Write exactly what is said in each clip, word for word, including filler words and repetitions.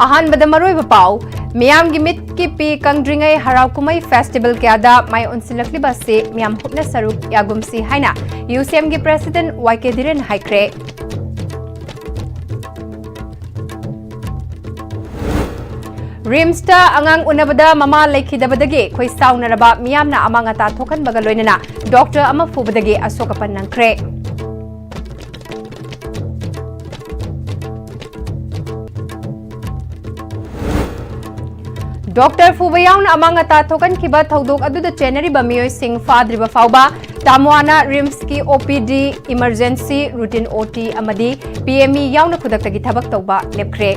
ꯑꯍꯥꯟꯕꯗ ꯃꯔꯨꯑꯣꯏꯕ ꯄꯥꯎ꯫ ꯃꯤꯌꯥꯝꯒꯤ ꯃꯤꯠꯀꯤ ꯄꯤ ꯀꯪꯗ꯭ꯔꯤꯉꯩ ꯍꯔꯥꯎ ꯀꯨꯝꯍꯩ ꯐꯦꯁꯇꯤꯚꯦꯜ ꯀꯌꯥꯗ ꯃꯥꯏ ꯑꯣꯟꯁꯤꯜꯂꯛꯂꯤꯕ ꯑꯁꯤ ꯃꯤꯌꯥꯝ ꯍꯨꯞꯅ ꯁꯔꯨꯛ ꯌꯥꯒꯨꯝꯁꯤ ꯍꯥꯏꯅ ꯌꯨ ꯁꯤ ꯑꯦꯝꯒꯤ ꯄ꯭ꯔꯦꯁꯤꯗꯦꯟꯠ ꯋꯥꯏ ꯀꯦ ꯙꯤꯔꯦꯟ ꯍꯥꯏꯈ꯭ꯔꯦ꯫ ꯔꯤꯝꯁꯇ ꯑꯉꯥꯡ ꯎꯅꯕꯗ ꯃꯃꯥ ꯂꯩꯈꯤꯗꯕꯗꯒꯤ ꯈꯣꯏꯁꯥꯎꯅꯔꯕ ꯃꯤꯌꯥꯝꯅ ꯑꯃꯥꯡ ꯑꯇꯥ ꯊꯣꯛꯍꯟꯕꯒ ꯂꯣꯏꯅꯅ ꯗꯣꯛꯇꯔ ꯑꯃ ꯐꯨꯕꯗꯒꯤ ꯑꯁꯣꯛ ꯑꯄꯟ ꯅꯪꯈ꯭ꯔꯦ꯫ ꯗꯣꯛꯇꯔ ꯐꯨꯕ ꯌꯥꯎꯅ ꯑꯃꯥꯡ ꯑꯇꯥ ꯊꯣꯛꯍꯟꯈꯤꯕ ꯊꯧꯗꯣꯛ ꯑꯗꯨꯗ ꯆꯦꯟꯅꯔꯤꯕ ꯃꯤꯑꯣꯏꯁꯤꯡ ꯐꯥꯗ꯭ꯔꯤꯕ ꯐꯥꯎꯕ ꯇꯥꯃꯣꯅ ꯔꯤꯝꯁꯀꯤ ꯑꯣ ꯄꯤ ꯗꯤ, ꯏꯃꯔꯖꯦꯟꯁꯤ, ꯔꯨꯇꯤꯟ ꯑꯣ ꯇꯤ ꯑꯃꯗꯤ ꯄꯤ ꯑꯦꯝ ꯏ ꯌꯥꯎꯅ ꯈꯨꯗꯛꯇꯒꯤ ꯊꯕꯛ ꯇꯧꯕ ꯂꯦꯞꯈ꯭ꯔꯦ꯫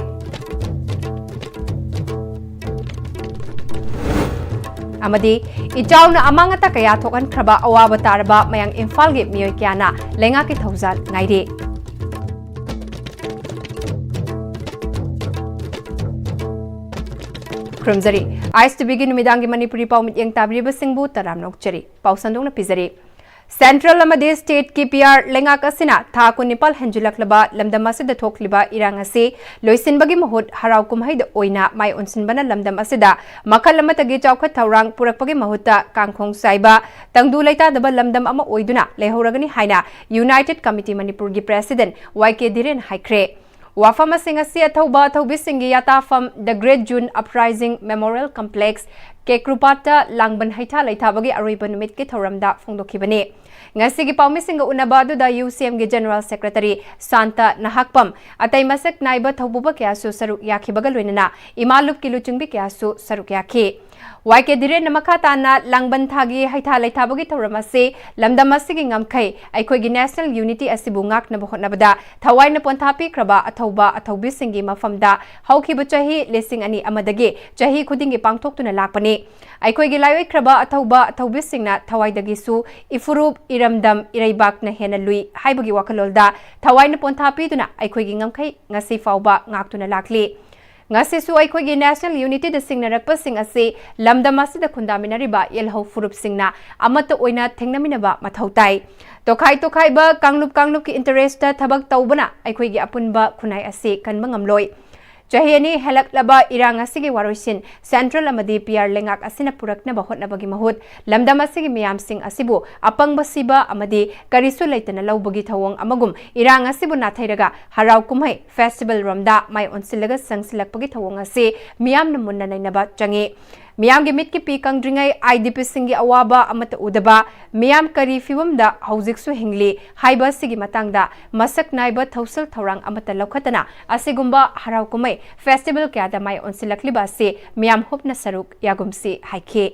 ꯑꯃꯗꯤ ꯏꯆꯥꯎꯅ ꯑꯃꯥꯡ ꯑꯇꯥ ꯀꯌꯥ ꯊꯣꯛꯍꯟꯈ꯭ꯔꯕ ꯑꯋꯥꯕ ꯇꯥꯔꯕ ꯃꯌꯥꯡ ꯏꯝꯐꯥꯜꯒꯤ ꯃꯤꯑꯣꯏ ꯀꯌꯥꯅ ꯂꯩꯉꯥꯛꯀꯤ ꯊꯧꯖꯥꯜ ꯉꯥꯏꯔꯤ꯫ ꯈꯨꯔꯨꯝꯖꯔꯤ꯫ ꯑꯥꯏ ꯑꯦꯁ ꯇꯤ ꯚꯤꯒꯤ ꯅꯨꯃꯤꯗꯥꯡꯒꯤ ꯃꯅꯤꯄꯨꯔꯤ ꯄꯥꯎ ꯃꯤꯠꯌꯦꯡ ꯇꯥꯕꯤꯔꯤꯕꯁꯤꯡꯕꯨ ꯇꯔꯥꯝꯅ ꯑꯣꯛꯆꯔꯤ꯫ ꯄꯥꯎ ꯁꯟꯗꯣꯛꯅ ꯄꯤꯖꯔꯤ꯫ ꯁꯦꯟꯇ꯭ꯔꯦꯜ ꯑꯃꯗꯤ ꯁ꯭ꯇꯦꯠꯀꯤ ꯄꯤ ꯑꯥꯔ ꯂꯩꯉꯥꯛ ꯑꯁꯤꯅ ꯊꯥ ꯀꯨꯟꯅꯤꯄꯥꯜ ꯍꯦꯟꯖꯤꯜꯂꯛꯂꯕ ꯂꯝꯗꯝ ꯑꯁꯤꯗ ꯊꯣꯛꯂꯤꯕ ꯏꯔꯥꯡ ꯑꯁꯤ ꯂꯣꯏꯁꯤꯟꯕꯒꯤ ꯃꯍꯨꯠ ꯍꯔꯥꯎ ꯀꯨꯝꯍꯩꯗ ꯑꯣꯏꯅ ꯃꯥꯏ ꯑꯣꯟꯁꯤꯟꯕꯅ ꯂꯝꯗꯝ ꯑꯁꯤꯗ ꯃꯈꯜ ꯑꯃꯠꯇꯒꯤ ꯆꯥꯎꯈꯠ ꯊꯧꯔꯥꯡ ꯄꯨꯔꯛꯄꯒꯤ ꯃꯍꯨꯠꯇ ꯀꯥꯡꯈꯣꯡ ꯆꯥꯏꯕ, ꯇꯪꯗꯨ ꯂꯩꯇꯥꯗꯕ ꯂꯝꯗꯝ ꯑꯃ ꯑꯣꯏꯗꯨꯅ ꯂꯩꯍꯧꯔꯒꯅꯤ ꯍꯥꯏꯅ ꯌꯨꯅꯥꯏꯇꯦꯗ ꯀꯃꯤꯇꯤ ꯃꯅꯤꯄꯨꯔꯒꯤ ꯄ꯭ꯔꯦꯁꯤꯗꯦꯟꯠ ꯋꯥꯏ ꯀꯦ ꯙꯤꯔꯦꯟ ꯍꯥꯏꯈ꯭ꯔꯦ꯫ ꯋꯥꯐꯝꯁꯤꯡ ꯑꯁꯤ ꯑꯊꯧꯕ ꯑꯊꯧꯕꯤꯁꯤꯡꯒꯤ ꯌꯥꯇꯥꯐꯝ The Great June Uprising Memorial Complex, ꯀꯦꯀ꯭ꯔꯨꯄꯥꯠꯇ ꯂꯥꯡꯕꯟ ꯍꯩꯊꯥ ꯂꯩꯊꯥꯕꯒꯤ ꯑꯔꯣꯏꯕ ꯅꯨꯃꯤꯠꯀꯤ ꯊꯧꯔꯝꯗ ꯐꯣꯡꯗꯣꯛꯈꯤꯕꯅꯤ꯫ ꯉꯁꯤꯒꯤ ꯄꯥꯎꯃꯤꯁꯤꯡꯒ ꯎꯅꯕ ꯑꯗꯨꯗ ꯌꯨ ꯁꯤ ꯑꯦꯝꯒꯤ ꯖꯦꯅꯔꯦꯜ ꯁꯦꯀ꯭ꯔꯦꯇꯔꯤ ꯁꯥꯟꯇ ꯅꯍꯥꯛꯄꯝ, ꯑꯇꯩ ꯃꯁꯛ ꯅꯥꯏꯕ ꯊꯧꯄꯨꯕ ꯀꯌꯥꯁꯨ ꯁꯔꯨꯛ ꯌꯥꯈꯤꯕꯒ ꯂꯣꯏꯅꯅ ꯏꯃꯥ ꯂꯨꯞꯀꯤ ꯂꯨꯆꯤꯡꯕꯤ ꯀꯌꯥꯁꯨ ꯁꯔꯨꯛ ꯌꯥꯈꯤ꯫ ꯋꯥꯏ ꯀꯦ ꯙꯤꯔꯦꯟꯅ ꯃꯈꯥ ꯇꯥꯅ ꯂꯥꯡꯕꯟ ꯊꯥꯒꯤ ꯍꯩꯊꯥ ꯂꯩꯊꯥꯕꯒꯤ ꯊꯧꯔꯝ ꯑꯁꯤ ꯂꯝꯗꯝ ꯑꯁꯤꯒꯤ ꯉꯝꯈꯩ, ꯑꯩꯈꯣꯏꯒꯤ national unity ꯑꯁꯤꯕꯨ ꯉꯥꯛꯅꯕ ꯍꯣꯠꯅꯕꯗ ꯊꯋꯥꯏꯅ ꯄꯣꯟꯊꯥ ꯄꯤꯈ꯭ꯔꯕ ꯑꯊꯧꯕ ꯑꯊꯧꯕꯤꯁꯤꯡꯒꯤ ꯃꯐꯝꯗ ꯍꯧꯈꯤꯕ ꯆꯍꯤ ꯂꯤꯁꯤꯡ ꯑꯅꯤ ꯑꯃꯗꯒꯤ ꯆꯍꯤ ꯈꯨꯗꯤꯡꯒꯤ ꯄꯥꯡꯊꯣꯛꯇꯨꯅ ꯂꯥꯛꯄꯅꯤ꯫ ꯑꯩꯈꯣꯏꯒꯤ ꯂꯥꯏꯑꯣꯏꯈ꯭ꯔꯕ ꯑꯊꯧꯕ ꯑꯊꯧꯕꯤꯁꯤꯡꯅ ꯊꯋꯥꯏꯗꯒꯤꯁꯨ ꯏꯐꯨꯔꯨꯞ, ꯏꯔꯝꯗꯝ, ꯏꯔꯩꯕꯥꯛꯅ ꯍꯦꯟꯅ ꯂꯨꯏ ꯍꯥꯏꯕꯒꯤ ꯋꯥꯈꯜꯂꯣꯟꯗ ꯊꯋꯥꯏꯅ ꯄꯣꯟꯊꯥ ꯄꯤꯗꯨꯅ ꯑꯩꯈꯣꯏꯒꯤ ꯉꯝꯈꯩ ꯉꯁꯤ ꯐꯥꯎꯕ ꯉꯥꯛꯇꯨꯅ ꯂꯥꯛꯂꯤ꯫ ꯉꯁꯤꯁꯨ ꯑꯩꯈꯣꯏꯒꯤ national unityꯗ ꯁꯤꯡꯅꯔꯛꯄꯁꯤꯡ ꯑꯁꯤ ꯂꯝꯗꯝ ꯑꯁꯤꯗ ꯈꯨꯟꯗꯥꯃꯤꯟꯅꯔꯤꯕ ꯌꯦꯜꯍꯧ ꯐꯨꯔꯨꯞꯁꯤꯡꯅ ꯑꯃꯠꯇ ꯑꯣꯏꯅ ꯊꯦꯡꯅꯃꯤꯟꯅꯕ ꯃꯊꯧ ꯇꯥꯏ꯫ ꯇꯣꯈꯥꯏ ꯇꯣꯈꯥꯏꯕ ꯀꯥꯡꯂꯨꯞ ꯀꯥꯡꯂꯨꯞꯀꯤ interestꯇ ꯊꯕꯛ ꯇꯧꯕꯅ ꯑꯩꯈꯣꯏꯒꯤ ꯑꯄꯨꯟꯕ ꯈꯨꯟꯅꯥꯏ ꯑꯁꯤ ꯀꯟꯕ ꯉꯝꯂꯣꯏ꯫ ꯆꯍꯤ ꯑꯅꯤ ꯍꯦꯜꯂꯛꯂꯕ ꯏꯔꯥꯡ ꯑꯁꯤꯒꯤ ꯋꯥꯔꯣꯏꯁꯤꯟ ꯁꯦꯟꯇ꯭ꯔꯦꯜ ꯑꯃꯗꯤ ꯄꯤ ꯑꯥꯔ ꯂꯩꯉꯥꯛ ꯑꯁꯤꯅ ꯄꯨꯔꯛꯅꯕ ꯍꯣꯠꯅꯕꯒꯤ ꯃꯍꯨꯠ, ꯂꯝꯗꯝ ꯑꯁꯤꯒꯤ ꯃꯤꯌꯥꯝꯁꯤꯡ ꯑꯁꯤꯕꯨ ꯑꯄꯪꯕ ꯁꯤꯕ ꯑꯃꯗꯤ ꯀꯔꯤꯁꯨ ꯂꯩꯇꯅ ꯂꯧꯕꯒꯤ ꯊꯧꯑꯣꯡ ꯑꯃꯒꯨꯝ ꯏꯔꯥꯡ ꯑꯁꯤꯕꯨ ꯅꯥꯊꯩꯔꯒ ꯍꯔꯥꯎ ꯀꯨꯝꯍꯩ ꯐꯦꯁꯇꯤꯚꯦꯜ ꯔꯣꯝꯗ ꯃꯥꯏ ꯑꯣꯟꯁꯤꯜꯂꯒ ꯆꯪꯁꯤꯜꯂꯛꯄꯒꯤ ꯊꯧꯑꯣꯡ ꯑꯁꯤ ꯃꯤꯌꯥꯝꯅ ꯃꯨꯟꯅ ꯅꯩꯅꯕ ꯆꯪꯏ꯫ ꯃꯤꯌꯥꯝꯒꯤ ꯃꯤꯠꯀꯤ ꯄꯤ ꯀꯪꯗ꯭ꯔꯤꯉꯩ ꯑꯥꯏ ꯗꯤ ꯄꯤꯁꯤꯡꯒꯤ ꯑꯋꯥꯕ ꯑꯃꯠꯇ ꯎꯗꯕ, ꯃꯤꯌꯥꯝ ꯀꯔꯤ ꯐꯤꯕꯝꯗ ꯍꯧꯖꯤꯛꯁꯨ ꯍꯤꯡꯂꯤ ꯍꯥꯏꯕ ꯑꯁꯤꯒꯤ ꯃꯇꯥꯡꯗ ꯃꯁꯛ ꯅꯥꯏꯕ ꯊꯧꯁꯤꯜ ꯊꯧꯔꯥꯡ ꯑꯃꯠꯇ ꯂꯧꯈꯠꯇꯅ ꯑꯁꯤꯒꯨꯝꯕ ꯍꯔꯥꯎ ꯀꯨꯝꯍꯩ ꯐꯦꯁꯇꯤꯚꯦꯜ ꯀꯌꯥꯗ ꯃꯥꯏ ꯑꯣꯟꯁꯤꯜꯂꯛꯂꯤꯕ ꯑꯁꯤ ꯃꯤꯌꯥꯝ ꯍꯨꯞꯅ ꯁꯔꯨꯛ ꯌꯥꯒꯨꯝꯁꯤ ꯍꯥꯏꯈꯤ꯫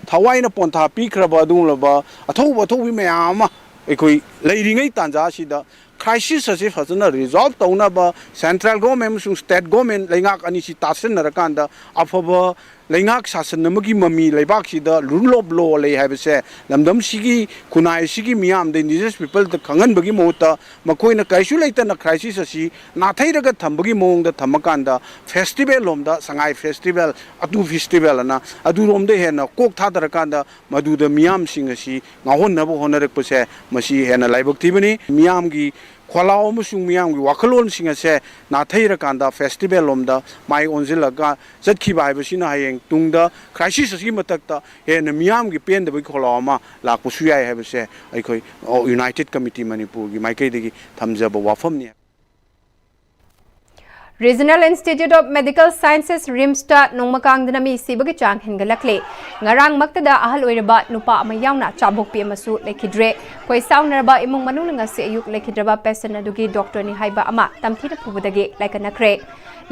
ꯊꯋꯥꯏꯅ ꯄꯣꯟꯊꯥ ꯄꯤꯈ꯭ꯔꯕ ꯑꯗꯨꯒꯨꯝꯂꯕ ꯑꯊꯧꯕ ꯑꯊꯧꯕꯤ ꯃꯌꯥꯝ ꯑꯃ ꯑꯩꯈꯣꯏ ꯂꯩꯔꯤꯉꯩ ꯇꯥꯟꯖꯥ ꯑꯁꯤꯗ crisis ꯑꯁꯤ ꯐꯖꯅ resolve ꯇꯧꯅꯕ central government ꯑꯃꯁꯨꯡ state government ꯂꯩꯉꯥꯛ ꯑꯅꯤꯁꯤ ꯇꯥꯁꯤꯟꯅꯔꯀꯥꯟꯗ ꯑꯐꯕ ꯂꯩꯉꯥꯛ ꯁꯥꯁꯟ ꯑꯃꯒꯤ ꯃꯃꯤ ꯂꯩꯕꯥꯛꯁꯤꯗ rule of law ꯂꯩ ꯍꯥꯏꯕꯁꯦ ꯂꯝꯗꯝꯁꯤꯒꯤ ꯈꯨꯟꯅꯥꯏꯁꯤꯒꯤ ꯃꯤꯌꯥꯝꯗ indigenous peopleꯗ ꯈꯪꯍꯟꯕꯒꯤ ꯃꯍꯨꯠꯇ ꯃꯈꯣꯏꯅ ꯀꯔꯤꯁꯨ ꯂꯩꯇꯅ crisis ꯑꯁꯤ ꯅꯥꯊꯩꯔꯒ ꯊꯝꯕꯒꯤ ꯃꯑꯣꯡꯗ ꯊꯝꯃꯀꯥꯟꯗ festival ꯂꯣꯝꯗ ꯁꯉꯥꯏ festival, ꯑꯇꯨ festival ꯑꯅ ꯑꯗꯨꯔꯣꯝꯗ ꯍꯦꯟꯅ ꯀꯣꯛ ꯊꯥꯗꯔꯀꯥꯟꯗ ꯃꯗꯨꯗ ꯃꯤꯌꯥꯝꯁꯤꯡ ꯑꯁꯤ ꯉꯥꯎꯍꯟꯅꯕ ꯍꯣꯠꯅꯔꯛꯄꯁꯦ ꯃꯁꯤ ꯍꯦꯟꯅ ꯂꯥꯏꯕꯛ ꯊꯤꯕꯅꯤ꯫ ꯃꯤꯌꯥꯝꯒꯤ ꯈꯣꯜꯂꯥꯎ ꯑꯃꯁꯨꯡ ꯃꯤꯌꯥꯝꯒꯤ ꯋꯥꯈꯜꯂꯣꯟꯁꯤꯡ ꯑꯁꯦ ꯅꯥꯊꯩꯔꯀꯥꯟꯗ festival ꯂꯣꯝꯗ ꯃꯥꯏ ꯑꯣꯟꯁꯤꯜꯂꯒ ꯆꯠꯈꯤꯕ ꯍꯥꯏꯕꯁꯤꯅ ꯍꯌꯦꯡ ꯇꯨꯡꯗ crisis ꯑꯁꯤꯒꯤ ꯃꯊꯛꯇ ꯍꯦꯟꯅ ꯃꯤꯌꯥꯝꯒꯤ ꯄꯦꯟꯗꯕꯒꯤ ꯈꯣꯜꯂꯥꯎ ꯑꯃ ꯂꯥꯛꯄꯁꯨ ꯌꯥꯏ ꯍꯥꯏꯕꯁꯦ ꯑꯩꯈꯣꯏ United Committee ꯃꯅꯤꯄꯨꯔꯒꯤ ꯃꯥꯏꯀꯩꯗꯒꯤ ꯊꯝꯖꯕ ꯋꯥꯐꯝꯅꯤ꯫ Regional Institute of Medical Sciences, RIMSꯇ ꯅꯣꯡꯃ ꯀꯥꯡꯗꯅ ꯃꯤ ꯁꯤꯕꯒꯤ ꯆꯥꯡ ꯍꯦꯟꯒꯠꯂꯛꯂꯦ꯫ ꯉꯔꯥꯡꯃꯛꯇꯗ ꯑꯍꯜ ꯑꯣꯏꯔꯕ ꯅꯨꯄꯥ ꯑꯃ ꯌꯥꯎꯅ ꯆꯥꯕꯣꯛꯄꯤ ꯑꯃꯁꯨ ꯂꯩꯈꯤꯗ꯭ꯔꯦ꯫ ꯈꯣꯏ ꯁꯥꯎꯅꯔꯕ ꯏꯃꯨꯡ ꯃꯅꯨꯡꯅ ꯉꯁꯤ ꯑꯌꯨꯛ ꯂꯩꯈꯤꯗ꯭ꯔꯕ patient ꯑꯗꯨꯒꯤ doctorꯅꯤ ꯍꯥꯏꯕ ꯑꯃ ꯇꯝꯊꯤꯅ ꯐꯨꯕꯗꯒꯤ ꯂꯥꯏꯀꯠꯅꯈ꯭ꯔꯦ꯫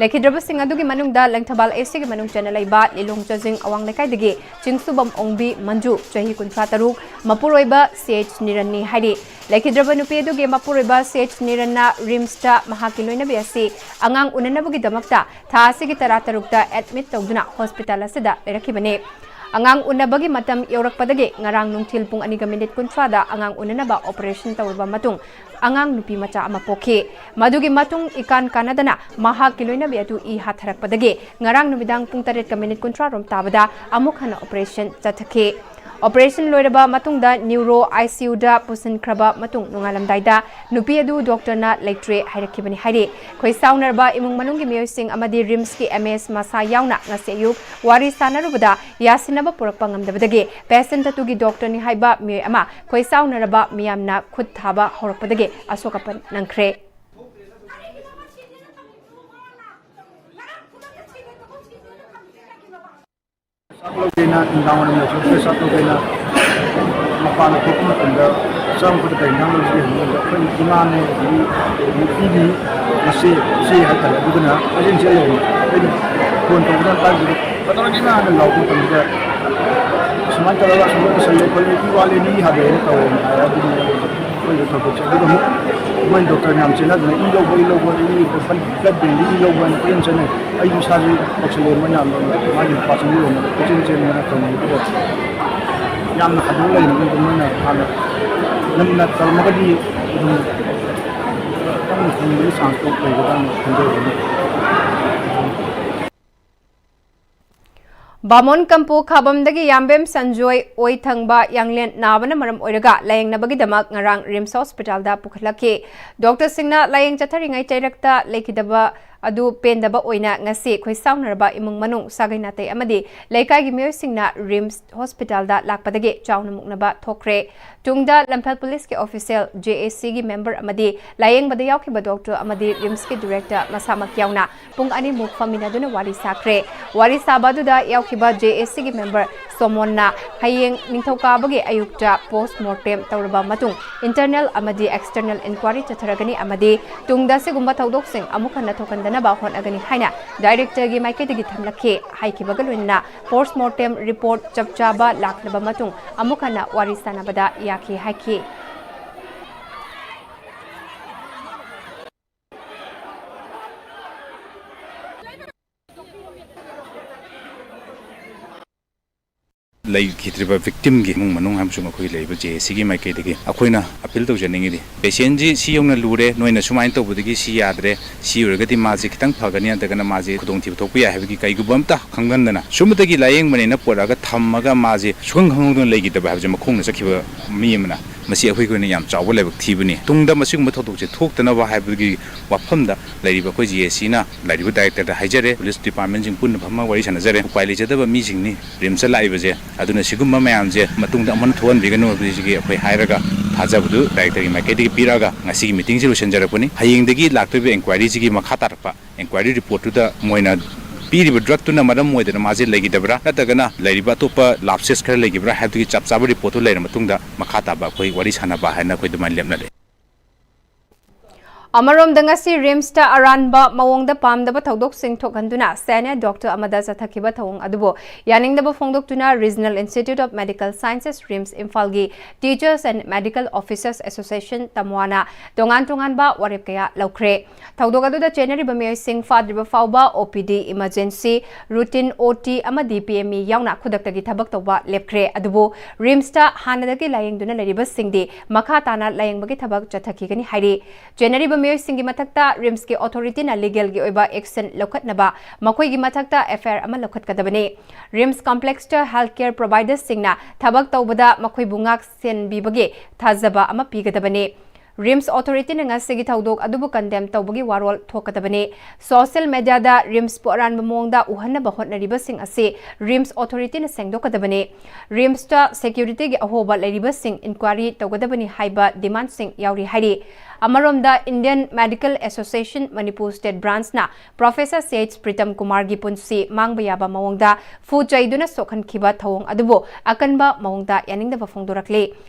ꯂꯩꯈꯤꯗ꯭ꯔꯕꯁꯤꯡ ꯑꯗꯨꯒꯤ ꯃꯅꯨꯡꯗ ꯂꯪꯊꯕꯥꯜ ACꯒꯤ ꯃꯅꯨꯡ ꯆꯟꯅ ꯂꯩꯕ ꯂꯤꯂꯣꯡ ꯆꯥꯖꯤꯡ ꯑꯋꯥꯡ ꯂꯩꯀꯥꯏꯗꯒꯤ ꯆꯤꯡꯁꯨꯕꯝ ꯑꯣꯡꯕꯤ ꯃꯟꯖꯨ, ꯆꯍꯤ ꯀꯨꯟꯊ꯭ꯔꯥ ꯇꯔꯨꯛ, ꯃꯄꯨꯔꯣꯏꯕ ꯁꯤ ꯑꯩꯆ ꯅꯤꯔꯟꯅꯤ ꯍꯥꯏꯔꯤ꯫ ꯂꯩꯈꯤꯗ꯭ꯔꯕ ꯅꯨꯄꯤ ꯑꯗꯨꯒꯤ ꯃꯄꯨꯔꯣꯏꯕ ꯁꯤ ꯑꯩꯆ ꯅꯤꯔꯟꯅ RIMSꯇ ꯃꯍꯥꯛꯀꯤ ꯂꯣꯏꯅꯕꯤ ꯑꯁꯤ ꯑꯉꯥꯡ ꯎꯅꯅꯕꯒꯤꯗꯃꯛꯇ ꯊꯥ ꯑꯁꯤꯒꯤ ꯇꯔꯥ ꯇꯔꯨꯛꯇ admit ꯇꯧꯗꯨꯅ hospital ꯑꯁꯤꯗ ꯂꯩꯔꯛꯈꯤꯕꯅꯤ꯫ ꯑꯉꯥꯡ ꯎꯅꯕꯒꯤ ꯃꯇꯝ ꯌꯧꯔꯛꯄꯗꯒꯤ ꯉꯔꯥꯡ ꯅꯨꯡꯊꯤꯜ ꯄꯨꯡ ꯑꯅꯤꯒ minute ꯀꯨꯟꯊ꯭ꯔꯥꯗ ꯑꯉꯥꯡ ꯎꯅꯅꯕ operation ꯇꯧꯔꯕ ꯃꯇꯨꯡ ꯑꯉꯥꯡ ꯅꯨꯄꯤ ꯃꯆꯥ ꯑꯃ ꯄꯣꯛꯈꯤ꯫ ꯃꯗꯨꯒꯤ ꯃꯇꯨꯡ ꯏꯀꯥꯟ ꯀꯥꯟꯅꯗꯅ ꯃꯍꯥꯛꯀꯤ ꯂꯣꯏꯅꯕꯤ ꯑꯗꯨ ꯏ ꯍꯥꯊꯔꯛꯄꯗꯒꯤ ꯉꯔꯥꯡ ꯅꯨꯃꯤꯗꯥꯡ ꯄꯨꯡ ꯇꯔꯦꯠꯀ minute ꯀꯨꯟꯊ꯭ꯔꯥ ꯔꯣꯝ ꯇꯥꯕꯗ ꯑꯃꯨꯛ ꯍꯟꯅ operation ꯆꯠꯊꯈꯤ꯫ ꯑꯣꯄꯔꯦꯁꯟ ꯂꯣꯏꯔꯕ ꯃꯇꯨꯡꯗ ꯅ꯭ꯌꯨꯔꯣ ꯑꯥꯏ ꯁꯤ ꯌꯨꯗ ꯄꯨꯁꯤꯟꯈ꯭ꯔꯕ ꯃꯇꯨꯡ ꯅꯣꯡꯉꯥꯜꯂꯝꯗꯥꯏꯗ ꯅꯨꯄꯤ ꯑꯗꯨ ꯗꯣꯛꯇꯔꯅ ꯂꯩꯇ꯭ꯔꯦ ꯍꯥꯏꯔꯛꯈꯤꯕꯅꯤ ꯍꯥꯏꯔꯤ꯫ ꯈꯣꯏꯁꯥꯎꯅꯔꯕ ꯏꯃꯨꯡ ꯃꯅꯨꯡꯒꯤ ꯃꯤꯑꯣꯏꯁꯤꯡ ꯑꯃꯗꯤ ꯔꯤꯝꯁꯀꯤ ꯑꯦꯝ ꯑꯦꯁ ꯃꯁꯥ ꯌꯥꯎꯅ ꯉꯁꯤ ꯑꯌꯨꯛ ꯋꯥꯔꯤ ꯁꯥꯟꯅꯔꯨꯕꯗ ꯌꯥꯁꯤꯟꯅꯕ ꯄꯨꯔꯛꯄ ꯉꯝꯗꯕꯗꯒꯤ ꯄꯦꯁꯦꯟꯠ ꯑꯗꯨꯒꯤ ꯗꯣꯛꯇꯔꯅꯤ ꯍꯥꯏꯕ ꯃꯤꯑꯣꯏ ꯑꯃ ꯈꯣꯏꯁꯥꯎꯅꯔꯕ ꯃꯤꯌꯥꯝꯅ ꯈꯨꯠ ꯊꯥꯕ ꯍꯧꯔꯛꯄꯗꯒꯤ ꯑꯁꯣꯛ ꯑꯄꯟ ꯅꯪꯈ꯭ꯔꯦ꯫ ꯆꯥꯛ ꯂꯧꯒꯦꯅ ꯅꯨꯡꯗꯥꯡ ꯋꯥꯏꯔꯝ ꯌꯧꯁꯤꯜꯂꯛꯄꯗ ꯆꯥꯛ ꯂꯧꯒꯦꯅ ꯃꯄꯥꯟꯗ ꯊꯣꯛꯄ ꯃꯇꯝꯗ ꯆꯪꯉꯛꯄꯗ ꯀꯔꯤ ꯏꯟꯖꯥꯡ ꯂꯧꯁꯤꯒꯦ ꯍꯪꯕ ꯃꯇꯝꯗ ꯑꯩꯈꯣꯏ ꯏꯃꯥꯅꯦ ꯑꯗꯒꯤ ꯅꯨꯄꯤꯒꯤ ꯃꯆꯦ ꯏꯆꯦ ꯍꯥꯏꯇꯥꯔꯦ ꯑꯗꯨꯗꯨꯅ ꯀꯣꯏꯆꯦꯟ ꯆꯦꯜ ꯂꯩꯔꯝꯃꯦ꯫ ꯑꯩꯅ ꯐꯣꯟ ꯇꯧꯕꯗ ꯇꯥꯔꯤꯁꯤꯗꯤ ꯀꯗꯧꯔꯒꯦ ꯏꯃꯥꯅ ꯂꯥꯎꯕ ꯃꯇꯝꯗ ꯁꯨꯃꯥꯏꯅ ꯇꯧꯔꯒ ꯑꯁꯨꯝ ꯂꯣꯏꯁꯜꯂꯦ ꯈꯣꯠꯂꯦ ꯏ ꯋꯥꯠꯂꯦ ꯃꯤ ꯍꯥꯠꯂꯦꯅ ꯇꯧꯔꯦꯅ ꯍꯥꯏ꯫ ꯑꯗꯨꯅꯤ ꯑꯩꯈꯣꯏꯒꯤ ꯊꯧꯗꯣꯛꯁꯦ ꯑꯗꯨꯒ ꯑꯃꯨꯛ ꯃꯣꯏ ꯗꯣꯛꯇꯔ ꯃꯌꯥꯝ ꯆꯦꯟꯅꯗꯅ ꯏ ꯂꯧꯕ ꯏ ꯂꯧꯕ ꯏ ꯕ꯭ꯂꯗ ꯕꯦꯡꯒꯤ ꯏ ꯂꯧꯕ ꯍꯥꯏꯅ ꯀꯣꯏꯆꯦꯟ ꯆꯦꯟꯅꯩ꯫ ꯑꯩꯁꯨ ꯏꯁꯥꯁꯨ ꯇꯧꯁꯜꯂꯦ ꯃꯣꯏꯅ ꯃꯥꯒꯤ ꯅꯨꯄꯥ ꯆꯪꯕꯤꯔꯣꯅ ꯀꯣꯏꯆꯦꯟ ꯆꯦꯟꯗꯅ ꯇꯧꯅꯩ ꯑꯗꯨꯒ ꯌꯥꯝꯅ ꯍꯟꯗꯣꯛ ꯂꯩꯔꯝꯃꯦ꯫ ꯑꯗꯨ ꯃꯣꯏꯅ ꯍꯥꯟꯅ ꯉꯟꯅ ꯇꯧꯔꯝꯃꯒꯗꯤ ꯑꯗꯨꯝ ꯈꯤꯇꯪ ꯍꯤꯡꯕꯒꯤ ꯆꯥꯟꯁꯇꯣ ꯂꯩꯒꯗ꯭ꯔꯥꯅ ꯈꯟꯖꯩ꯫ ꯕꯥꯃꯣꯟ ꯀꯝꯄꯨ ꯈꯥꯕꯝꯗꯒꯤ ꯌꯥꯝꯕꯦꯝ ꯁꯟꯖꯣꯏ ꯑꯣꯏ ꯊꯪꯕ ꯌꯥꯡꯂꯦꯟ ꯅꯥꯕꯅ ꯃꯔꯝ ꯑꯣꯏꯔꯒ ꯂꯥꯌꯦꯡꯅꯕꯒꯤꯗꯃꯛ ꯉꯔꯥꯡ ꯔꯤꯝꯁ ꯍꯣꯁꯄꯤꯇꯥꯜꯗ ꯄꯨꯈꯠꯂꯛꯈꯤ꯫ ꯗꯣꯛꯇꯔꯁꯤꯡꯅ ꯂꯥꯌꯦꯡ ꯆꯠꯊꯔꯤꯉꯩ ꯆꯩꯔꯛꯇ ꯂꯩꯈꯤꯗꯕ ꯑꯗꯨ ꯄꯦꯟꯗꯕ ꯑꯣꯏꯅ ꯉꯁꯤ ꯈꯣꯏꯁꯥꯎꯅꯔꯕ ꯏꯃꯨꯡ ꯃꯅꯨꯡ ꯁꯥꯒꯩ ꯅꯥꯇꯩ ꯑꯃꯗꯤ ꯂꯩꯀꯥꯏꯒꯤ ꯃꯤꯑꯣꯏꯁꯤꯡꯅ ꯔꯤꯝꯁ ꯍꯣꯁꯄꯤꯇꯥꯜꯗ ꯂꯥꯛꯄꯗꯒꯤ ꯆꯥꯎꯅ ꯃꯨꯛꯅꯕ ꯊꯣꯛꯈ꯭ꯔꯦ꯫ ꯇꯨꯡꯗ ꯂꯝꯐꯦꯜ ꯄꯨꯂꯤꯁꯀꯤ ꯑꯣꯐꯤꯁꯤꯌꯦꯜ, ꯖꯦ ꯑꯦ ꯁꯤꯒꯤ ꯃꯦꯝꯕꯔ ꯑꯃꯗꯤ ꯂꯥꯌꯦꯡꯕꯗ ꯌꯥꯎꯈꯤꯕ ꯗꯣꯛꯇꯔ ꯑꯃꯗꯤ ꯔꯤꯝꯁꯀꯤ ꯗꯤꯔꯦꯛꯇꯔ ꯃꯁꯥꯃꯛ ꯌꯥꯎꯅ ꯄꯨꯡ ꯑꯅꯤꯃꯨꯛ ꯐꯝꯃꯤꯟꯅꯗꯨꯅ ꯋꯥꯔꯤ ꯁꯥꯈ꯭ꯔꯦ꯫ ꯋꯥꯔꯤ ꯁꯥꯕ ꯑꯗꯨꯗ ꯌꯥꯎꯈꯤꯕ ꯖꯦ ꯑꯦ ꯁꯤꯒꯤ ꯃꯦꯝꯕꯔ ꯁꯣꯃꯣꯟꯅ ꯍꯌꯦꯡ ꯅꯤꯡꯊꯧꯀꯥꯕꯒꯤ ꯑꯌꯨꯛꯇ ꯄꯣꯁ ꯃꯣꯔꯇꯦꯝ ꯇꯧꯔꯕ ꯃꯇꯨꯡ ꯏꯟꯇꯔꯅꯦꯜ ꯑꯃꯗꯤ ꯑꯦꯛꯁꯇꯔꯅꯦꯜ ꯏꯟꯀ꯭ꯋꯥꯔꯤ ꯆꯠꯊꯔꯒꯅꯤ ꯑꯃꯗꯤ ꯇꯨꯡꯗ ꯑꯁꯤꯒꯨꯝꯕ ꯊꯧꯗꯣꯛꯁꯤꯡ ꯑꯃꯨꯛ ꯍꯟꯅ ꯊꯣꯛꯍꯟꯗꯅꯕ ꯍꯣꯠꯅꯒꯅꯤ ꯍꯥꯏꯅ ꯗꯥꯏꯔꯦꯛꯇꯔꯒꯤ ꯃꯥꯏꯀꯩꯗꯒꯤ ꯊꯝꯂꯛꯈꯤ꯫ ꯍꯥꯏꯈꯤꯕꯒ ꯂꯣꯏꯅꯅ ꯄꯣꯁ ꯃꯣꯔꯇꯦꯝ ꯔꯤꯄꯣꯔꯠ ꯆꯞ ꯆꯥꯕ ꯂꯥꯛꯂꯕ ꯃꯇꯨꯡ ꯑꯃꯨꯛ ꯍꯟꯅ ꯋꯥꯔꯤ ꯁꯥꯟꯅꯕꯗ ꯌꯥꯈꯤ ꯍꯥꯏꯈꯤ꯫ ꯂꯩꯈꯤꯗ꯭ꯔꯤꯕ ꯚꯤꯛꯇꯤꯝꯒꯤ ꯏꯃꯨꯡ ꯃꯅꯨꯡ ꯑꯃꯁꯨꯡ ꯑꯩꯈꯣꯏꯒꯤ ꯂꯩꯔꯤꯕ ꯖꯦ ꯑꯦ ꯁꯤꯒꯤ ꯃꯥꯏꯀꯩꯗꯒꯤ ꯑꯩꯈꯣꯏꯅ ꯑꯄꯤꯜ ꯇꯧꯖꯅꯤꯡꯉꯤꯗꯤ, ꯄꯦꯁꯦꯟꯁꯤ ꯁꯤ ꯌꯧꯅ ꯂꯨꯔꯦ, ꯅꯣꯏꯅ ꯁꯨꯃꯥꯏꯅ ꯇꯧꯕꯗꯒꯤ ꯁꯤ ꯌꯥꯗ꯭ꯔꯦ, ꯁꯤ ꯑꯣꯏꯔꯒꯗꯤ ꯃꯥꯁꯦ ꯈꯤꯇꯪ ꯐꯒꯅꯤ, ꯅꯠꯇ꯭ꯔꯒꯅ ꯃꯥꯁꯦ ꯈꯨꯗꯣꯡꯊꯤꯕ ꯊꯣꯛꯄ ꯌꯥꯏ ꯍꯥꯏꯕꯒꯤ ꯀꯩꯒꯨꯝꯕ ꯑꯝꯇ ꯈꯪꯍꯟꯗꯅ ꯁꯨꯝꯕꯗꯒꯤ ꯂꯥꯏꯌꯦꯡꯕꯅꯦꯅ ꯄꯨꯔꯛꯑꯒ ꯊꯝꯃꯒ ꯃꯥꯁꯦ ꯁꯨꯈꯪ ꯈꯪꯍꯧꯗꯅ ꯂꯩꯈꯤꯗꯕ ꯍꯥꯏꯕꯁꯦ ꯃꯈꯣꯡꯅ ꯆꯠꯈꯤꯕ ꯃꯤ ꯑꯃꯅ ꯃꯁꯤ ꯑꯩꯈꯣꯏꯒꯤ ꯑꯣꯏꯅ ꯌꯥꯝ ꯆꯥꯎꯕ ꯂꯥꯏꯕꯛ ꯊꯤꯕꯅꯤ꯫ ꯇꯨꯡꯗ ꯃꯁꯤꯒꯨꯝꯕ ꯊꯧꯗꯣꯛꯁꯦ ꯊꯣꯛꯇꯅꯕ ꯍꯥꯏꯕꯒꯤ ꯋꯥꯐꯝꯗ ꯂꯩꯔꯤꯕ ꯑꯩꯈꯣꯏ ꯖꯤ ꯑꯦ ꯁꯤꯅ ꯂꯩꯔꯤꯕ ꯗꯥꯏꯔꯦꯛꯇꯔꯗ ꯍꯥꯏꯖꯔꯦ, ꯄꯨꯂꯤꯁ ꯗꯤꯄꯥꯔꯠꯃꯦꯟꯁꯤꯡ ꯄꯨꯟꯅ ꯐꯝꯃꯒ ꯋꯥꯔꯤ ꯁꯥꯟꯅꯖꯔꯦ꯫ ꯎꯄꯥꯏ ꯂꯩꯖꯗꯕ ꯃꯤꯁꯤꯡꯅꯤ ꯔꯤꯝꯁꯇ ꯂꯥꯛꯏꯕꯁꯦ, ꯑꯗꯨꯅ ꯁꯤꯒꯨꯝꯕ ꯃꯌꯥꯝꯁꯦ ꯃꯇꯨꯡꯗ ꯑꯃꯨꯛ ꯊꯣꯛꯍꯟꯕꯤꯒꯅꯨ ꯍꯥꯏꯕꯁꯤꯒꯤ ꯑꯩꯈꯣꯏ ꯍꯥꯏꯔꯒ ꯊꯥꯖꯕꯗꯨ ꯗꯥꯏꯔꯦꯛꯇꯔꯒꯤ ꯃꯥꯏꯀꯩꯗꯒꯤ ꯄꯤꯔꯛꯑꯒ ꯉꯁꯤꯒꯤ ꯃꯤꯇꯤꯡꯁꯤ ꯂꯣꯏꯁꯤꯟꯖꯔꯛꯄꯅꯤ꯫ ꯍꯌꯦꯡꯗꯒꯤ ꯂꯥꯛꯇꯣꯏꯕ ꯏꯟꯀ꯭ꯋꯥꯏꯔꯤꯁꯤꯒꯤ ꯃꯈꯥ ꯇꯥꯔꯛꯄ ꯏꯟꯀ꯭ꯋꯥꯏꯔꯤ ꯔꯤꯄꯣꯔꯠꯇꯨꯗ ꯃꯣꯏꯅ ꯄꯤꯔꯤꯕ ꯗ꯭ꯔꯒꯇꯨꯅ ꯃꯔꯝ ꯑꯣꯏꯗꯅ ꯃꯥꯁꯦ ꯂꯩꯈꯤꯗꯕ꯭ꯔꯥ, ꯅꯠꯇ꯭ꯔꯒꯅ ꯂꯩꯔꯤꯕ ꯑꯇꯣꯞꯄ ꯂꯥꯞꯁꯦꯁ ꯈꯔ ꯂꯩꯈꯤꯕ꯭ꯔꯥ ꯍꯥꯏꯕꯗꯨꯒꯤ ꯆꯞ ꯆꯥꯕ ꯔꯤꯄꯣꯔꯠꯇꯨ ꯂꯩꯔ ꯃꯇꯨꯡꯗ ꯃꯈꯥ ꯇꯥꯕ ꯑꯩꯈꯣꯏ ꯋꯥꯔꯤ ꯁꯥꯟꯅꯕ ꯍꯥꯏꯅ ꯑꯩꯈꯣꯏ ꯑꯗꯨꯃꯥꯏꯅ ꯂꯦꯞꯅꯔꯦ꯫ ꯑꯃꯔꯣꯝꯗ, ꯉꯁꯤ ꯔꯤꯝꯁꯇ ꯑꯔꯥꯟꯕ ꯃꯑꯣꯡꯗ ꯄꯥꯝꯗꯕ ꯊꯧꯗꯣꯛꯁꯤꯡ ꯊꯣꯛꯍꯟꯗꯨꯅ ꯁꯦꯅꯤꯌꯔ ꯗꯣꯛꯇꯔ ꯑꯃꯗ ꯆꯠꯊꯈꯤꯕ ꯊꯧꯑꯣꯡ ꯑꯗꯨꯕꯨ ꯌꯥꯅꯤꯡꯗꯕ ꯐꯣꯡꯗꯣꯛꯇꯨꯅ Regional Institute of Medical Sciences, RIMS ꯏꯝꯐꯥꯜꯒꯤ Teachers and Medical Officers Association, ꯇꯃꯣꯅ ꯇꯣꯉꯥꯟ ꯇꯣꯉꯥꯟꯕ ꯋꯥꯔꯦꯞ ꯀꯌꯥ ꯂꯧꯈ꯭ꯔꯦ꯫ ꯊꯧꯗꯣꯛ ꯑꯗꯨꯗ ꯆꯦꯟꯅꯔꯤꯕ ꯃꯤꯑꯣꯏꯁꯤꯡ ꯐꯥꯗ꯭ꯔꯤꯕ ꯐꯥꯎꯕ ꯑꯣ ꯄꯤ ꯗꯤ, ꯏꯃꯔꯖꯦꯟꯁꯤ, ꯔꯨꯇꯤꯟ ꯑꯣ ꯇꯤ ꯑꯃꯗꯤ ꯄꯤ ꯑꯦꯝ ꯏ ꯌꯥꯎꯅ ꯈꯨꯗꯛꯇꯒꯤ ꯊꯕꯛ ꯇꯧꯕ ꯂꯦꯞꯈ꯭ꯔꯦ꯫ ꯑꯗꯨꯕꯨ ꯔꯤꯝꯁꯇ ꯍꯥꯟꯅꯗꯒꯤ ꯂꯥꯌꯦꯡꯗꯨꯅ ꯂꯩꯔꯤꯕꯁꯤꯡꯗꯤ ꯃꯈꯥ ꯇꯥꯅ ꯂꯥꯌꯦꯡꯕꯒꯤ ꯊꯕꯛ ꯆꯠꯊꯈꯤꯒꯅꯤ ꯍꯥꯏꯔꯤ꯫ ꯆꯦꯟꯅꯔꯤꯕ ꯃꯤꯑꯣꯏꯁꯤꯡꯒꯤ ꯃꯊꯛꯇ ꯔꯤꯝꯁꯀꯤ ꯑꯣꯊꯣꯔꯤꯇꯤꯅ ꯂꯤꯒꯦꯜꯒꯤ ꯑꯣꯏꯕ ꯑꯦꯛꯁꯟ ꯂꯧꯈꯠꯅꯕ ꯃꯈꯣꯏꯒꯤ ꯃꯊꯛꯇ ꯑꯦꯐ ꯑꯥꯏ ꯑꯥꯔ ꯑꯃ ꯂꯧꯈꯠꯀꯗꯕꯅꯤ꯫ ꯔꯤꯝꯁ ꯀꯝꯄ꯭ꯂꯦꯛꯁꯇ ꯍꯦꯜꯊ ꯀꯦꯌꯔ ꯄ꯭ꯔꯣꯚꯥꯏꯗꯔꯁꯤꯡꯅ ꯊꯕꯛ ꯇꯧꯕꯗ ꯃꯈꯣꯏꯕꯨ ꯉꯥꯛ ꯁꯦꯟꯕꯤꯕꯒꯤ ꯊꯥꯖꯕ ꯑꯃ ꯄꯤꯒꯗꯕꯅꯤ꯫ ꯔꯤꯝꯁ ꯑꯣꯊꯣꯔꯤꯇꯤꯅ ꯉꯁꯤꯒꯤ ꯊꯧꯗꯣꯛ ꯑꯗꯨꯕꯨ ꯀꯟꯗꯦꯝ ꯇꯧꯕꯒꯤ ꯋꯥꯔꯣꯜ ꯊꯣꯛꯀꯗꯕꯅꯤ꯫ ꯁꯣꯁꯤꯌꯦꯜ ꯃꯦꯗꯤꯌꯥꯗ ꯔꯤꯝꯁꯄꯨ ꯑꯔꯥꯟꯕ ꯃꯑꯣꯡꯗ ꯎꯍꯟꯅꯕ ꯍꯣꯠꯅꯔꯤꯕꯁꯤꯡ ꯑꯁꯤ ꯔꯤꯝꯁ ꯑꯣꯊꯣꯔꯤꯇꯤꯅ ꯁꯦꯡꯗꯣꯛꯀꯗꯕꯅꯤ꯫ ꯔꯤꯝꯁꯇ ꯁꯦꯀ꯭ꯌꯨꯔꯤꯇꯤꯒꯤ ꯑꯍꯣꯕ ꯂꯩꯔꯤꯕꯁꯤꯡ ꯏꯟꯀ꯭ꯋꯥꯏꯔꯤ ꯇꯧꯒꯗꯕꯅꯤ ꯍꯥꯏꯕ ꯗꯤꯃꯥꯟꯁꯤꯡ ꯌꯥꯎꯔꯤ ꯍꯥꯏꯔꯤ꯫ ꯑꯃꯔꯣꯝꯗ, Indian medical association Manipur state ꯕ꯭ꯔꯥꯟꯁꯅ ꯄ꯭ꯔꯣꯐꯦꯁꯔ ꯁꯤ ꯑꯩꯆ ꯄ꯭ꯔꯤꯇꯝ ꯀꯨꯃꯥꯔꯒꯤ ꯄꯨꯟꯁꯤ ꯃꯥꯡꯕ ꯌꯥꯕ ꯃꯑꯣꯡꯗ ꯐꯨ ꯆꯩꯗꯨꯅ ꯁꯣꯛꯍꯟꯈꯤꯕ ꯊꯧꯑꯣꯡ ꯑꯗꯨꯕꯨ ꯑꯀꯟꯕ ꯃꯑꯣꯡꯗ ꯌꯥꯅꯤꯡꯗꯕ ꯐꯣꯡꯗꯣꯔꯛꯂꯤ꯫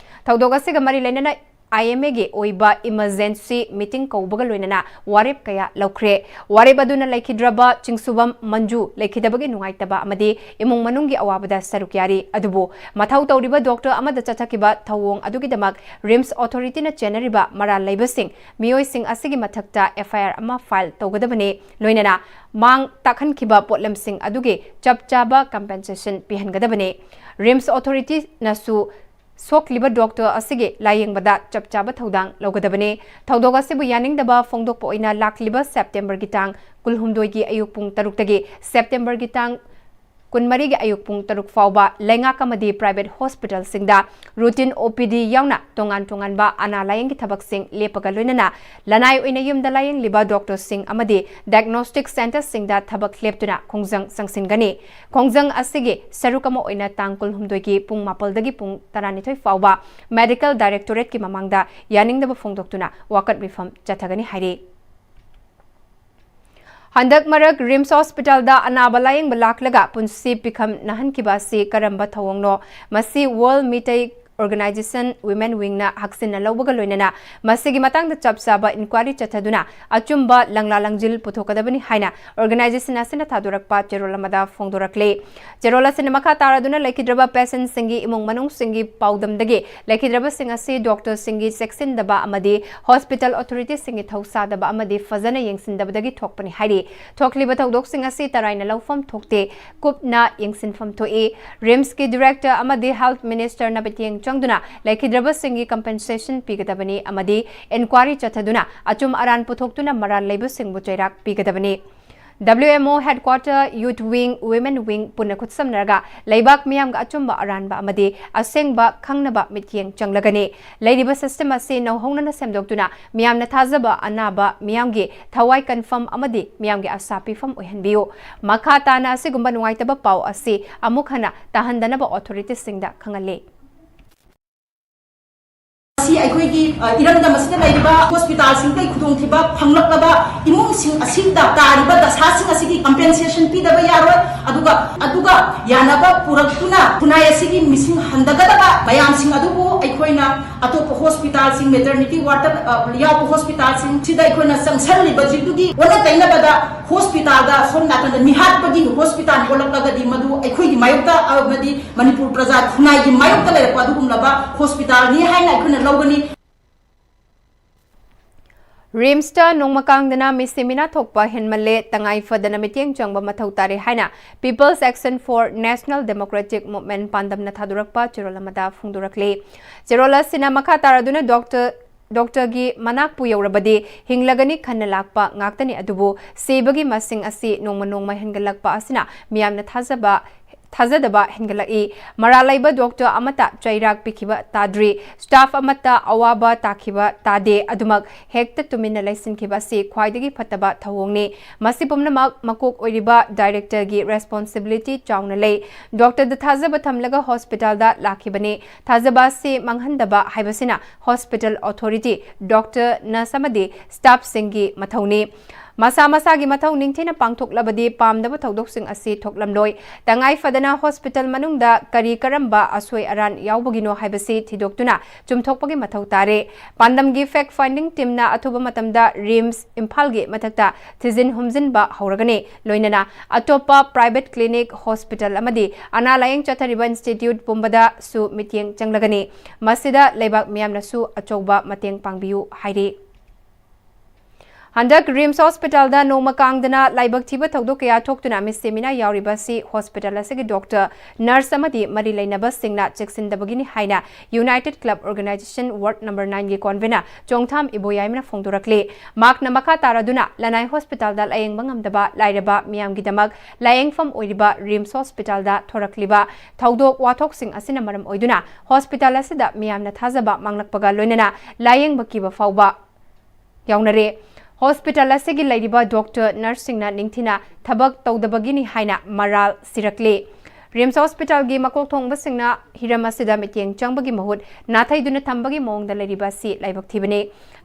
ꯊꯧꯗꯣꯛ ꯑꯁꯤꯒ ꯃꯔꯤ ꯂꯩꯅꯅ ꯑꯥꯏ ꯑꯦꯝ ꯑꯦꯒꯤ ꯑꯣꯏꯕ emergency meeting ꯀꯧꯕꯒ ꯂꯣꯏꯅꯅ ꯋꯥꯔꯦꯞ ꯀꯌꯥ ꯂꯧꯈ꯭ꯔꯦ꯫ ꯋꯥꯔꯦꯞ ꯑꯗꯨꯅ ꯂꯩꯈꯤꯗ꯭ꯔꯕ ꯆꯤꯡꯁꯨꯕꯝ ꯃꯟꯖꯨ ꯂꯩꯈꯤꯗꯕꯒꯤ ꯅꯨꯡꯉꯥꯏꯇꯕ ꯑꯃꯗꯤ ꯏꯃꯨꯡ ꯃꯅꯨꯡꯒꯤ ꯑꯋꯥꯕꯗ ꯁꯔꯨꯛ ꯌꯥꯔꯤ꯫ ꯑꯗꯨꯕꯨ ꯃꯊꯧ ꯇꯧꯔꯤꯕ doctor ꯑꯃꯗ ꯆꯠꯊꯈꯤꯕ ꯊꯧꯑꯣꯡ ꯑꯗꯨꯒꯤꯗꯃꯛ RIMS authority ꯅ ꯆꯦꯟꯅꯔꯤꯕ ꯃꯔꯥꯜ ꯂꯩꯕꯁꯤꯡ, ꯃꯤꯑꯣꯏꯁꯤꯡ ꯑꯁꯤꯒꯤ ꯃꯊꯛꯇ F I R ꯑꯃ file ꯇꯧꯒꯗꯕꯅꯤ꯫ ꯂꯣꯏꯅꯅ ꯃꯥꯡ ꯇꯥꯛꯍꯟꯈꯤꯕ ꯄꯣꯠꯂꯝꯁꯤꯡ ꯑꯗꯨꯒꯤ ꯆꯞ ꯆꯥꯕ compensation ꯄꯤꯍꯟꯒꯗꯕꯅꯤ꯫ RIMS authority ꯅꯁꯨ ꯁꯣꯛꯂꯤꯕ doctor ꯑꯁꯤꯒꯤ ꯂꯥꯌꯦꯡꯕꯗ ꯆꯞ ꯆꯥꯕ ꯊꯧꯗꯥꯡ ꯂꯧꯒꯗꯕꯅꯤ꯫ ꯊꯧꯗꯣꯛ ꯑꯁꯤꯕꯨ ꯌꯥꯅꯤꯡꯗꯕ ꯐꯣꯡꯗꯣꯛꯄ ꯑꯣꯏꯅ ꯂꯥꯛꯂꯤꯕ September ꯒꯤ ꯇꯥꯡ ꯀꯨꯟꯍꯨꯝꯗꯣꯏꯒꯤ ꯑꯌꯨꯛ ꯄꯨꯡ ꯇꯔꯨꯛꯇꯒꯤ September ꯒꯤ ꯇꯥꯡ ꯀꯨꯟꯃꯔꯤꯒꯤ ꯑꯌꯨꯛ ꯄꯨꯡ ꯇꯔꯨꯛ ꯐꯥꯎꯕ ꯂꯩꯉꯥꯛ ꯑꯃꯗꯤ private hospital ꯁꯤꯡꯗ routine O P D ꯌꯥꯎꯅ ꯇꯣꯉꯥꯟ ꯇꯣꯉꯥꯟꯕ ꯑꯅꯥ ꯂꯥꯌꯦꯡꯒꯤ ꯊꯕꯛꯁꯤꯡ ꯂꯦꯞꯄꯒ ꯂꯣꯏꯅꯅ ꯂꯅꯥꯏ ꯑꯣꯏꯅ ꯌꯨꯝꯗ ꯂꯥꯌꯦꯡꯂꯤꯕ doctor ꯁꯤꯡ ꯑꯃꯗꯤ diagnostic centre ꯁꯤꯡꯗ ꯊꯕꯛ ꯂꯦꯞꯇꯨꯅ ꯈꯣꯡꯖꯪ ꯆꯪꯁꯤꯟꯒꯅꯤ꯫ ꯈꯣꯡꯖꯪ ꯑꯁꯤꯒꯤ ꯁꯔꯨꯛ ꯑꯃ ꯑꯣꯏꯅ ꯇꯥꯡ ꯀꯨꯟꯍꯨꯝꯗꯣꯏꯒꯤ ꯄꯨꯡ ꯃꯥꯄꯜꯗꯒꯤ ꯄꯨꯡ ꯇꯔꯥꯅꯤꯊꯣꯏ ꯐꯥꯎꯕ Medical Directorate ꯀꯤ ꯃꯃꯥꯡꯗ ꯌꯥꯅꯤꯡꯗꯕ ꯐꯣꯡꯗꯣꯛꯇꯨꯅ ꯋꯥꯀꯠ ꯃꯤꯐꯝ ꯆꯠꯊꯒꯅꯤ ꯍꯥꯏꯔꯤ꯫ ꯍꯟꯗꯛ ꯃꯔꯛ RIMS hospital ꯗ ꯑꯅꯥꯕ ꯂꯥꯌꯦꯡꯕ ꯂꯥꯛꯂꯒ ꯄꯨꯟꯁꯤ ꯄꯤꯈꯝ ꯅꯥꯍꯟꯈꯤꯕ ꯑꯁꯤ ꯀꯔꯝꯕ ꯊꯧꯑꯣꯡꯅꯣ? ꯃꯁꯤ World Meitei Organization Women Wing ꯅ ꯍꯛꯆꯤꯟꯅ ꯂꯧꯕꯒ ꯂꯣꯏꯅꯅ ꯃꯁꯤꯒꯤ ꯃꯇꯥꯡꯗ ꯆꯞ ꯆꯥꯕ inquiry ꯆꯠꯊꯗꯨꯅ ꯑꯆꯨꯝꯕ ꯂꯪꯂꯥ ꯂꯪꯖꯤꯜ ꯄꯨꯊꯣꯛꯀꯗꯕꯅꯤ ꯍꯥꯏꯅ organization ꯑꯁꯤꯅ ꯊꯥꯗꯣꯔꯛꯄ ꯆꯦꯔꯣꯜ ꯑꯃꯗ ꯐꯣꯡꯗꯣꯔꯛꯂꯤ꯫ ꯆꯦꯔꯣꯜ ꯑꯁꯤꯅ ꯃꯈꯥ ꯇꯥꯔꯗꯨꯅ ꯂꯩꯈꯤꯗ꯭ꯔꯕ patient ꯁꯤꯡꯒꯤ ꯏꯃꯨꯡ ꯃꯅꯨꯡꯁꯤꯡꯒꯤ ꯄꯥꯎꯗꯝꯗꯒꯤ ꯂꯩꯈꯤꯗ꯭ꯔꯕꯁꯤꯡ ꯑꯁꯤ doctor ꯁꯤꯡꯒꯤ ꯆꯦꯛꯁꯤꯟꯗꯕ ꯑꯃꯗꯤ hospital authority ꯁꯤꯡꯒꯤ ꯊꯧꯁꯥꯗꯕ ꯑꯃꯗꯤ ꯐꯖꯅ ꯌꯦꯡꯁꯤꯟꯗꯕꯗꯒꯤ ꯊꯣꯛꯄꯅꯤ ꯍꯥꯏꯔꯤ꯫ ꯊꯣꯛꯂꯤꯕ ꯊꯧꯗꯣꯛꯁꯤꯡ ꯑꯁꯤ ꯇꯔꯥꯏꯅ ꯂꯧꯐꯝ ꯊꯣꯛꯇꯦ, ꯀꯨꯞꯅ ꯌꯦꯡꯁꯤꯟꯐꯝ ꯊꯣꯛꯏ꯫ RIMS ꯀꯤ director ꯑꯃꯗꯤ health minister ꯅ ꯃꯤꯠꯌꯦꯡ ꯆꯪꯗꯨꯅ ꯂꯩꯈꯤꯗ꯭ꯔꯕꯁꯤꯡꯒꯤ compensation ꯄꯤꯒꯗꯕꯅꯤ ꯑꯃꯗꯤ inquiry ꯆꯠꯊꯗꯨꯅ ꯑꯆꯨꯝ ꯑꯔꯥꯟ ꯄꯨꯊꯣꯛꯇꯨꯅ ꯃꯔꯥꯜ ꯂꯩꯕꯁꯤꯡꯕꯨ ꯆꯩꯔꯥꯛ ꯄꯤꯒꯗꯕꯅꯤ꯫ W M O headquarter, Youth Wing, Women Wing ꯄꯨꯟꯅ ꯈꯨꯠꯁꯝꯅꯔꯒ ꯂꯩꯕꯥꯛ ꯃꯤꯌꯥꯝꯒ ꯑꯆꯨꯝꯕ ꯑꯔꯥꯟꯕ ꯑꯃꯗꯤ ꯑꯁꯦꯡꯕ ꯈꯪꯅꯕ ꯃꯤꯠꯌꯦꯡ ꯆꯪꯂꯒꯅꯤ꯫ ꯂꯩꯔꯤꯕ system ꯑꯁꯤ ꯅꯧꯍꯧꯅꯅ ꯁꯦꯝꯗꯣꯛꯇꯨꯅ ꯃꯤꯌꯥꯝꯅ ꯊꯥꯖꯕ ꯑꯅꯥꯕ ꯃꯤꯌꯥꯝꯒꯤ ꯊꯋꯥꯏ ꯀꯟꯐꯝ ꯑꯃꯗꯤ ꯃꯤꯌꯥꯝꯒꯤ ꯑꯁꯥ ꯄꯤꯐꯝ ꯑꯣꯏꯍꯟꯕꯤꯌꯨ꯫ ꯃꯈꯥ ꯇꯥꯅ ꯑꯁꯤꯒꯨꯝꯕ ꯅꯨꯡꯉꯥꯏꯇꯕ ꯄꯥꯎ ꯑꯁꯤ ꯑꯃꯨꯛ ꯍꯟꯅ ꯇꯥꯍꯟꯗꯅꯕ authority ꯁꯤꯡꯗ ꯈꯪꯍꯜꯂꯤ꯫ ꯁꯤ ꯑꯩꯈꯣꯏꯒꯤ, ꯑ, ꯏꯔꯝꯗꯝ ꯑꯁꯤꯗ ꯂꯩꯔꯤꯕ ꯍꯣꯁꯄꯤꯇꯥꯜꯁꯤꯡꯗ ꯈꯨꯗꯣꯡꯊꯤꯕ ꯐꯪꯂꯛꯂꯕ ꯏꯃꯨꯡꯁꯤꯡ ꯑꯁꯤꯗ ꯇꯥꯔꯤꯕ ꯗꯁꯥꯁꯤꯡ ꯑꯁꯤꯒꯤ compensation ꯄꯤꯗꯕ ꯌꯥꯔꯣꯏ꯫ ꯑꯗꯨꯒ, ꯑꯗꯨꯒ ꯌꯥꯅꯕ ꯄꯨꯔꯛꯇꯨꯅ ꯈꯨꯟꯅꯥꯏ ꯑꯁꯤꯒꯤ ꯃꯤꯁꯤꯡ ꯍꯟꯊꯒꯗꯕ ꯃꯌꯥꯝꯁꯤꯡ ꯑꯗꯨꯕꯨ ꯑꯩꯈꯣꯏꯅ ꯑꯇꯣꯞꯄ ꯍꯣꯁꯄꯤꯇꯥꯜꯁꯤꯡ, maternity ward, ꯑ, ꯌꯥꯎꯕ ꯍꯣꯁꯄꯤꯇꯥꯜꯁꯤꯡ ꯁꯤꯗ ꯑꯩꯈꯣꯏꯅ ꯆꯪꯁꯜꯂꯤꯕꯁꯤꯡꯗꯨꯒꯤ ꯑꯣꯟꯅ ꯇꯩꯅꯕꯗ ꯍꯣꯁꯄꯤꯇꯥꯜꯗ ꯁꯣꯝ ꯅꯥꯀꯟꯗ ꯃꯤꯍꯥꯠꯄꯒꯤ ꯍꯣꯁꯄꯤꯇꯥꯜ ꯑꯣꯜꯂꯛꯂꯒꯗꯤ ꯃꯗꯨ ꯑꯩꯈꯣꯏꯒꯤ ꯃꯥꯌꯣꯛꯇ, ꯑꯃꯗꯤ ꯃꯅꯤꯄꯨꯔ ꯄ꯭ꯔꯖꯥ ꯈꯨꯟꯅꯥꯏꯒꯤ ꯃꯥꯌꯣꯛꯇ ꯂꯩꯔꯛꯄ ꯑꯗꯨꯒꯨꯝꯂꯕ ꯍꯣꯁꯄꯤꯇꯥꯜꯅꯤ ꯍꯥꯏꯅ ꯑꯩꯈꯣꯏꯅ ꯂꯧꯒꯅꯤ꯫ ꯔꯤꯝꯁꯇ ꯅꯣꯡꯃ ꯀꯥꯡꯗꯅ ꯃꯤꯁꯤ ꯃꯤꯅꯥ ꯊꯣꯛꯄ ꯍꯦꯟꯃꯜꯂꯦ, ꯇꯉꯥꯏ ꯐꯗꯅ ꯃꯤꯠꯌꯦꯡ ꯆꯪꯕ ꯃꯊꯧ ꯇꯥꯔꯦ ꯍꯥꯏꯅ People's Action for National Democratic Movement ꯄꯥꯟꯗꯝꯅ ꯊꯥꯗꯣꯔꯛꯄ ꯆꯦꯔꯣꯜ ꯑꯃꯗ ꯐꯣꯡꯗꯣꯔꯛꯂꯤ꯫ ꯆꯦꯔꯣꯜ ꯑꯁꯤꯅ ꯃꯈꯥ ꯇꯥꯔꯗꯨꯅ ꯗꯣꯛꯇꯔ ꯗꯣꯛꯇꯔꯒꯤ ꯃꯅꯥꯛꯄꯨ ꯌꯧꯔꯕꯗꯤ ꯍꯤꯡꯂꯒꯅꯤ ꯈꯟꯅ ꯂꯥꯛꯄ ꯉꯥꯛꯇꯅꯤ, ꯑꯗꯨꯕꯨ ꯁꯤꯕꯒꯤ ꯃꯁꯤꯡ ꯑꯁꯤ ꯅꯣꯡꯃ ꯅꯣꯡꯃ ꯍꯦꯟꯒꯠꯂꯛꯄ ꯑꯁꯤꯅ ꯃꯤꯌꯥꯝꯅ ꯊꯥꯖꯕ ꯊꯥꯖꯗꯕ ꯍꯦꯟꯒꯠꯂꯛꯏ꯫ ꯃꯔꯥꯜ ꯂꯩꯕ ꯗꯣꯛꯇꯔ ꯑꯃꯠꯇ ꯆꯩꯔꯥꯛ ꯄꯤꯈꯤꯕ ꯇꯥꯗ꯭ꯔꯤ꯫ ꯁ꯭ꯇꯥꯐ ꯑꯃꯠꯇ ꯑꯋꯥꯕ ꯇꯥꯈꯤꯕ ꯇꯥꯗꯦ꯫ ꯑꯗꯨꯃꯛ ꯍꯦꯛꯇ ꯇꯨꯃꯤꯟꯅ ꯂꯩꯁꯤꯟꯈꯤꯕ ꯑꯁꯤ ꯈ꯭ꯋꯥꯏꯗꯒꯤ ꯐꯠꯇꯕ ꯊꯧꯑꯣꯡꯅꯤ꯫ ꯃꯁꯤ ꯄꯨꯝꯅꯃꯛ ꯃꯀꯣꯛ ꯑꯣꯏꯔꯤꯕ ꯗꯥꯏꯔꯦꯛꯇꯔꯒꯤ ꯔꯦꯁꯄꯣꯟꯁꯤꯕꯤꯂꯤꯇꯤ ꯆꯥꯎꯅ ꯂꯩ꯫ ꯗꯣꯛꯇꯔꯗ ꯊꯥꯖꯕ ꯊꯝꯂꯒ ꯍꯣꯁꯄꯤꯇꯥꯜꯗ ꯂꯥꯛꯈꯤꯕꯅꯤ꯫ ꯊꯥꯖꯕ ꯑꯁꯤ ꯃꯥꯡꯍꯟꯗꯕ ꯍꯥꯏꯕꯁꯤꯅ ꯍꯣꯁꯄꯤꯇꯥꯜ ꯑꯣꯊꯣꯔꯤꯇꯤ, ꯗꯣꯛꯇꯔ, ꯅꯔꯁ ꯑꯃꯗꯤ ꯁ꯭ꯇꯥꯐꯁꯤꯡꯒꯤ ꯃꯊꯧꯅꯤ꯫ ꯃꯁꯥ ꯃꯁꯥꯒꯤ ꯃꯊꯧ ꯅꯤꯡꯊꯤꯅ ꯄꯥꯡꯊꯣꯛꯂꯕꯗꯤ ꯄꯥꯝꯗꯕ ꯊꯧꯗꯣꯛꯁꯤꯡ ꯑꯁꯤ ꯊꯣꯛꯂꯝꯂꯣꯏ꯫ ꯇꯉꯥꯏ ꯐꯗꯅ ꯍꯣꯁꯄꯤꯇꯥꯜ ꯃꯅꯨꯡꯗ ꯀꯔꯤ ꯀꯔꯝꯕ ꯑꯁꯣꯏ ꯑꯔꯥꯟ ꯌꯥꯎꯕꯒꯤꯅꯣ ꯍꯥꯏꯕꯁꯤ ꯊꯤꯗꯣꯛꯇꯨꯅ ꯆꯨꯝꯊꯣꯛꯄꯒꯤ ꯃꯊꯧ ꯇꯥꯔꯦ꯫ ꯄꯥꯟꯗꯝꯒꯤ fact finding teamꯅ ꯑꯊꯨꯕ ꯃꯇꯝꯗ ꯔꯤꯝꯁ ꯏꯝꯐꯥꯜꯒꯤ ꯃꯊꯛꯇ ꯊꯤꯖꯤꯟ ꯍꯨꯝꯖꯤꯟꯕ ꯍꯧꯔꯒꯅꯤ꯫ ꯂꯣꯏꯅꯅ ꯑꯇꯣꯞꯄ private clinic, ꯍꯣꯁꯄꯤꯇꯥꯜ ꯑꯃꯗꯤ ꯑꯅꯥ ꯂꯥꯌꯦꯡ ꯆꯠꯊꯔꯤꯕ institute ꯄꯨꯝꯕꯗꯁꯨ ꯃꯤꯠꯌꯦꯡ ꯆꯪꯂꯒꯅꯤ꯫ ꯃꯁꯤꯗ ꯂꯩꯕꯥꯛ ꯃꯤꯌꯥꯝꯅꯁꯨ ꯑꯆꯧꯕ ꯃꯇꯦꯡ ꯄꯥꯡꯕꯤꯌꯨ ꯍꯥꯏꯔꯤ꯫ ꯍꯟꯗꯛ ꯔꯤꯝꯁ ꯍꯣꯁꯄꯤꯇꯥꯜꯗ ꯅꯣꯡꯃ ꯀꯥꯡꯗꯅ ꯂꯥꯏꯕꯛ ꯊꯤꯕ ꯊꯧꯗꯣꯛ ꯀꯌꯥ ꯊꯣꯛꯇꯨꯅ ꯃꯤꯁꯤ ꯃꯤꯅꯥ ꯌꯥꯎꯔꯤꯕ ꯑꯁꯤ ꯍꯣꯁꯄꯤꯇꯥꯜ ꯑꯁꯤꯒꯤ ꯗꯣꯛꯇꯔ, ꯅꯔꯁ ꯑꯃꯗꯤ ꯃꯔꯤ ꯂꯩꯅꯕꯁꯤꯡꯅ ꯆꯦꯛꯁꯤꯟꯗꯕꯒꯤꯅꯤ ꯍꯥꯏꯅ United Club Organization Ward number nineꯒꯤ convener ꯆꯣꯡꯊꯥꯝ ꯏꯕꯣꯌꯥꯏꯃꯅ ꯐꯣꯡꯗꯣꯔꯛꯂꯤ꯫ ꯃꯍꯥꯛꯅ ꯃꯈꯥ ꯇꯥꯔꯗꯨꯅ ꯂꯅꯥꯏ ꯍꯣꯁꯄꯤꯇꯥꯜꯗ ꯂꯥꯌꯦꯡꯕ ꯉꯝꯗꯕ ꯂꯥꯏꯔꯕ ꯃꯤꯌꯥꯝꯒꯤꯗꯃꯛ ꯂꯥꯌꯦꯡꯐꯝ ꯑꯣꯏꯔꯤꯕ ꯔꯤꯝꯁ ꯍꯣꯁꯄꯤꯇꯥꯜꯗ ꯊꯣꯔꯛꯂꯤꯕ ꯊꯧꯗꯣꯛ ꯋꯥꯊꯣꯛꯁꯤꯡ ꯑꯁꯤꯅ ꯃꯔꯝ ꯑꯣꯏꯗꯨꯅ ꯍꯣꯁꯄꯤꯇꯥꯜ ꯑꯁꯤꯗ ꯃꯤꯌꯥꯝꯅ ꯊꯥꯖꯕ ꯃꯥꯡꯂꯛꯄꯒ ꯂꯣꯏꯅꯅ ꯂꯥꯌꯦꯡꯕ ꯀꯤꯕ ꯐꯥꯎꯕ ꯌꯥꯎꯅꯔꯦ꯫ ꯍꯣꯁꯄꯤꯇꯥꯜ ꯑꯁꯤꯒꯤ ꯂꯩꯔꯤꯕ ꯗꯣꯛꯇꯔ, ꯅꯔꯁꯁꯤꯡꯅ ꯅꯤꯡꯊꯤꯅ ꯊꯕꯛ ꯇꯧꯗꯕꯒꯤꯅꯤ ꯍꯥꯏꯅ ꯃꯔꯥꯜ ꯁꯤꯔꯛꯂꯤ꯫ ꯔꯤꯝꯁ ꯍꯣꯁꯄꯤꯇꯥꯜꯒꯤ ꯃꯀꯣꯛ ꯊꯣꯡꯕꯁꯤꯡꯅ ꯍꯤꯔꯝ ꯑꯁꯤꯗ ꯃꯤꯠꯌꯦꯡ ꯆꯪꯕꯒꯤ ꯃꯍꯨꯠ ꯅꯥꯊꯩꯗꯨꯅ ꯊꯝꯕꯒꯤ ꯃꯑꯣꯡꯗ ꯂꯩꯔꯤꯕ ꯑꯁꯤ ꯂꯥꯏꯕꯛ ꯊꯤꯕꯅꯤ꯫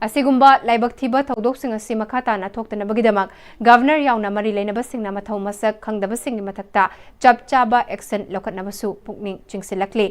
ꯑꯁꯤꯒꯨꯝꯕ ꯂꯥꯏꯕꯛ ꯊꯤꯕ ꯊꯧꯗꯣꯛꯁꯤꯡ ꯑꯁꯤ ꯃꯈꯥ ꯇꯥꯅ ꯊꯣꯛꯇꯅꯕꯒꯤꯗꯃꯛ ꯒꯚꯔꯅꯔ ꯌꯥꯎꯅ ꯃꯔꯤ ꯂꯩꯅꯕꯁꯤꯡꯅ ꯃꯊꯧ ꯃꯁꯛ ꯈꯪꯗꯕꯁꯤꯡꯒꯤ ꯃꯊꯛꯇ ꯆꯞ ꯆꯥꯕ action ꯂꯧꯈꯠꯅꯕꯁꯨ ꯄꯨꯛꯅꯤꯡ ꯆꯤꯡꯁꯤꯜꯂꯛꯂꯤ꯫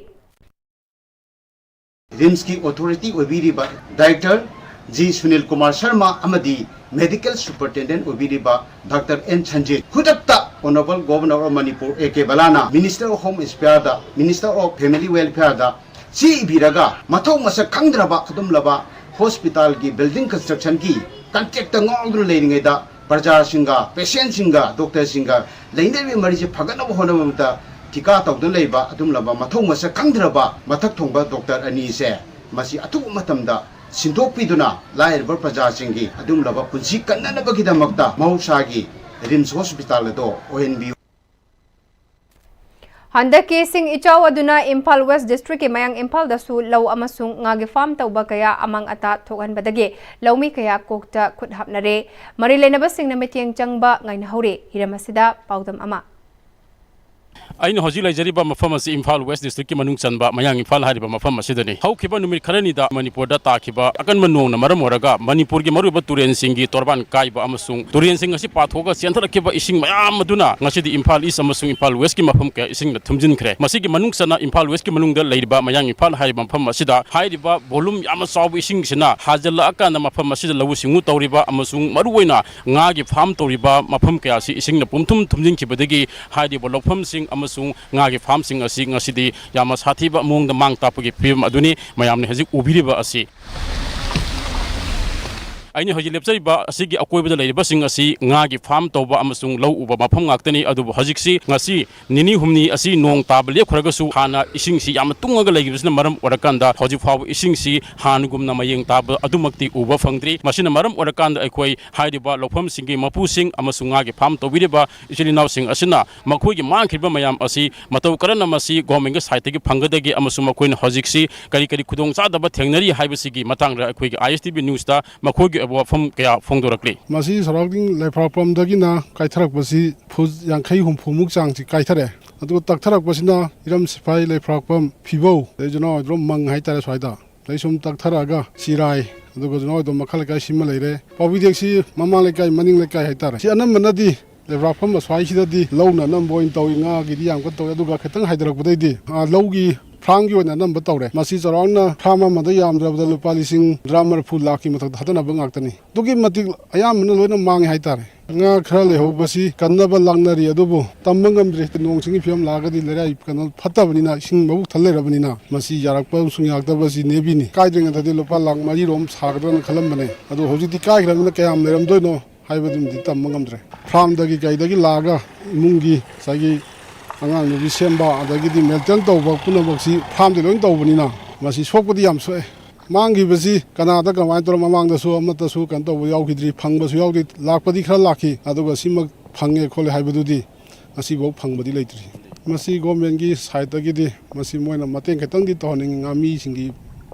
ꯔꯤꯝꯁꯀꯤ ꯑꯣꯊꯣꯔꯤꯇꯤ ꯑꯣꯏꯕꯤꯔꯤꯕ ꯗꯥꯏꯔꯦꯛꯇꯔ ꯖꯤ ꯁꯨꯅꯤꯜ ꯀꯨꯃꯥꯔ ꯁꯔꯃ ꯑꯃꯗꯤ ꯃꯦꯗꯤꯀꯦꯜ ꯁꯨꯄꯔꯤꯟꯇꯦꯟꯗꯦꯟꯠ ꯑꯣꯏꯕꯤꯔꯤꯕ ꯗꯥꯛꯇꯔ ꯑꯦꯟ ꯁꯟꯖꯤꯠ ꯈꯨꯗꯛꯇ Honourable Governor of Manipur A K ꯕꯂꯥꯅ Minister of Home Affairsꯗ, Minister of Family Welfareꯗ ꯆꯦ ꯏꯕꯤꯔꯒ ꯃꯊꯧ ꯃꯁꯛ ꯈꯪꯗ꯭ꯔꯕ ꯑꯗꯨꯝꯂꯕ ꯍꯣꯁꯄꯤꯇꯥꯜꯒꯤ building constructionꯒꯤ contractꯇ ꯉꯥꯎꯗꯨꯅ ꯂꯩꯔꯤꯉꯩꯗ ꯄ꯭ꯔꯖꯥꯁꯤꯡꯒ, patientꯁꯤꯡꯒ, doctorꯁꯤꯡꯒ ꯂꯩꯅꯔꯤꯕ ꯃꯔꯤꯁꯦ ꯐꯒꯠꯅꯕ ꯍꯣꯠꯅꯕꯗ ꯊꯤꯀꯥ ꯇꯧꯗꯨꯅ ꯂꯩꯕ ꯑꯗꯨꯝꯂꯕ ꯃꯊꯧ ꯃꯁꯛ ꯈꯪꯗ꯭ꯔꯕ ꯃꯊꯛ ꯊꯣꯡꯕ doctor ꯑꯅꯤꯁꯦ ꯃꯁꯤ ꯑꯊꯨꯕ ꯃꯇꯝꯗ ꯁꯤꯟꯗꯣꯛꯄꯤꯗꯨꯅ ꯂꯥꯏꯔꯕ ꯄ꯭ꯔꯖꯥꯁꯤꯡꯒꯤ ꯑꯗꯨꯝꯂꯕ ꯄꯨꯟꯁꯤ ꯀꯟꯅꯅꯕꯒꯤꯗꯃꯛꯇ ꯃꯍꯧꯁꯥꯒꯤ ꯔꯤꯝꯁ ꯍꯣꯁꯄꯤꯇꯥꯜ ꯑꯗꯨ ꯑꯣꯏꯍꯟꯕꯤꯌꯨ꯫ ꯍꯟꯗꯛꯀꯤ ꯏꯁꯤꯡ ꯏꯆꯥꯎ ꯑꯗꯨꯅ ꯏꯝꯐꯥꯜ ꯋꯦꯁ ꯗꯤꯁꯇ꯭ꯔꯤꯛꯀꯤ ꯃꯌꯥꯡ ꯏꯝꯐꯥꯜꯗꯁꯨ ꯂꯧ ꯑꯃꯁꯨꯡ ꯉꯥꯒꯤ ꯐꯥꯔꯝ ꯇꯧꯕ ꯀꯌꯥ ꯑꯃꯥꯡ ꯑꯇꯥ ꯊꯣꯛꯍꯟꯕꯗꯒꯤ ꯂꯧꯃꯤ ꯀꯌꯥ ꯀꯣꯛꯇ ꯈꯨꯠ ꯍꯥꯞꯅꯔꯦ꯫ ꯃꯔꯤ ꯂꯩꯅꯕꯁꯤꯡꯅ ꯃꯤꯠꯌꯦꯡ ꯆꯪꯕ ꯉꯥꯏꯅꯍꯧꯔꯤ꯫ ꯍꯤꯔꯝ ꯑꯁꯤꯗ ꯄꯥꯎꯗꯝ ꯑꯃ꯫ ꯑꯩꯅ ꯍꯧꯖꯤꯛ ꯂꯩꯖꯔꯤꯕ ꯃꯐꯝ ꯑꯁꯤ ꯏꯝꯐꯥꯜ ꯋꯦꯁ ꯗꯤꯁꯇ꯭ꯔꯤꯛꯀꯤ ꯃꯅꯨꯡ ꯆꯟꯕ ꯃꯌꯥꯡ ꯏꯝꯐꯥꯜ ꯍꯥꯏꯔꯤꯕ ꯃꯐꯝ ꯑꯁꯤꯗꯅꯤ꯫ ꯍꯧꯈꯤꯕ ꯅꯨꯃꯤꯠ ꯈꯔꯅꯤꯗ ꯃꯅꯤꯄꯨꯔꯗ ꯇꯥꯈꯤꯕ ꯑꯀꯟꯕ ꯅꯣꯡꯅ ꯃꯔꯝ ꯑꯣꯏꯔꯒ ꯃꯅꯤꯄꯨꯔꯒꯤ ꯃꯔꯨꯑꯣꯏꯕ ꯇꯨꯔꯦꯜꯁꯤꯡꯒꯤ ꯇꯣꯔꯕꯥꯟ ꯀꯥꯏꯕ ꯑꯃꯁꯨꯡ ꯇꯨꯔꯦꯜꯁꯤꯡ ꯑꯁꯤ ꯄꯥꯊꯣꯛꯑꯒ ꯆꯦꯟꯊꯔꯛꯈꯤꯕ ꯏꯁꯤꯡ ꯃꯌꯥꯝ ꯑꯗꯨꯅ ꯉꯁꯤꯗꯤ ꯏꯝꯐꯥꯜ ꯏꯁ ꯑꯃꯁꯨꯡ ꯏꯝꯐꯥꯜ ꯋꯦꯁꯀꯤ ꯃꯐꯝ ꯀꯌꯥ ꯏꯁꯤꯡꯅ ꯊꯨꯝꯖꯤꯟꯈ꯭ꯔꯦ꯫ ꯃꯁꯤꯒꯤ ꯃꯅꯨꯡ ꯆꯟꯅ ꯏꯝꯐꯥꯜ ꯋꯦꯁꯀꯤ ꯃꯅꯨꯡꯗ ꯂꯩꯔꯤꯕ ꯃꯌꯥꯡ ꯏꯝꯐꯥꯜ ꯍꯥꯏꯔꯤꯕ ꯃꯐꯝ ꯑꯁꯤꯗ ꯍꯥꯏꯔꯤꯕ volume ꯌꯥꯝꯅ ꯆꯥꯎꯕ ꯏꯁꯤꯡꯁꯤꯅ ꯍꯥꯖꯤꯜꯂꯛꯑꯀꯥꯟꯗ ꯃꯐꯝ ꯑꯁꯤꯗ ꯂꯧꯎ ꯁꯤꯡꯎ ꯇꯧꯔꯤꯕ ꯑꯃꯁꯨꯡ ꯃꯔꯨꯑꯣꯏꯅ ꯉꯥꯒꯤ ꯐꯥꯔꯝ ꯇꯧꯔꯤꯕ ꯃꯐꯝ ꯀꯌꯥ ꯑꯁꯤ ꯏꯁꯤꯡꯅ ꯄꯨꯝꯊꯨꯝ ꯊꯨꯝꯖꯤꯟꯈꯤꯕꯗꯒꯤ ꯍꯥꯏꯔꯤꯕ ꯂꯧꯐꯝꯁꯤꯡ ꯑꯃꯁꯨꯡ ꯉꯥꯒꯤ ꯐꯥꯔꯝꯁꯤꯡ ꯑꯁꯤ ꯉꯁꯤꯗꯤ ꯌꯥꯝꯅ ꯁꯥꯊꯤꯕ ꯃꯑꯣꯡꯗ ꯃꯥꯡ ꯇꯥꯛꯄꯒꯤ ꯐꯤꯕꯝ ꯑꯗꯨꯅꯤ ꯃꯌꯥꯝꯅ ꯍꯧꯖꯤꯛ ꯎꯕꯤꯔꯤꯕ ꯑꯁꯤ꯫ ꯑꯩꯅ ꯍꯧꯖꯤꯛ ꯂꯦꯞꯆꯔꯤꯕ ꯑꯁꯤꯒꯤ ꯑꯀꯣꯏꯕꯗ ꯂꯩꯔꯤꯕꯁꯤꯡ ꯑꯁꯤ ꯉꯥꯒꯤ ꯐꯥꯔꯝ ꯇꯧꯕ ꯑꯃꯁꯨꯡ ꯂꯧ ꯎꯕ ꯃꯐꯝ ꯉꯥꯛꯇꯅꯤ꯫ ꯑꯗꯨꯕꯨ ꯍꯧꯖꯤꯛꯁꯤ ꯉꯁꯤ ꯅꯤꯅꯤ ꯍꯨꯝꯅꯤ ꯑꯁꯤ ꯅꯣꯡ ꯇꯥꯕ ꯂꯦꯞꯈ꯭ꯔꯒꯁꯨ ꯍꯥꯟꯅ ꯏꯁꯤꯡꯁꯤ ꯌꯥꯝꯅ ꯇꯨꯡꯉꯒ ꯂꯩꯈꯤꯕꯁꯤꯅ ꯃꯔꯝ ꯑꯣꯏꯔꯀꯥꯟꯗ ꯍꯧꯖꯤꯛ ꯐꯥꯎꯕ ꯏꯁꯤꯡꯁꯤ ꯍꯥꯟꯅꯒꯨꯝꯅ ꯃꯌꯦꯡ ꯇꯥꯕ ꯑꯗꯨꯃꯛꯇꯤ ꯎꯕ ꯐꯪꯗ꯭ꯔꯤ꯫ ꯃꯁꯤꯅ ꯃꯔꯝ ꯑꯣꯏꯔꯀꯥꯟꯗ ꯑꯩꯈꯣꯏ ꯍꯥꯏꯔꯤꯕ ꯂꯧꯐꯝꯁꯤꯡꯒꯤ ꯃꯄꯨꯁꯤꯡ ꯑꯃꯁꯨꯡ ꯉꯥꯒꯤ ꯐꯥꯔꯝ ꯇꯧꯕꯤꯔꯤꯕ ꯏꯆꯤꯜ ꯏꯅꯥꯎꯁꯤꯡ ꯑꯁꯤꯅ ꯃꯈꯣꯏꯒꯤ ꯃꯥꯡꯈꯤꯕ ꯃꯌꯥꯝ ꯑꯁꯤ ꯃꯇꯧ ꯀꯔꯝꯅ ꯃꯁꯤ ꯒꯣꯔꯃꯦꯟꯒꯤ ꯁꯥꯏꯠꯇꯒꯤ ꯐꯪꯒꯗꯒꯦ ꯑꯃꯁꯨꯡ ꯃꯈꯣꯏꯅ ꯍꯧꯖꯤꯛꯁꯤ ꯀꯔꯤ ꯀꯔꯤ ꯈꯨꯗꯣꯡꯆꯥꯗꯕ ꯊꯦꯡꯅꯔꯤ ꯍꯥꯏꯕꯁꯤꯒꯤ ꯃꯇꯥꯡꯗ ꯑꯩꯈꯣꯏꯒꯤ I S T V ꯅ꯭ꯌꯨꯁꯇ ꯃꯈꯣꯏꯒꯤ ꯋꯥꯐꯝ ꯀꯌꯥ ꯐꯣꯡꯗꯣꯔꯛꯂꯤ꯫ ꯃꯁꯤ ꯁꯔꯥꯎꯟꯗꯤꯡ ꯂꯩꯐ꯭ꯔꯥꯛꯄꯝꯗꯒꯤꯅ ꯀꯥꯏꯊꯔꯛꯄꯁꯤ ꯐꯨꯠ ꯌꯥꯡꯈꯩ ꯍꯨꯝꯐꯨꯃꯨꯛ ꯆꯥꯡꯁꯤ ꯀꯥꯏꯊꯔꯛꯑꯦ꯫ ꯑꯗꯨꯒ ꯇꯛꯊꯔꯛꯄꯁꯤꯅ ꯏꯔꯝ ꯁꯤꯐꯥꯏ, ꯂꯩꯐ꯭ꯔꯥꯛꯄꯝ, ꯐꯤꯕꯧ, ꯑꯗꯩ ꯖꯅꯋꯥꯔ ꯃꯪ ꯍꯥꯏꯇꯥꯔꯦ ꯁ꯭ꯋꯥꯏꯗ꯫ ꯑꯗꯩ ꯁꯨꯝ ꯇꯛꯊꯔꯛꯑꯒ ꯁꯤꯔꯥꯏ, ꯑꯗꯨꯒ ꯖꯅꯋꯥꯔ ꯃꯈꯥ ꯂꯩꯀꯥꯏ ꯁꯤꯃ ꯂꯩꯔꯦ꯫ ꯄꯥꯎꯕꯤꯗꯦꯛꯁꯤ ꯃꯃꯥꯡ ꯂꯩꯀꯥꯏ, ꯃꯅꯤꯡ ꯂꯩꯀꯥꯏ ꯍꯥꯏꯇꯥꯔꯦ꯫ ꯁꯤ ꯑꯅꯝꯕꯅꯗꯤ ꯂꯩꯕꯥꯛꯐꯝ ꯑꯁ꯭ꯋꯥꯏꯁꯤꯗꯗꯤ ꯂꯧꯅ ꯑꯅꯝꯕ ꯑꯣꯏꯅ ꯇꯧꯏ, ꯉꯥꯒꯤꯗꯤ ꯌꯥꯝ ꯀꯟꯅ ꯇꯧꯏ꯫ ꯑꯗꯨꯒ ꯈꯤꯇꯪ ꯍꯥꯏꯊꯔꯛꯄꯗꯩꯗꯤ, ꯑꯥ, ꯂꯧꯒꯤ ꯐꯥꯔꯝꯒꯤ ꯑꯣꯏꯅ ꯑꯅꯝꯕ ꯇꯧꯔꯦ꯫ ꯃꯁꯤ ꯆꯥꯎꯔꯥꯛꯅ ꯐꯥꯔꯝ ꯑꯃꯗ ꯌꯥꯝꯗ꯭ꯔꯕꯗ ꯂꯨꯄꯥ ꯂꯤꯁꯤꯡ ꯇꯔꯥ ꯃꯔꯤꯐꯨ ꯂꯥꯛꯀꯤ ꯃꯊꯛꯇ ꯊꯥꯗꯅꯕ ꯉꯥꯛꯇꯅꯤ꯫ ꯑꯗꯨꯛꯀꯤ ꯃꯇꯤꯛ ꯑꯌꯥꯝꯕꯅ ꯂꯣꯏꯅ ꯃꯥꯡꯉꯦ ꯍꯥꯏꯇꯥꯔꯦ꯫ ꯉꯥ ꯈꯔ ꯂꯩꯍꯧꯕꯁꯤ ꯀꯟꯅꯕ ꯂꯥꯛꯅꯔꯤ, ꯑꯗꯨꯕꯨ ꯇꯝꯕ ꯉꯝꯗ꯭ꯔꯤ꯫ ꯅꯣꯡ ꯆꯤꯡꯒꯤ ꯐꯤꯕꯝ ꯂꯥꯛꯑꯒꯗꯤ ꯂꯩꯔꯥꯏ ꯀꯩꯅꯣ ꯐꯠꯇꯕꯅꯤꯅ, ꯏꯁꯤꯡ ꯃꯕꯨꯛ ꯊꯜ ꯂꯩꯔꯕꯅꯤꯅ ꯃꯁꯤ ꯌꯥꯔꯛꯄ ꯑꯃꯁꯨꯡ ꯌꯥꯔꯛꯇꯕꯁꯤ ꯅꯦꯕꯤꯅꯤ꯫ ꯀꯥꯏꯗ꯭ꯔꯤꯉꯩꯗꯗꯤ ꯂꯨꯄꯥ ꯂꯥꯛ ꯃꯔꯤꯔꯣꯝ ꯁꯥꯒꯗ꯭ꯔꯅ ꯈꯜꯂꯝꯕꯅꯦ, ꯑꯗꯣ ꯍꯧꯖꯤꯛꯇꯤ ꯀꯥꯏꯈ꯭ꯔꯕꯅꯤꯅ ꯀꯌꯥꯝ ꯂꯩꯔꯝꯗꯣꯏꯅꯣ ꯍꯥꯏꯕꯗꯨꯃꯗꯤ ꯇꯝꯕ ꯉꯝꯗ꯭ꯔꯦ꯫ ꯐꯥꯔꯝꯗꯒꯤ ꯀꯩꯗꯒꯤ ꯂꯥꯛꯑꯒ ꯏꯃꯨꯡꯒꯤ ꯉꯁꯥꯏꯒꯤ ꯑꯉꯥꯡ ꯅꯨꯕꯤ ꯁꯦꯝꯕ, ꯑꯗꯒꯤꯗꯤ ꯃꯦꯟꯇꯦꯟ ꯇꯧꯕ ꯄꯨꯝꯅꯃꯛꯁꯤ ꯐꯥꯔꯝꯗꯤ ꯂꯣꯏ ꯇꯧꯕꯅꯤꯅ ꯃꯁꯤ ꯁꯣꯛꯄꯗꯤ ꯌꯥꯝ ꯁꯣꯛꯑꯦ꯫ ꯃꯥꯡꯈꯤꯕꯁꯤ ꯀꯅꯥꯗ ꯀꯃꯥꯏꯅ ꯇꯧꯔ, ꯃꯃꯥꯡꯗꯁꯨ ꯑꯃꯠꯇꯁꯨ ꯀꯩꯅꯣ ꯇꯧꯕ ꯌꯥꯎꯈꯤꯗ꯭ꯔꯤ, ꯐꯪꯕꯁꯨ ꯌꯥꯎꯗꯦ, ꯂꯥꯛꯄꯗꯤ ꯈꯔ ꯂꯥꯛꯈꯤ, ꯑꯗꯨꯒ ꯁꯤꯃꯛ ꯐꯪꯉꯦ ꯈꯣꯠꯂꯦ ꯍꯥꯏꯕꯗꯨꯗꯤ ꯉꯁꯤꯐꯥꯎ ꯐꯪꯕꯗꯤ ꯂꯩꯇ꯭ꯔꯤ꯫ ꯃꯁꯤ ꯒꯣꯔꯃꯦꯟꯒꯤ ꯁꯥꯏꯠꯇꯒꯤꯗꯤ ꯃꯁꯤ ꯃꯣꯏꯅ ꯃꯇꯦꯡ ꯈꯤꯇꯪꯗꯤ ꯇꯧꯍꯟꯅꯤꯡꯉꯤ ꯉꯥꯃꯤꯁꯤꯡꯒꯤ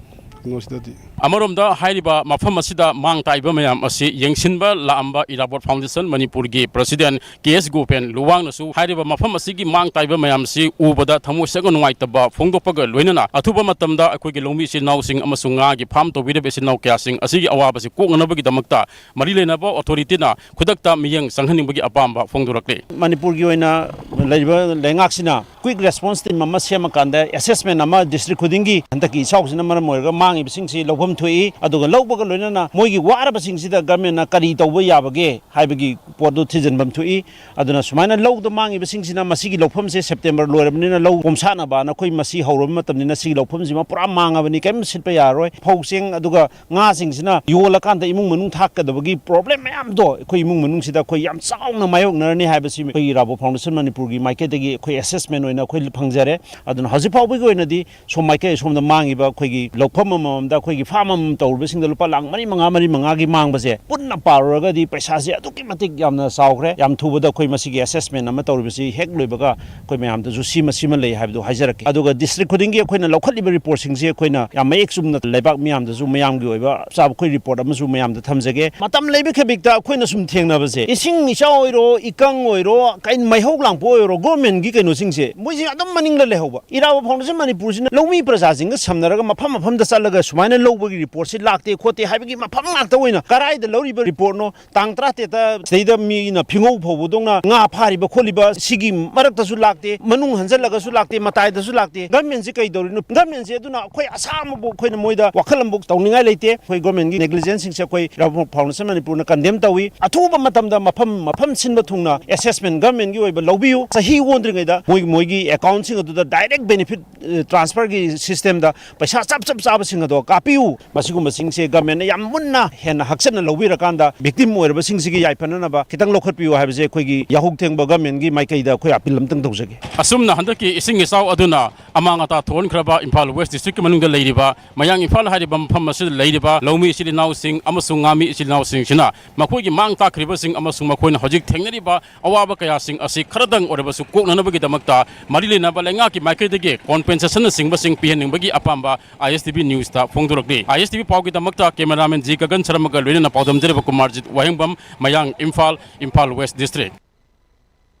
ꯀꯩꯅꯣꯁꯤꯗꯗꯤ꯫ ꯑꯃꯔꯣꯝꯗ ꯍꯥꯏꯔꯤꯕ ꯃꯐꯝ ꯑꯁꯤꯗ ꯃꯥꯡ ꯇꯥꯛꯏꯕ ꯃꯌꯥꯝ ꯑꯁꯤ ꯌꯦꯡꯁꯤꯟꯕ ꯂꯥꯛꯑꯝꯕ ꯏꯔꯥꯕꯣꯠ ꯐꯥꯎꯟꯗꯦꯁꯟ ꯃꯅꯤꯄꯨꯔꯒꯤ ꯄ꯭ꯔꯁꯤꯗꯦꯟ ꯀꯦ ꯑꯦꯁ ꯒꯣꯄꯦꯟ ꯂꯨꯋꯥꯡꯅꯁꯨ ꯍꯥꯏꯔꯤꯕ ꯃꯐꯝ ꯑꯁꯤꯒꯤ ꯃꯥꯡ ꯇꯥꯛꯏꯕ ꯃꯌꯥꯝꯁꯤ ꯎꯕꯗ ꯊꯃꯣꯏ ꯁꯦꯡꯅ ꯅꯨꯡꯉꯥꯏꯇꯕ ꯐꯣꯡꯗꯣꯛꯄꯒ ꯂꯣꯏꯅꯅ ꯑꯊꯨꯕ ꯃꯇꯝꯗ ꯑꯩꯈꯣꯏꯒꯤ ꯂꯧꯃꯤ ꯏꯆꯤꯜ ꯏꯅꯥꯎꯁꯤꯡ ꯑꯃꯁꯨꯡ ꯉꯥꯒꯤ ꯐꯥꯔꯝ ꯇꯧꯕꯤꯔꯤꯕ ꯏꯆꯤꯜ ꯏꯅꯥꯎ ꯀꯌꯥꯁꯤꯡ ꯑꯁꯤꯒꯤ ꯑꯋꯥꯕꯁꯤ ꯀꯣꯛꯅꯅꯕꯒꯤꯗꯃꯛꯇ ꯃꯔꯤ ꯂꯩꯅꯕ ꯑꯣꯊꯣꯔꯤꯇꯤꯅ ꯈꯨꯗꯛꯇ ꯃꯤꯠꯌꯦꯡ ꯆꯪꯍꯟꯅꯤꯡꯕꯒꯤ ꯑꯄꯥꯝꯕ ꯐꯣꯡꯗꯣꯔꯛꯂꯤ꯫ ꯃꯅꯤꯄꯨꯔꯒꯤ ꯑꯣꯏꯅ ꯂꯩꯔꯤꯕ ꯂꯩꯉꯥꯛꯁꯤꯅ quick response team ꯑꯃ ꯁꯦꯝꯃꯀꯥꯟꯗ assessment ꯑꯃ district ꯈꯨꯗꯤꯡꯒꯤ, ꯍꯟꯗꯛꯀꯤ ꯏꯆꯥꯎꯁꯤꯅ ꯃꯔꯝ ꯑꯣꯏꯔꯒ ꯃꯥꯡꯉꯤꯕꯁꯤꯡꯁꯤ ꯂꯧꯐꯝ ꯊꯣꯛꯏ, ꯑꯗꯨꯒ ꯂꯧꯕꯒ ꯂꯣꯏꯅꯅ ꯃꯣꯏꯒꯤ ꯋꯥꯔꯕꯁꯤꯡꯁꯤꯗ governmentꯅ ꯀꯔꯤ ꯇꯧꯕ ꯌꯥꯕꯒꯦ ꯍꯥꯏꯕꯒꯤ ꯄꯣꯠꯇꯨ ꯊꯤꯖꯤꯟꯐꯝ ꯊꯣꯛꯏ꯫ ꯑꯗꯨꯅ ꯁꯨꯃꯥꯏꯅ ꯂꯧꯗ ꯃꯥꯡꯉꯤꯕꯁꯤꯡꯁꯤꯅ ꯃꯁꯤꯒꯤ ꯂꯧꯐꯝꯁꯦ September ꯂꯣꯏꯔꯕꯅꯤꯅ ꯂꯧ ꯄꯣꯝꯁꯥꯠꯅꯕꯅ ꯑꯩꯈꯣꯏ ꯃꯁꯤ ꯍꯧꯔꯕ ꯃꯇꯝꯅꯤꯅ ꯁꯤꯒꯤ ꯂꯧꯐꯝꯁꯤꯃ ꯄꯨꯔꯥ ꯃꯥꯡꯉꯕꯅꯤ, ꯀꯔꯤꯝ ꯁꯤꯠꯄ ꯌꯥꯔꯔꯣꯏ꯫ ꯐꯧ ꯆꯦꯡ ꯑꯗꯨꯒ ꯉꯥꯁꯤꯡꯁꯤꯅ ꯌꯣꯜꯂꯀꯥꯟꯗ ꯏꯃꯨꯡ ꯃꯅꯨꯡ ꯊꯥꯛꯀꯗꯕꯒꯤ problem ꯃꯌꯥꯝꯗꯣ ꯑꯩꯈꯣꯏ ꯏꯃꯨꯡ ꯃꯅꯨꯡꯁꯤꯗ ꯑꯩꯈꯣꯏ ꯌꯥꯝ ꯆꯥꯎꯅ ꯃꯥꯌꯣꯛꯅꯔꯅꯤ ꯍꯥꯏꯕꯁꯤ ꯑꯩꯈꯣꯏꯒꯤ ꯏꯔꯥꯕꯣꯠ ꯐꯥꯎꯟꯗꯦꯁꯟ ꯃꯅꯤꯄꯨꯔꯒꯤ ꯃꯥꯏꯀꯩꯗꯒꯤ ꯑꯩꯈꯣꯏ assessment ꯑꯣꯏꯅ ꯑꯩꯈꯣꯏ ꯐꯪꯖꯔꯦ꯫ ꯑꯗꯨꯅ ꯍꯧꯖꯤꯛ ꯐꯥꯎꯕꯒꯤ ꯑꯣꯏꯅꯗꯤ ꯁꯣꯝ ꯃꯥꯏꯀꯩ ꯑꯁꯣꯝꯗ ꯃꯥꯡꯉꯤꯕ ꯑꯩꯈꯣꯏꯒꯤ ꯂꯧꯐꯝ ꯑꯃ ꯑꯃꯃꯝꯗ ꯑꯩꯈꯣꯏꯒꯤ ꯐꯥꯔꯝ ꯑꯃꯃꯝ ꯇꯧꯔꯤꯕꯁꯤꯡꯗ ꯂꯨꯄꯥ ꯂꯥꯈ ꯃꯔꯤ ꯃꯉꯥ, ꯃꯔꯤ ꯃꯉꯥꯒꯤ ꯃꯥꯡꯕꯁꯦ ꯄꯨꯟꯅ ꯄꯥꯔꯨꯔꯒꯗꯤ ꯄꯩꯁꯥꯁꯦ ꯑꯗꯨꯛꯀꯤ ꯃꯇꯤꯛ ꯌꯥꯝꯅ ꯆꯥꯎꯈ꯭ꯔꯦ꯫ ꯌꯥꯝ ꯊꯨꯕꯗ ꯑꯩꯈꯣꯏ ꯃꯁꯤꯒꯤ ꯑꯦꯁꯦꯁꯃꯦꯟ ꯑꯃ ꯇꯧꯔꯤꯕꯁꯤ ꯍꯦꯛ ꯂꯣꯏꯕꯒ ꯑꯩꯈꯣꯏ ꯃꯌꯥꯝꯗꯁꯨ ꯁꯤꯃ, ꯁꯤꯃ ꯂꯩ ꯍꯥꯏꯕꯗꯨ ꯍꯥꯏꯖꯔꯛꯀꯦ꯫ ꯑꯗꯨꯒ ꯗꯤꯁꯇ꯭ꯔꯤꯛ ꯈꯨꯗꯤꯡꯒꯤ ꯑꯩꯈꯣꯏꯅ ꯂꯧꯈꯠꯂꯤꯕ ꯔꯤꯄꯣꯔꯠꯁꯤꯡꯁꯦ ꯑꯩꯈꯣꯏꯅ ꯌꯥꯝ ꯃꯌꯦꯛ ꯆꯨꯝꯅ ꯂꯩꯕꯥꯛ ꯃꯤꯌꯥꯝꯗꯁꯨ, ꯃꯌꯥꯝꯒꯤ ꯑꯣꯏꯕ ꯆꯞ ꯆꯥꯕ ꯑꯩꯈꯣꯏ ꯔꯤꯄꯣꯔꯠ ꯑꯃꯁꯨ ꯃꯌꯥꯝꯗ ꯊꯝꯖꯒꯦ꯫ ꯃꯇꯝ ꯂꯩꯕ ꯈꯕꯤꯛꯇ ꯑꯩꯈꯣꯏꯅ ꯁꯨꯝ ꯊꯦꯡꯅꯕꯁꯦ, ꯏꯁꯤꯡ ꯏꯆꯥꯎ ꯑꯣꯏꯔꯣ, ꯏꯀꯪ ꯑꯣꯏꯔꯣ, ꯀꯩ, ꯃꯩꯍꯧ ꯂꯥꯡꯄꯣꯛ ꯑꯣꯏꯔꯣ, ꯒꯣꯔꯃꯦꯟꯒꯤ ꯀꯩꯅꯣꯁꯤꯡꯁꯦ ꯃꯣꯏꯁꯦ ꯑꯗꯨꯝ ꯃꯅꯤꯡꯗ ꯂꯩꯍꯧꯕ꯫ ꯏꯔꯥꯕꯣꯠ ꯐꯥꯎꯟꯗꯦꯁꯟ ꯃꯅꯤꯄꯨꯔꯁꯤꯅ ꯂꯧꯃꯤ ꯄ꯭ꯔꯖꯥꯁꯤꯡꯒ ꯁꯝꯅꯔꯒ ꯃꯐꯝ ꯃꯐꯝꯗ ꯆꯠꯂꯒ ꯁꯨꯃꯥꯏꯅ ꯂꯧꯕꯒꯤ ꯔꯤꯄꯣꯔꯠꯁꯤ ꯂꯥꯛꯇꯦ ꯈꯣꯠꯇꯦ ꯍꯥꯏꯕꯒꯤ ꯃꯐꯝ ꯉꯥꯛꯇ ꯑꯣꯏꯅ, ꯀꯔꯥꯏꯗ ꯂꯧꯔꯤꯕ ꯔꯤꯄꯣꯔꯠꯅꯣ, ꯇꯥꯡ ꯇꯔꯥꯇꯔꯦꯠꯇ ꯁꯤꯗꯩꯗ ꯃꯤꯅ ꯐꯤꯉꯧ ꯐꯧꯕꯗꯧꯅ ꯉꯥ ꯐꯥꯔꯤꯕ ꯈꯣꯠꯂꯤꯕ ꯁꯤꯒꯤ ꯃꯔꯛꯇꯁꯨ ꯂꯥꯛꯇꯦ, ꯃꯅꯨꯡ ꯍꯟꯖꯜꯂꯒꯁꯨ ꯂꯥꯛꯇꯦ, ꯃꯇꯥꯏꯗꯁꯨ ꯂꯥꯛꯇꯦ꯫ ꯒꯃꯦꯟꯁꯤ ꯀꯩ ꯇꯧꯔꯤꯅꯣ? ꯒꯃꯦꯟꯁꯤ ꯑꯗꯨꯅ ꯑꯩꯈꯣꯏ ꯑꯁꯥ ꯑꯃꯕꯨ ꯑꯩꯈꯣꯏꯅ ꯃꯣꯏꯗ ꯋꯥꯈꯜ ꯑꯃꯕꯨ ꯇꯧꯅꯤꯡꯉꯥꯏ ꯂꯩꯇꯦ꯫ ꯑꯩꯈꯣꯏ ꯒꯣꯔꯃꯦꯟꯒꯤ ꯅꯦꯒ꯭ꯂꯤꯖꯦꯟꯁꯁꯤꯡꯁꯦ ꯑꯩꯈꯣꯏ ꯏꯔꯥꯕꯣꯠ ꯐꯥꯎꯟꯗꯦꯁꯟ ꯃꯅꯤꯄꯨꯔꯅ ꯀꯟꯗꯦꯝ ꯇꯧꯏ꯫ ꯑꯊꯨꯕ ꯃꯇꯝꯗ ꯃꯐꯝ ꯃꯐꯝ ꯁꯤꯟꯕ ꯊꯨꯡꯅ ꯑꯦꯁꯦꯁꯃꯦꯟ ꯒꯃꯦꯟꯒꯤ ꯑꯣꯏꯕ ꯂꯧꯕꯤꯌꯨ꯫ ꯆꯍꯤ ꯑꯣꯟꯗ꯭ꯔꯤꯉꯩꯗ ꯃꯣꯏ ꯃꯣꯏꯒꯤ ꯑꯦꯀꯥꯎꯟꯁꯤꯡ ꯑꯗꯨꯗ ꯗꯥꯏꯔꯦꯛ ꯕꯦꯅꯤꯐꯤꯠ, ꯑ, ꯇ꯭ꯔꯥꯟꯁꯐꯔꯒꯤ ꯁꯤꯁꯇꯦꯝꯗ ꯄꯩꯁꯥ ꯆꯞ ꯆꯞ ꯆꯥꯕꯁꯤꯡ ꯑꯗꯣ ꯀꯥꯞꯄꯤꯌꯨ꯫ ꯃꯁꯤꯒꯨꯝꯕꯁꯤꯡꯁꯦ ꯒꯃꯦꯟꯅ ꯌꯥꯝ ꯃꯨꯟꯅ ꯍꯦꯟꯅ ꯍꯛꯆꯟꯅ ꯂꯧꯕꯤꯔꯀꯥꯟꯗ ꯚꯤꯛꯇꯤꯝ ꯑꯣꯏꯔꯕꯁꯤꯡꯁꯤꯒꯤ ꯌꯥꯏꯐꯅꯅꯕ ꯈꯤꯇꯪ ꯂꯧꯈꯠꯄꯤꯌꯨ ꯍꯥꯏꯕꯁꯦ ꯑꯩꯈꯣꯏꯒꯤ ꯌꯥꯍꯧ ꯊꯦꯡꯕ ꯒꯃꯦꯟꯒꯤ ꯃꯥꯏꯀꯩꯗ ꯑꯩꯈꯣꯏ ꯑꯄꯤꯜ ꯑꯝꯇꯪ ꯇꯧꯖꯒꯦ꯫ ꯑꯁꯨꯝꯅ ꯍꯟꯗꯛꯀꯤ ꯏꯁꯤꯡ ꯏꯆꯥꯎ ꯑꯗꯨꯅ ꯑꯃꯥꯡ ꯑꯇꯥ ꯊꯣꯛꯍꯟꯈ꯭ꯔꯕ ꯏꯝꯐꯥꯜ ꯋꯦꯁ ꯗꯤꯁꯇ꯭ꯔꯤꯛꯀꯤ ꯃꯅꯨꯡꯗ ꯂꯩꯔꯤꯕ ꯃꯌꯥꯡ ꯏꯝꯐꯥꯜ ꯍꯥꯏꯔꯤꯕ ꯃꯐꯝ ꯑꯁꯤꯗ ꯂꯩꯔꯤꯕ ꯂꯧꯃꯤ ꯏꯆꯤꯜ ꯏꯅꯥꯎꯁꯤꯡ ꯑꯃꯁꯨꯡ ꯉꯥꯃꯤ ꯏꯆꯤꯜ ꯏꯅꯥꯎꯁꯤꯡꯁꯤꯅ ꯃꯈꯣꯏꯒꯤ ꯃꯥꯡ ꯇꯥꯛꯈ꯭ꯔꯤꯕꯁꯤꯡ ꯑꯃꯁꯨꯡ ꯃꯈꯣꯏꯅ ꯍꯧꯖꯤꯛ ꯊꯦꯡꯅꯔꯤꯕ ꯑꯋꯥꯕ ꯀꯌꯥꯁꯤꯡ ꯑꯁꯤ ꯈꯔꯗꯪ ꯑꯣꯏꯔꯕꯁꯨ ꯀꯣꯛꯅꯅꯕꯒꯤꯗꯃꯛꯇ ꯃꯔꯤ ꯂꯩꯅꯕ ꯂꯩꯉꯥꯛꯀꯤ ꯃꯥꯏꯀꯩꯗꯒꯤ ꯀꯣꯝꯄꯦꯟꯁꯦꯁꯟꯅꯆꯤꯡꯕꯁꯤꯡ ꯄꯤꯍꯟꯅꯤꯡꯕꯒꯤ ꯑꯄꯥꯝꯕ ꯑꯥꯏ ꯑꯦꯁ ꯇꯤ ꯚꯤ ꯅ꯭ꯌꯨꯁꯇ ꯐꯣꯡꯗꯣꯔꯛꯂꯤ꯫ ꯑꯥꯏ ꯑꯦꯁ ꯇꯤ ꯚꯤ ꯄꯥꯎꯒꯤꯗꯃꯛꯇ ꯀꯦꯃꯦꯔꯥꯃꯦꯟ ꯖꯤ ꯒꯒꯟ ꯁꯔꯃꯒ ꯂꯣꯏꯅꯅ ꯄꯥꯎꯗꯝꯖꯔꯤꯕ ꯀꯨꯃꯥꯔꯖꯤꯠ ꯋꯥꯍꯦꯡꯕꯝ, ꯃꯌꯥꯡ Imphal, Imphal west district.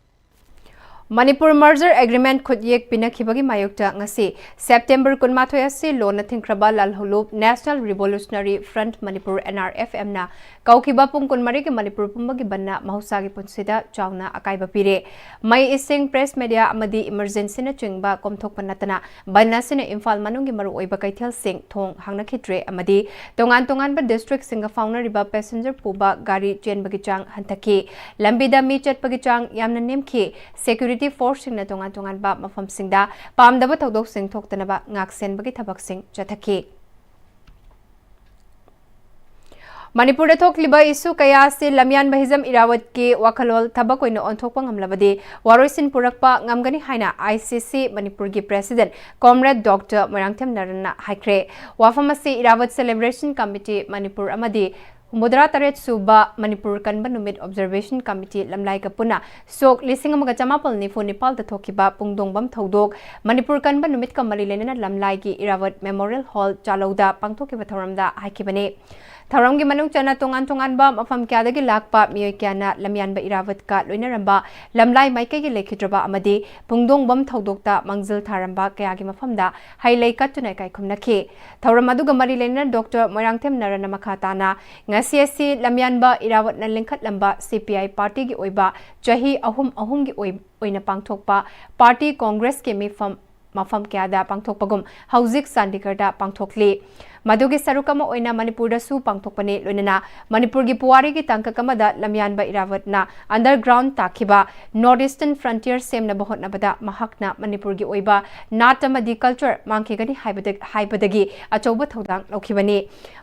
Manipur merger agreement ꯈꯨꯠꯌꯦꯛ ꯄꯤꯅꯈꯤꯕꯒꯤ ꯃꯥꯌꯣꯛꯇ ꯉꯁꯤ ꯁꯦꯞꯇꯦꯝꯕꯔ ꯀꯨꯟꯃꯥꯊꯣꯏ ꯑꯁꯤ ꯂꯣꯟꯅ ꯊꯤꯡꯈ꯭ꯔꯕ ꯂꯥꯜꯍꯧꯂꯨꯞ national revolutionary front Manipur, N R F ꯑꯦꯝꯅ ꯀꯧꯈꯤꯕ ꯄꯨꯡ ꯀꯨꯟꯃꯔꯤꯒꯤ ꯃꯅꯤꯄꯨꯔ ꯄꯨꯝꯕꯒꯤ ꯕꯟꯅ ꯃꯍꯧꯁꯥꯒꯤ ꯄꯨꯟꯁꯤꯗ ꯆꯥꯎꯅ ꯑꯀꯥꯏꯕ ꯄꯤꯔꯦ꯫ ꯃꯩ, ꯏꯁꯤꯡ, ꯄ꯭ꯔꯦꯁ ꯃꯦꯗꯤꯌꯥ ꯑꯃꯗꯤ ꯏꯃꯔꯖꯦꯟꯁꯤꯅ ꯆꯤꯡꯕ ꯀꯣꯝꯊꯣꯛꯄ ꯅꯠꯇꯅ ꯕꯟ ꯑꯁꯤꯅ ꯏꯝꯐꯥꯜ ꯃꯅꯨꯡꯒꯤ ꯃꯔꯨꯑꯣꯏꯕ ꯀꯩꯊꯦꯜꯁꯤꯡ ꯊꯣꯡ ꯍꯥꯡꯅꯈꯤꯗ꯭ꯔꯦ ꯑꯃꯗꯤ ꯇꯣꯉꯥꯟ ꯇꯣꯉꯥꯟꯕ ꯗꯤꯁꯇ꯭ꯔꯤꯛꯁꯤꯡꯒ ꯐꯥꯎꯅꯔꯤꯕ ꯄꯦꯁꯦꯟꯖꯔ ꯄꯨꯕ ꯒꯥꯔꯤ ꯆꯦꯟꯕꯒꯤ ꯆꯥꯡ ꯍꯟꯊꯈꯤ꯫ ꯂꯝꯕꯤꯗ ꯃꯤ ꯆꯠꯄꯒꯤ ꯆꯥꯡ ꯌꯥꯝꯅ ꯅꯦꯝꯈꯤ꯫ ꯁꯦꯀ꯭ꯌꯨꯔꯤꯇꯤ ꯐꯣꯔꯁꯁꯤꯡꯅ ꯇꯣꯉꯥꯟ ꯇꯣꯉꯥꯟꯕ ꯃꯐꯝꯁꯤꯡꯗ ꯄꯥꯝꯗꯕ ꯊꯧꯗꯣꯛꯁꯤꯡ ꯊꯣꯛꯇꯅꯕ ꯉꯥꯛꯁꯦꯟꯕꯒꯤ ꯊꯕꯛꯁꯤꯡ ꯆꯠꯊꯈꯤ꯫ ꯃꯅꯤꯄꯨꯔꯗ ꯊꯣꯛꯂꯤꯕ ꯏꯁꯨ ꯀꯌꯥ ꯑꯁꯤ ꯂꯝꯌꯥꯟꯕ ꯍꯤꯖꯝ ꯏꯔꯥꯋꯠꯀꯤ ꯋꯥꯈꯜꯂꯣꯟ ꯊꯕꯛ ꯑꯣꯏꯅ ꯑꯣꯟꯊꯣꯛꯄ ꯉꯝꯂꯕꯗꯤ ꯋꯥꯔꯣꯏꯁꯤꯟ ꯄꯨꯔꯛꯄ ꯉꯝꯒꯅꯤ ꯍꯥꯏꯅ ꯑꯥꯏ ꯁꯤ ꯁꯤ ꯃꯅꯤꯄꯨꯔꯒꯤ ꯄ꯭ꯔꯦꯁꯤꯗꯦꯟꯠ ꯀꯣꯝꯔꯦꯗ ꯗꯣꯛꯇꯔ ꯃꯣꯏꯔꯥꯡꯊꯦꯝ ꯅꯔꯟꯅ ꯍꯥꯏꯈ꯭ꯔꯦ꯫ ꯋꯥꯐꯝ ꯑꯁꯤ ꯏꯔꯥꯋꯠ ꯁꯦꯂꯦꯕ꯭ꯔꯦꯁꯟ ꯀꯃꯤꯇꯤ ꯃꯅꯤꯄꯨꯔ ꯑꯃꯗꯤ ꯍꯨꯝꯐꯨꯇꯔꯥ ꯇꯔꯦꯠ ꯁꯨꯕ ꯃꯅꯤꯄꯨꯔ ꯀꯟꯕ ꯅꯨꯃꯤꯠ ꯑꯣꯕꯖꯔꯕꯦꯁꯟ ꯀꯃꯤꯇꯤ ꯂꯝꯂꯥꯏꯒ ꯄꯨꯟꯅ ꯁꯣꯛ ꯂꯤꯁꯤꯡ ꯑꯃꯒ ꯆꯃꯥꯄꯜ ꯅꯤꯐꯨ ꯅꯤꯄꯥꯜꯗ ꯊꯣꯛꯈꯤꯕ ꯄꯨꯡꯗꯣꯡꯕꯝ ꯊꯧꯗꯣꯛ ꯃꯅꯤꯄꯨꯔ ꯀꯟꯕ ꯅꯨꯃꯤꯠꯀ ꯃꯔꯤ ꯂꯩꯅꯅ ꯂꯝꯂꯥꯏꯒꯤ ꯏꯔꯥꯋꯠ ꯃꯦꯃꯣꯔꯤꯌꯦꯜ ꯍꯣꯜ ꯆꯥꯂꯧꯗ ꯄꯥꯡꯊꯣꯛꯈꯤꯕ ꯊꯧꯔꯝꯗ ꯍꯥꯏꯈꯤꯕꯅꯤ꯫ ꯊꯧꯔꯝꯒꯤ ꯃꯅꯨꯡ ꯆꯟꯅ ꯇꯣꯉꯥꯟ ꯇꯣꯉꯥꯟꯕ ꯃꯐꯝ ꯀꯌꯥꯗꯒꯤ ꯂꯥꯛꯄ ꯃꯤꯑꯣꯏ ꯀꯌꯥꯅ ꯂꯝꯌꯥꯟꯕ ꯏꯔꯥꯋꯠꯀ ꯂꯣꯏꯅꯔꯝꯕ ꯂꯝꯂꯥꯏ ꯃꯥꯏꯀꯩꯒꯤ ꯂꯩꯈꯤꯗ꯭ꯔꯕ ꯑꯃꯗꯤ ꯄꯨꯡꯗꯣꯡꯕꯝ ꯊꯧꯗꯣꯛꯇ ꯃꯥꯡꯖꯤꯜ ꯊꯥꯔꯝꯕ ꯀꯌꯥꯒꯤ ꯃꯐꯝꯗ ꯍꯩ ꯂꯩ ꯀꯠꯇꯨꯅ ꯏꯀꯥꯏ ꯈꯨꯝꯅꯈꯤ꯫ ꯊꯧꯔꯝ ꯑꯗꯨꯒ ꯃꯔꯤ ꯂꯩꯅꯅ ꯗꯣꯛꯇꯔ ꯃꯣꯏꯔꯥꯡꯊꯦꯝ ꯅꯔꯟꯅ ꯃꯈꯥ ꯇꯥꯅ ꯉꯁꯤ ꯑꯁꯤ ꯂꯝꯌꯥꯟꯕ ꯏꯔꯥꯋꯠꯅ ꯂꯤꯡꯈꯠꯂꯝꯕ ꯁꯤ ꯄꯤ ꯑꯥꯏ ꯄꯥꯔꯇꯤꯒꯤ ꯑꯣꯏꯕ ꯆꯍꯤ ꯑꯍꯨꯝ ꯑꯍꯨꯝꯒꯤ ꯑꯣꯏ-, ꯑꯣꯏꯅ ꯄꯥꯡꯊꯣꯛꯄ ꯄꯥꯔꯇꯤ ꯀꯣꯡꯒ꯭ꯔꯦꯁꯀꯤ ꯃꯤꯐꯝ ꯃꯐꯝ ꯀꯌꯥꯗ ꯄꯥꯡꯊꯣꯛꯄꯒꯨꯝ ꯍꯧꯖꯤꯛ ꯆꯥꯟꯗꯤꯒꯔꯗ ꯄꯥꯡꯊꯣꯛꯂꯤ꯫ ꯃꯗꯨꯒꯤ ꯁꯔꯨꯛ ꯑꯃ ꯑꯣꯏꯅ ꯃꯅꯤꯄꯨꯔꯗꯁꯨ ꯄꯥꯡꯊꯣꯛꯄꯅꯤ꯫ ꯂꯣꯏꯅꯅ ꯃꯅꯤꯄꯨꯔꯒꯤ ꯄꯨꯋꯥꯔꯤꯒꯤ ꯇꯥꯡꯀꯛ ꯑꯃꯗ ꯂꯝꯌꯥꯟꯕ ꯏꯔꯥꯋꯠꯅ underground ꯇꯥꯈꯤꯕ North Eastern frontier ꯁꯦꯝꯅꯕ ꯍꯣꯠꯅꯕꯗ ꯃꯍꯥꯛꯅ ꯃꯅꯤꯄꯨꯔꯒꯤ ꯑꯣꯏꯕ ꯅꯥꯠ ꯑꯃꯗꯤ culture ꯃꯥꯡꯈꯤꯒꯅꯤ ꯍꯥꯏꯕꯗ-, ꯍꯥꯏꯕꯗꯒꯤ ꯑꯆꯧꯕ ꯊꯧꯗꯥꯡ ꯂꯧꯈꯤꯕꯅꯤ꯫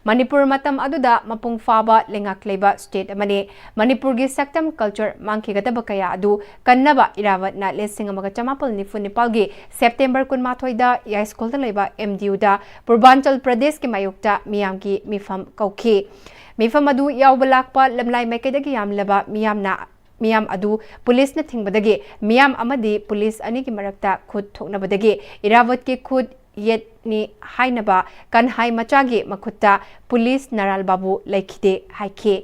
ꯃꯅꯤꯄꯨꯔ ꯃꯇꯝ ꯑꯗꯨꯗ ꯃꯄꯨꯡ ꯐꯥꯕ ꯂꯩꯉꯥꯛ ꯂꯩꯕ state ꯑꯃꯅꯤ꯫ ꯃꯅꯤꯄꯨꯔꯒꯤ ꯁꯛꯇꯝ, culture ꯃꯥꯡꯈꯤꯒꯗꯕ ꯀꯌꯥ ꯑꯗꯨ ꯀꯟꯅꯕ ꯏꯔꯥꯋꯠꯅ ꯂꯤꯁꯤꯡ ꯑꯃꯒ ꯆꯃꯥꯄꯜ ꯅꯤꯐꯨ ꯅꯤꯄꯥꯜꯒꯤ ꯁꯦꯞꯇꯦꯝꯕꯔ ꯀꯨꯟꯃꯥꯊꯣꯏꯗ ꯌꯥꯏꯁ꯭ꯀꯨꯜꯗ ꯂꯩꯕ ꯑꯦꯝ ꯗꯤ ꯌꯨꯗ ꯄꯨꯔꯕꯥꯟꯆꯜ ꯄ꯭ꯔꯗꯦꯁꯀꯤ ꯃꯥꯌꯣꯛꯇ ꯃꯤꯌꯥꯝꯒꯤ ꯃꯤꯐꯝ ꯀꯧꯈꯤ꯫ ꯃꯤꯐꯝ ꯑꯗꯨ ꯌꯥꯎꯕ ꯂꯥꯛꯄ ꯂꯝꯂꯥꯏ ꯃꯥꯏꯀꯩꯗꯒꯤ ꯌꯥꯝꯂꯕ ꯃꯤꯌꯥꯝꯅ, ꯃꯤꯌꯥꯝ ꯑꯗꯨ ꯄꯨꯂꯤꯁꯅ ꯊꯤꯡꯕꯗꯒꯤ ꯃꯤꯌꯥꯝ ꯑꯃꯗꯤ ꯄꯨꯂꯤꯁ ꯑꯅꯤꯒꯤ ꯃꯔꯛꯇ ꯈꯨꯠ ꯊꯣꯛꯅꯕꯗꯒꯤ ꯏꯔꯥꯋꯠꯀꯤ ꯈꯨꯠ ꯌꯦꯠꯅꯤ ꯍꯥꯏꯅꯕ ꯀꯟꯍꯥꯏ ꯃꯆꯥꯒꯤ ꯃꯈꯨꯠꯇ ꯄꯨꯂꯤꯁ ꯅꯔꯥꯜ ꯕꯥꯕꯨ ꯂꯩꯈꯤꯗꯦ ꯍꯥꯏꯈꯤ꯫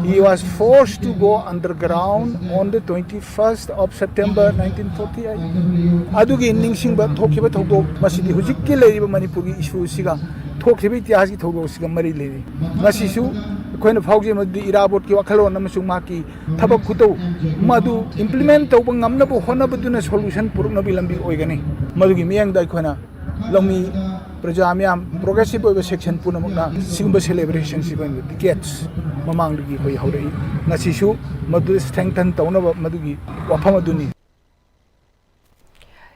He was forced to go underground on the twenty-first of September nineteen forty-eight. ꯑꯗꯨꯒꯤ ꯅꯤꯡꯁꯤꯡꯕ ꯊꯣꯛꯈꯤꯕ ꯊꯧꯗꯣꯛ, ꯃꯁꯤꯗꯤ ꯍꯧꯖꯤꯛꯀꯤ ꯂꯩꯔꯤꯕ ꯃꯅꯤꯄꯨꯔꯒꯤ ꯏꯁꯨꯁꯤꯒ, ꯊꯣꯛꯈꯤꯕ ꯏꯇꯤꯍꯥꯁꯀꯤ ꯊꯧꯗꯣꯛꯁꯤꯒ ꯃꯔꯤ ꯂꯩꯅꯩ꯫ ꯉꯁꯤꯁꯨ ꯑꯩꯈꯣꯏꯅ ꯐꯥꯎꯖꯩ ꯃꯗꯨꯗꯤ ꯏꯔꯥꯕꯣꯠꯀꯤ ꯋꯥꯈꯜꯂꯣꯟ ꯑꯃꯁꯨꯡ ꯃꯍꯥꯛꯀꯤ ꯊꯕꯛ ꯈꯨꯇꯧ ꯃꯗꯨ implement ꯇꯧꯕ ꯉꯝꯅꯕ ꯍꯣꯠꯅꯕꯗꯨꯅ solution ꯄꯨꯔꯛꯅꯕꯒꯤ ꯂꯝꯕꯤ ꯑꯣꯏꯒꯅꯤ꯫ ꯃꯗꯨꯒꯤ ꯃꯤꯠꯌꯦꯡꯗ ꯑꯩꯈꯣꯏꯅ ꯂꯧꯃꯤ ꯄ꯭ꯔꯖꯥ ꯃꯤꯌꯥꯝ, progressive ꯑꯣꯏꯕ section ꯄꯨꯝꯅꯃꯛꯅ ꯁꯤꯒꯨꯝꯕ celebrationꯁꯤ ꯑꯩꯈꯣꯏꯅ decades ꯃꯃꯥꯡꯗꯒꯤ ꯑꯩꯈꯣꯏ ꯍꯧꯔꯛꯏ꯫ ꯉꯁꯤꯁꯨ ꯃꯗꯨ strengthen ꯇꯧꯅꯕ ꯃꯗꯨꯒꯤ ꯋꯥꯐꯝ ꯑꯗꯨꯅꯤ꯫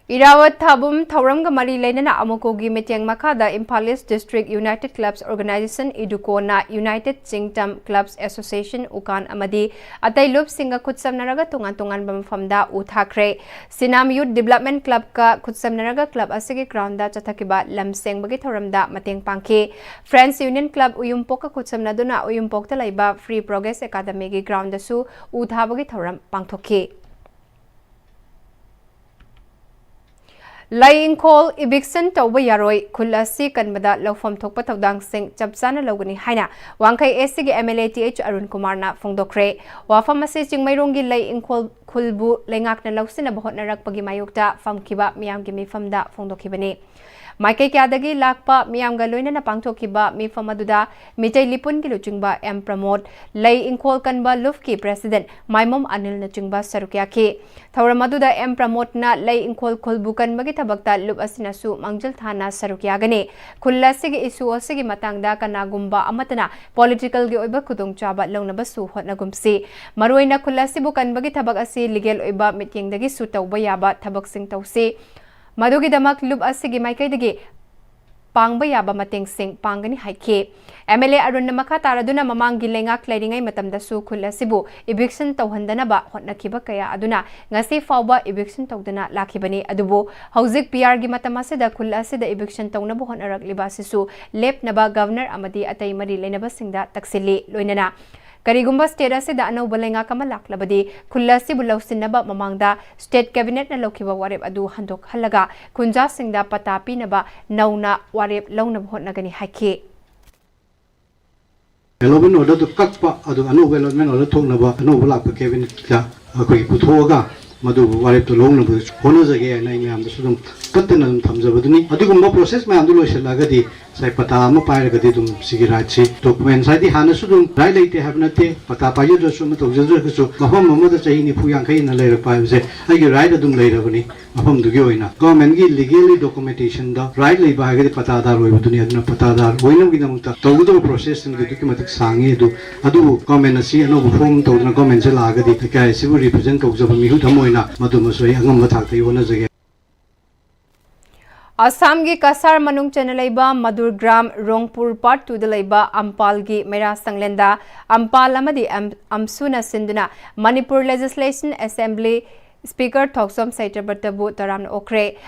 ꯏꯔꯥꯋꯠ ꯊꯥꯕꯨꯝ ꯊꯧꯔꯝꯒ ꯃꯔꯤ ꯂꯩꯅꯅ ꯑꯃꯨꯀꯣꯒꯤ ꯃꯤꯠꯌꯦꯡ ꯃꯈꯥꯗ Imphal East District United Clubs Organization, IDUCO, ꯅ United Chingtam Clubs Association, UCON, ꯑꯃꯗꯤ ꯑꯇꯩ ꯂꯨꯞꯁꯤꯡꯒ ꯈꯨꯠꯁꯝꯅꯔꯒ ꯇꯣꯉꯥꯟ ꯇꯣꯉꯥꯟꯕ ꯃꯐꯝꯗ ꯎ ꯊꯥꯈ꯭ꯔꯦ꯫ ꯁꯤꯅꯥꯝ Youth Development Club ꯀ ꯈꯨꯠꯁꯝꯅꯔꯒ club ꯑꯁꯤꯒꯤ ground ꯗ ꯆꯠꯊꯈꯤꯕ ꯂꯝ ꯁꯦꯡꯕꯒꯤ ꯊꯧꯔꯝꯗ ꯃꯇꯦꯡ ꯄꯥꯡꯈꯤ꯫ Friends Union Club ꯎꯌꯨꯝꯄꯣꯛꯀ ꯈꯨꯠꯁꯝꯅꯗꯨꯅ ꯎꯌꯨꯝꯄꯣꯛꯇ ꯂꯩꯕ Free Progress Academy ꯒꯤ ground ꯗꯁꯨ ꯎ ꯊꯥꯕꯒꯤ ꯊꯧꯔꯝ ꯄꯥꯡꯊꯣꯛꯈꯤ꯫ ꯂꯩ ꯏꯪꯈꯣꯜ eviction ꯇꯧꯕ ꯌꯥꯔꯣꯏ, ꯈꯨꯜ ꯑꯁꯤ ꯀꯟꯕꯗ ꯂꯧꯐꯝ ꯊꯣꯛꯄ ꯊꯧꯗꯥꯡꯁꯤꯡ ꯆꯞ ꯆꯥꯅ ꯂꯧꯒꯅꯤ ꯍꯥꯏꯅ ꯋꯥꯡꯈꯩ A C ꯒꯤ M L A T H Arun ꯀꯨꯃꯥꯔꯅ ꯐꯣꯡꯗꯣꯛꯈ꯭ꯔꯦ꯫ ꯋꯥꯐꯝ ꯑꯁꯤ ꯆꯤꯡꯃꯩꯔꯣꯡꯒꯤ ꯂꯩ ꯏꯪꯈꯣꯜ ꯈꯨꯜꯕꯨ ꯂꯩꯉꯥꯛꯅ ꯂꯧꯁꯤꯟꯅꯕ ꯍꯣꯠꯅꯔꯛꯄꯒꯤ ꯃꯥꯌꯣꯛꯇ ꯐꯝꯈꯤꯕ ꯃꯤꯌꯥꯝꯒꯤ ꯃꯤꯐꯝꯗ ꯐꯣꯡꯗꯣꯛꯈꯤꯕꯅꯤ꯫ ꯃꯥꯏꯀꯩ ꯀꯌꯥꯗꯒꯤ ꯂꯥꯛꯄ ꯃꯤꯌꯥꯝꯒ ꯂꯣꯏꯅꯅ ꯄꯥꯡꯊꯣꯛꯈꯤꯕ ꯃꯤꯐꯝ ꯑꯗꯨꯗ ꯃꯤꯇꯩ ꯂꯤꯄꯨꯟꯒꯤ ꯂꯨꯆꯤꯡꯕ M ꯄ꯭ꯔꯃꯣꯗ, ꯂꯩ ꯏꯪꯈꯣꯜ ꯀꯟꯕ ꯂꯨꯞꯀꯤ president ꯃꯥꯏꯃꯣꯝ ꯑꯅꯤꯜꯅꯆꯤꯡꯕ ꯁꯔꯨꯛ ꯌꯥꯈꯤ꯫ ꯊꯧꯔꯝ ꯑꯗꯨꯗ M ꯄ꯭ꯔꯃꯣꯗꯅ ꯂꯩ ꯏꯪꯈꯣꯜ ꯈꯨꯜꯕꯨ ꯀꯟꯕꯒꯤ ꯊꯕꯛꯇ ꯂꯨꯞ ꯑꯁꯤꯅꯁꯨ ꯃꯥꯡꯖꯤꯜ ꯊꯥꯅ ꯁꯔꯨꯛ ꯌꯥꯒꯅꯤ꯫ ꯈꯨꯜ ꯑꯁꯤꯒꯤ issue ꯑꯁꯤꯒꯤ ꯃꯇꯥꯡꯗ ꯀꯅꯥꯒꯨꯝꯕ ꯑꯃꯠꯇꯅ political ꯒꯤ ꯑꯣꯏꯕ ꯈꯨꯗꯣꯡꯆꯥꯕ ꯂꯧꯅꯕꯁꯨ ꯍꯣꯠꯅꯒꯨꯝꯁꯤ꯫ ꯃꯔꯨꯑꯣꯏꯅ ꯈꯨꯜ ꯑꯁꯤꯕꯨ ꯀꯟꯕꯒꯤ ꯊꯕꯛ ꯑꯁꯤ legal ꯑꯣꯏꯕ ꯃꯤꯠꯌꯦꯡꯗꯒꯤꯁꯨ ꯇꯧꯕ ꯌꯥꯕ ꯊꯕꯛꯁꯤꯡ ꯇꯧꯁꯤ꯫ ꯃꯗꯨꯒꯤꯗꯃꯛ ꯂꯨꯞ ꯑꯁꯤꯒꯤ ꯃꯥꯏꯀꯩꯗꯒꯤ ꯄꯥꯡꯕ ꯌꯥꯕ ꯃꯇꯦꯡꯁꯤꯡ ꯄꯥꯡꯒꯅꯤ ꯍꯥꯏꯈꯤ꯫ M L A ꯑꯔꯨꯟꯅ ꯃꯈꯥ ꯇꯥꯔꯗꯨꯅ ꯃꯃꯥꯡꯒꯤ ꯂꯩꯉꯥꯛ ꯂꯩꯔꯤꯉꯩ ꯃꯇꯝꯗꯁꯨ ꯈꯨꯜ ꯑꯁꯤꯕꯨ eviction ꯇꯧꯍꯟꯗꯅꯕ ꯍꯣꯠꯅꯈꯤꯕ ꯀꯌꯥ ꯑꯗꯨꯅ ꯉꯁꯤ ꯐꯥꯎꯕ eviction ꯇꯧꯗꯅ ꯂꯥꯛꯈꯤꯕꯅꯤ꯫ ꯑꯗꯨꯕꯨ ꯍꯧꯖꯤꯛ P R ꯒꯤ ꯃꯇꯝ ꯑꯁꯤꯗ ꯈꯨꯜ ꯑꯁꯤꯗ eviction ꯇꯧꯅꯕ ꯍꯣꯠꯅꯔꯛꯂꯤꯕ ꯑꯁꯤꯁꯨ ꯂꯦꯞꯅꯕ Governor ꯑꯃꯗꯤ ꯑꯇꯩ ꯃꯔꯤ ꯂꯩꯅꯕꯁꯤꯡꯗ ꯇꯛꯁꯤꯜꯂꯤ꯫ ꯂꯣꯏꯅꯅ ꯀꯔꯤꯒꯨꯝꯕ state ꯑꯁꯤꯗ ꯑꯅꯧꯕ ꯂꯩꯉꯥꯛ ꯑꯃ ꯂꯥꯛꯂꯕꯗꯤ ꯈꯨꯜ ꯑꯁꯤꯕꯨ ꯂꯧꯁꯤꯟꯅꯕ ꯃꯃꯥꯡꯗ state cabinet ꯅ ꯂꯧꯈꯤꯕ ꯋꯥꯔꯦꯞ ꯑꯗꯨ ꯍꯟꯗꯣꯛꯍꯜꯂꯒ ꯈꯨꯟꯖꯥꯁꯤꯡꯗ ꯄꯇꯥ ꯄꯤꯅꯕ ꯅꯧꯅ ꯋꯥꯔꯦꯞ ꯂꯧꯅꯕ ꯍꯣꯠꯅꯒꯅꯤ ꯍꯥꯏꯈꯤ꯫ Allotment order ꯗꯨ ꯀꯛꯄ, ꯑꯗꯨ ꯑꯅꯧꯕ allotment order ꯊꯣꯛꯅꯕ ꯑꯅꯧꯕ ꯂꯥꯛꯄ cabinet ꯇ ꯑꯩꯈꯣꯏꯒꯤ ꯄꯨꯊꯣꯛꯑꯒ ꯃꯗꯨꯕꯨ ꯋꯥꯔꯦꯞꯇꯨ ꯂꯧꯅꯕ ꯍꯣꯠꯅꯖꯒꯦ ꯍꯥꯏꯅ ꯑꯩ ꯃꯌꯥꯝꯗꯁꯨ ꯑꯗꯨꯝ ꯀꯠꯇꯅ ꯑꯗꯨꯝ ꯊꯝꯖꯕꯗꯨꯅꯤ꯫ ꯑꯗꯨꯒꯨꯝꯕ process ꯃꯌꯥꯝꯗꯨ ꯂꯣꯏꯁꯤꯜꯂꯒꯗꯤ ꯉꯁꯥꯏ ꯄꯇꯥ ꯑꯃ ꯄꯥꯏꯔꯒꯗꯤ ꯑꯗꯨꯝ ꯁꯤꯒꯤ right ꯁꯤ documents, ꯍꯥꯏꯗꯤ ꯍꯥꯟꯅꯁꯨ ꯑꯗꯨꯝ right ꯂꯩꯇꯦ ꯍꯥꯏꯕ ꯅꯠꯇꯦ, ꯄꯇꯥ ꯄꯥꯏꯖꯗ꯭ꯔꯁꯨ ꯑꯃ ꯇꯧꯖꯗ꯭ꯔꯒꯁꯨ ꯃꯐꯝ ꯑꯃꯗ ꯆꯍꯤ ꯅꯤꯐꯨ ꯌꯥꯡꯈꯩ ꯍꯦꯟꯅ ꯂꯩꯔꯛꯄ ꯍꯥꯏꯕꯁꯦ ꯑꯩꯒꯤ right ꯑꯗꯨꯝ ꯂꯩꯔꯕꯅꯤ꯫ ꯃꯐꯝꯗꯨꯒꯤ ꯑꯣꯏꯅ government ꯒꯤ legally documentation ꯗ right ꯂꯩꯕ ꯍꯥꯏꯔꯒꯗꯤ ꯄꯇꯥꯗꯥꯔ ꯑꯣꯏꯕꯗꯨꯅꯤ꯫ ꯑꯗꯨꯅ ꯄꯇꯥꯗꯥꯔ ꯑꯣꯏꯅꯕꯒꯤꯗꯃꯛꯇ ꯇꯧꯒꯗꯕ process ꯁꯤꯡꯗꯤ ꯑꯗꯨꯛꯀꯤ ꯃꯇꯤꯛ ꯁꯥꯡꯉꯤ꯫ ꯑꯗꯨ ꯑꯗꯨꯕꯨ government ꯑꯁꯤ ꯑꯅꯧꯕ form ꯇꯧꯗꯨꯅ government ꯁꯦ ꯂꯥꯛꯑꯒꯗꯤ ꯂꯩꯀꯥꯏ ꯑꯁꯤꯕꯨ represent ꯇꯧꯖꯕ ꯃꯤꯍꯨꯠ ꯑꯃ ꯑꯣꯏꯅ ꯃꯗꯨꯃꯁꯨ ꯑꯩ ꯑꯉꯝꯕ ꯊꯥꯛꯇꯒꯤ ꯍꯣꯠꯅꯖꯒꯦ꯫ ꯑꯁꯥꯝꯒꯤ ꯀꯁꯥꯔ ꯃꯅꯨꯡ ꯆꯟꯅ ꯂꯩꯕ ꯃꯗꯨꯔꯒ꯭ꯔꯥꯝ ꯔꯣꯡꯄꯨꯔ ꯄꯥꯔꯠ ꯇꯨꯗ ꯂꯩꯕ ꯑꯝꯄꯥꯜꯒꯤ ꯃꯩꯔꯥ ꯁꯪꯂꯦꯟꯗ ꯑꯝꯄꯥꯜ ꯑꯃꯗꯤ ꯑꯝ-, ꯑꯝꯁꯨꯅ ꯁꯤꯟꯗꯨꯅ ꯃꯅꯤꯄꯨꯔ ꯂꯦꯖꯤꯁꯂꯦꯁꯟ ꯑꯦꯁꯦꯝꯕ꯭ꯂꯤ ꯁ꯭ꯄꯤꯀꯔ ꯊꯣꯛꯆꯣꯝ ꯁꯩꯇꯕ꯭ꯔꯇꯕꯨ ꯇꯔꯥꯝꯅ ꯑꯣꯛꯈ꯭ꯔꯦ꯫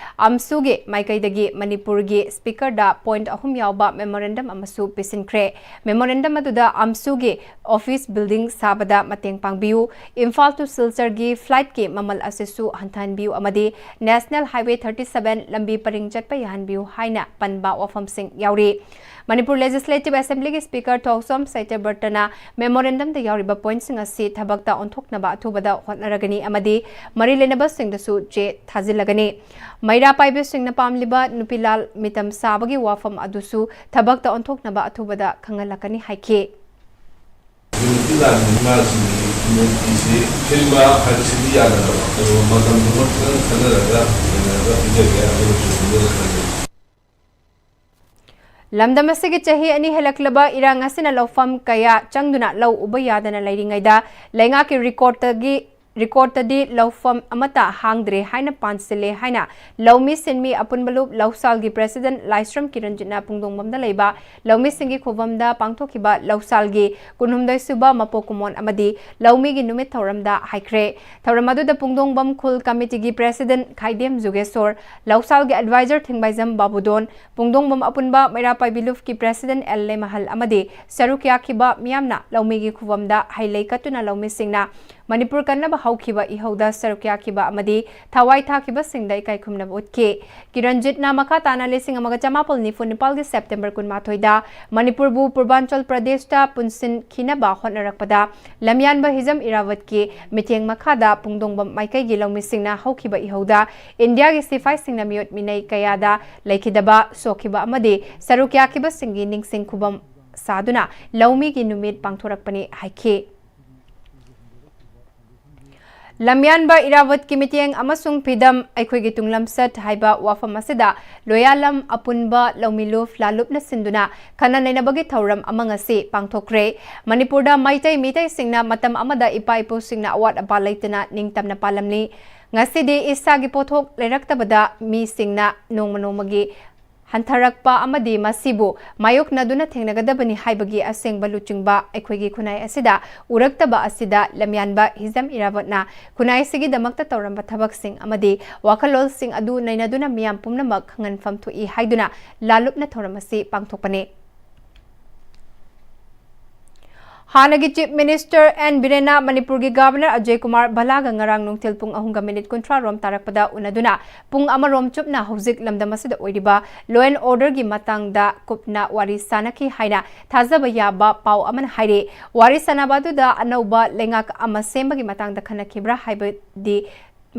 ꯑꯝꯁꯨꯒꯤ ꯃꯥꯏꯀꯩꯗꯒꯤ ꯃꯅꯤꯄꯨꯔꯒꯤ ꯁ꯭ꯄꯤꯀꯔꯗ ꯄꯣꯏꯟꯠ ꯑꯍꯨꯝ ꯌꯥꯎꯕ ꯃꯦꯃꯣꯔꯦꯟꯗꯝ ꯑꯃꯁꯨ ꯄꯤꯁꯤꯟꯈ꯭ꯔꯦ꯫ ꯃꯦꯃꯣꯔꯦꯟꯗꯝ ꯑꯗꯨꯗ ꯑꯝꯁꯨꯒꯤ ꯑꯣꯐꯤꯁ ꯕꯤꯜꯗꯤꯡ ꯁꯥꯕꯗ ꯃꯇꯦꯡ ꯄꯥꯡꯕꯤꯌꯨ, ꯏꯝꯐꯥꯜ to ꯁꯤꯜꯆꯔꯒꯤ ꯐ꯭ꯂꯥꯏꯠꯀꯤ ꯃꯃꯜ ꯑꯁꯤꯁꯨ ꯍꯟꯊꯍꯟꯕꯤꯌꯨ ꯑꯃꯗꯤ ꯅꯦꯁꯅꯦꯜ ꯍꯥꯏꯋꯦ ꯊꯥꯔꯇꯤ ꯁꯚꯦꯟ ꯂꯝꯕꯤ ꯄꯔꯤꯡ ꯆꯠꯄ ꯌꯥꯍꯟꯕꯤꯌꯨ ꯍꯥꯏꯅ ꯄꯟꯕ ꯋꯥꯐꯝꯁꯤꯡ ꯌꯥꯎꯔꯤ꯫ ꯃꯅꯤꯄꯨꯔ ꯂꯦꯖꯤꯁꯂꯦꯇꯤꯚ ꯑꯦꯁꯦꯝꯕ꯭ꯂꯤꯒꯤ ꯁ꯭ꯄꯤꯀꯔ ꯊꯣꯛꯆꯣꯝ ꯁꯩꯇꯕ꯭ꯔꯇꯅ ꯃꯦꯃꯣꯔꯦꯟꯗꯝꯗ ꯌꯥꯎꯔꯤꯕ ꯄꯣꯏꯟꯠꯁꯤꯡ ꯑꯁꯤ ꯊꯕꯛꯇ ꯑꯣꯟꯊꯣꯛꯅꯕ ꯑꯊꯨꯕꯗ ꯍꯣꯠꯅꯔꯒꯅꯤ ꯑꯃꯗꯤ ꯃꯔꯤ ꯂꯩꯅꯕꯁꯤꯡꯗꯁꯨ ꯆꯦ ꯊꯥꯖꯤꯜꯂꯒꯅꯤ꯫ ꯃꯩꯔꯥ ꯄꯥꯏꯕꯤꯁꯤꯡꯅ ꯄꯥꯝꯂꯤꯕ ꯅꯨꯄꯤꯂꯥꯜ ꯃꯤꯇꯝ ꯁꯥꯕꯒꯤ ꯋꯥꯐꯝ ꯑꯗꯨꯁꯨ ꯊꯕꯛꯇ ꯑꯣꯟꯊꯣꯛꯅꯕ ꯑꯊꯨꯕꯗ ꯈꯪꯍꯜꯂꯛꯀꯅꯤ ꯍꯥꯏꯈꯤ꯫ ꯅꯨꯄꯤꯂꯥꯜ ꯅꯨꯄꯤꯁꯤꯡꯒꯤ ꯃꯨꯔꯇꯤꯁꯤ ꯊꯤꯟꯕ ꯍꯥꯏꯕꯁꯤꯗꯤ ꯌꯥꯗꯕ, ꯑꯗꯨꯒ ꯃꯇꯝꯗꯨꯃ ꯈꯤꯇꯪ ꯈꯟꯅꯔꯒ ꯌꯦꯡꯅꯔꯒ ꯄꯤꯖꯒꯦ ꯍꯥꯏꯕꯗꯨꯁꯨ ꯈꯪꯖꯔꯛꯀꯅꯤ꯫ ꯂꯝꯗꯝ ꯑꯁꯤꯒꯤ ꯆꯍꯤ ꯑꯅꯤ ꯍꯦꯜꯂꯛꯂꯕ ꯏꯔꯥꯡ ꯑꯁꯤꯅ ꯂꯧꯐꯝ ꯀꯌꯥ ꯆꯪꯗꯨꯅ ꯂꯧ ꯎꯕ ꯌꯥꯗꯅ ꯂꯩꯔꯤꯉꯩꯗ, ꯂꯩꯉꯥꯛꯀꯤ ꯔꯦꯀꯣꯔꯗꯇꯒꯤ, ꯔꯦꯀꯣꯔꯗꯇꯗꯤ ꯂꯧꯐꯝ ꯑꯃꯠꯇ ꯍꯥꯡꯗ꯭ꯔꯦ ꯍꯥꯏꯅ ꯄꯥꯟꯁꯤꯜꯂꯦ ꯍꯥꯏꯅ ꯂꯧꯃꯤ ꯁꯤꯟꯃꯤ ꯑꯄꯨꯟꯕ ꯂꯨꯞ ꯂꯧꯁꯥꯜꯒꯤ ꯄ꯭ꯔꯦꯁꯤꯗꯦꯟꯠ ꯂꯥꯏꯁ꯭ꯔꯝ ꯀꯤꯔꯟꯖꯤꯠꯅ ꯄꯨꯡꯗꯣꯡꯕꯝꯗ ꯂꯩꯕ ꯂꯧꯃꯤꯁꯤꯡꯒꯤ ꯈꯨꯕꯝꯗ ꯄꯥꯡꯊꯣꯛꯈꯤꯕ ꯂꯧꯁꯥꯜꯒꯤ ꯀꯨꯟꯍꯨꯝꯗꯣꯏ ꯁꯨꯕ ꯃꯄꯣꯛ ꯀꯨꯝꯑꯣꯟ ꯑꯃꯗꯤ ꯂꯧꯃꯤꯒꯤ ꯅꯨꯃꯤꯠ ꯊꯧꯔꯝꯗ ꯍꯥꯏꯈ꯭ꯔꯦ꯫ ꯊꯧꯔꯝ ꯑꯗꯨꯗ ꯄꯨꯡꯗꯣꯡꯕꯝ ꯈꯨꯜ ꯀꯃꯤꯇꯤꯒꯤ ꯄ꯭ꯔꯦꯁꯤꯗꯦꯟꯠ ꯈꯥꯏꯗꯦꯝ ꯖꯨꯒꯦꯁꯣꯔ, ꯂꯧꯁꯥꯜꯒꯤ ꯑꯦꯗꯚꯥꯏꯖꯔ ꯊꯤꯡꯕꯥꯏꯖꯝ ꯕꯥꯕꯨꯗꯣꯟ, ꯄꯨꯡꯗꯣꯡꯕꯝ ꯑꯄꯨꯟꯕ ꯃꯩꯔꯥ ꯄꯥꯏꯕꯤ ꯂꯨꯞꯀꯤ ꯄ꯭ꯔꯦꯁꯤꯗꯦꯟꯠ ꯑꯦꯜ ꯑꯦ ꯃꯍꯜ ꯑꯃꯗꯤ ꯁꯔꯨꯛ ꯌꯥꯈꯤꯕ ꯃꯤꯌꯥꯝꯅ ꯂꯧꯃꯤꯒꯤ ꯈꯨꯕꯝꯗ ꯍꯩ ꯂꯩ ꯀꯠꯇꯨꯅ ꯂꯧꯃꯤꯁꯤꯡꯅ ꯃꯅꯤꯄꯨꯔ ꯀꯟꯅꯕ ꯍꯧꯈꯤꯕ ꯏꯍꯧꯗ ꯁꯔꯨꯛ ꯌꯥꯈꯤꯕ ꯑꯃꯗꯤ ꯊꯋꯥꯏ ꯊꯥꯈꯤꯕꯁꯤꯡꯗ ꯏꯀꯥꯏ ꯈꯨꯝꯅꯕ ꯎꯠꯈꯤ꯫ ꯀꯤꯔꯟꯖꯤꯠꯅ ꯃꯈꯥ ꯇꯥꯅ ꯂꯤꯁꯤꯡ ꯑꯃꯒ ꯆꯃꯥꯄꯜ ꯅꯤꯐꯨ ꯅꯤꯄꯥꯜꯒꯤ ꯁꯦꯞꯇꯦꯝꯕꯔ ꯀꯨꯟꯃꯥꯊꯣꯏꯗ ꯃꯅꯤꯄꯨꯔꯕꯨ ꯄꯨꯔꯕꯥꯟꯆꯜ ꯄ꯭ꯔꯗꯦꯁꯇ ꯄꯨꯟꯁꯤꯟꯈꯤꯅꯕ ꯍꯣꯠꯅꯔꯛꯄꯗ ꯂꯝꯌꯥꯟꯕ ꯍꯤꯖꯝ ꯏꯔꯥꯋꯠꯀꯤ ꯃꯤꯠꯌꯦꯡ ꯃꯈꯥꯗ ꯄꯨꯡꯗꯣꯡꯕꯝ ꯃꯥꯏꯀꯩꯒꯤ ꯂꯧꯃꯤꯁꯤꯡꯅ ꯍꯧꯈꯤꯕ ꯏꯍꯧꯗ ꯏꯟꯗꯤꯌꯥꯒꯤ ꯁꯤꯐꯥꯏꯁꯤꯡꯅ ꯃꯤꯑꯣꯠ ꯃꯤꯅꯩ ꯀꯌꯥꯗ ꯂꯩꯈꯤꯗꯕ, ꯁꯣꯛꯈꯤꯕ ꯑꯃꯗꯤ ꯁꯔꯨꯛ ꯌꯥꯈꯤꯕꯁꯤꯡꯒꯤ ꯅꯤꯡꯁꯤꯡ ꯈꯨꯕꯝ ꯁꯥꯗꯨꯅ ꯂꯧꯃꯤꯒꯤ ꯅꯨꯃꯤꯠ ꯄꯥꯡꯊꯣꯔꯛꯄꯅꯤ ꯍꯥꯏꯈꯤ꯫ ꯂꯝꯌꯥꯟꯕ ꯏꯔꯥꯋꯠꯀꯤ ꯃꯤꯠꯌꯦꯡ ꯑꯃꯁꯨꯡ ꯐꯤꯗꯝ ꯑꯩꯈꯣꯏꯒꯤ ꯇꯨꯡꯂꯝꯆꯠ ꯍꯥꯏꯕ ꯋꯥꯐꯝ ꯑꯁꯤꯗ ꯂꯣꯌꯥꯂꯝ ꯑꯄꯨꯟꯕ ꯂꯧꯃꯤ ꯂꯨꯞ ꯂꯥꯂꯨꯞꯅ ꯁꯤꯟꯗꯨꯅ ꯈꯟꯅ ꯅꯩꯅꯕꯒꯤ ꯊꯧꯔꯝ ꯑꯃ ꯉꯁꯤ ꯄꯥꯡꯊꯣꯛꯈ꯭ꯔꯦ꯫ ꯃꯅꯤꯄꯨꯔꯗ ꯃꯩꯇꯩ ꯃꯤꯇꯩꯁꯤꯡꯅ ꯃꯇꯝ ꯑꯃꯗ ꯏꯄꯥ ꯏꯄꯨꯁꯤꯡꯅ ꯑꯋꯥꯠ ꯑꯄꯥ ꯂꯩꯇꯅ ꯅꯤꯡꯇꯝꯅ ꯄꯥꯜꯂꯝꯂꯤ꯫ ꯉꯁꯤꯗꯤ ꯏꯁꯥꯒꯤ ꯄꯣꯠꯊꯣꯛ ꯂꯩꯔꯛꯇꯕꯗ ꯃꯤꯁꯤꯡꯅ ꯅꯣꯡꯃ ꯅꯣꯡꯃꯒꯤ ꯍꯟꯊꯔꯛꯄ ꯑꯃꯗꯤ ꯃꯁꯤꯕꯨ ꯃꯥꯌꯣꯛꯅꯗꯨꯅ ꯊꯦꯡꯅꯒꯗꯕꯅꯤ ꯍꯥꯏꯕꯒꯤ ꯑꯁꯦꯡꯕ ꯂꯨꯆꯤꯡꯕ ꯑꯩꯈꯣꯏꯒꯤ ꯈꯨꯟꯅꯥꯏ ꯑꯁꯤꯗ ꯎꯔꯛꯇꯕ ꯑꯁꯤꯗ ꯂꯝꯌꯥꯟꯕ ꯍꯤꯖꯝ ꯏꯔꯥꯕꯣꯠꯅ ꯈꯨꯟꯅꯥꯏ ꯑꯁꯤꯒꯤꯗꯃꯛꯇ ꯇꯧꯔꯝꯕ ꯊꯕꯛꯁꯤꯡ ꯑꯃꯗꯤ ꯋꯥꯈꯜꯂꯣꯟꯁꯤꯡ ꯑꯗꯨ ꯅꯩꯅꯗꯨꯅ ꯃꯤꯌꯥꯝ ꯄꯨꯝꯅꯃꯛ ꯈꯪꯍꯟꯐꯝ ꯊꯣꯛꯏ ꯍꯥꯏꯗꯨꯅ ꯂꯥꯂꯨꯞꯅ ꯊꯧꯔꯝ ꯑꯁꯤ ꯄꯥꯡꯊꯣꯛꯄꯅꯤ꯫ ꯍꯥꯟꯅꯒꯤ Chief Minister ꯑꯦꯟ ꯕꯤꯔꯦꯟꯅ ꯃꯅꯤꯄꯨꯔꯒꯤ Governor ꯑꯖꯌ ꯀꯨꯃꯥꯔ ꯚꯜꯂꯥꯒ ꯉꯔꯥꯡ ꯅꯨꯡꯊꯤꯜ ꯄꯨꯡ ꯑꯍꯨꯝꯒ ꯃꯤꯅꯤꯠ ꯀꯨꯟꯊ꯭ꯔꯥ ꯔꯣꯝ ꯇꯥꯔꯛꯄꯗ ꯎꯅꯗꯨꯅ ꯄꯨꯡ ꯑꯃꯔꯣꯝ ꯆꯨꯞꯅ ꯍꯧꯖꯤꯛ ꯂꯝꯗꯝ ꯑꯁꯤꯗ ꯑꯣꯏꯔꯤꯕ law and order ꯒꯤ ꯃꯇꯥꯡꯗ ꯀꯨꯞꯅ ꯋꯥꯔꯤ ꯁꯥꯅꯈꯤ ꯍꯥꯏꯅ ꯊꯥꯖꯕ ꯌꯥꯕ ꯄꯥꯎ ꯑꯃꯅ ꯍꯥꯏꯔꯤ꯫ ꯋꯥꯔꯤ ꯁꯥꯅꯕ ꯑꯗꯨꯗ ꯑꯅꯧꯕ ꯂꯩꯉꯥꯛ ꯑꯃ ꯁꯦꯝꯕꯒꯤ ꯃꯇꯥꯡꯗ ꯈꯟꯅꯈꯤꯕ꯭ꯔꯥ ꯍꯥꯏꯕꯗꯤ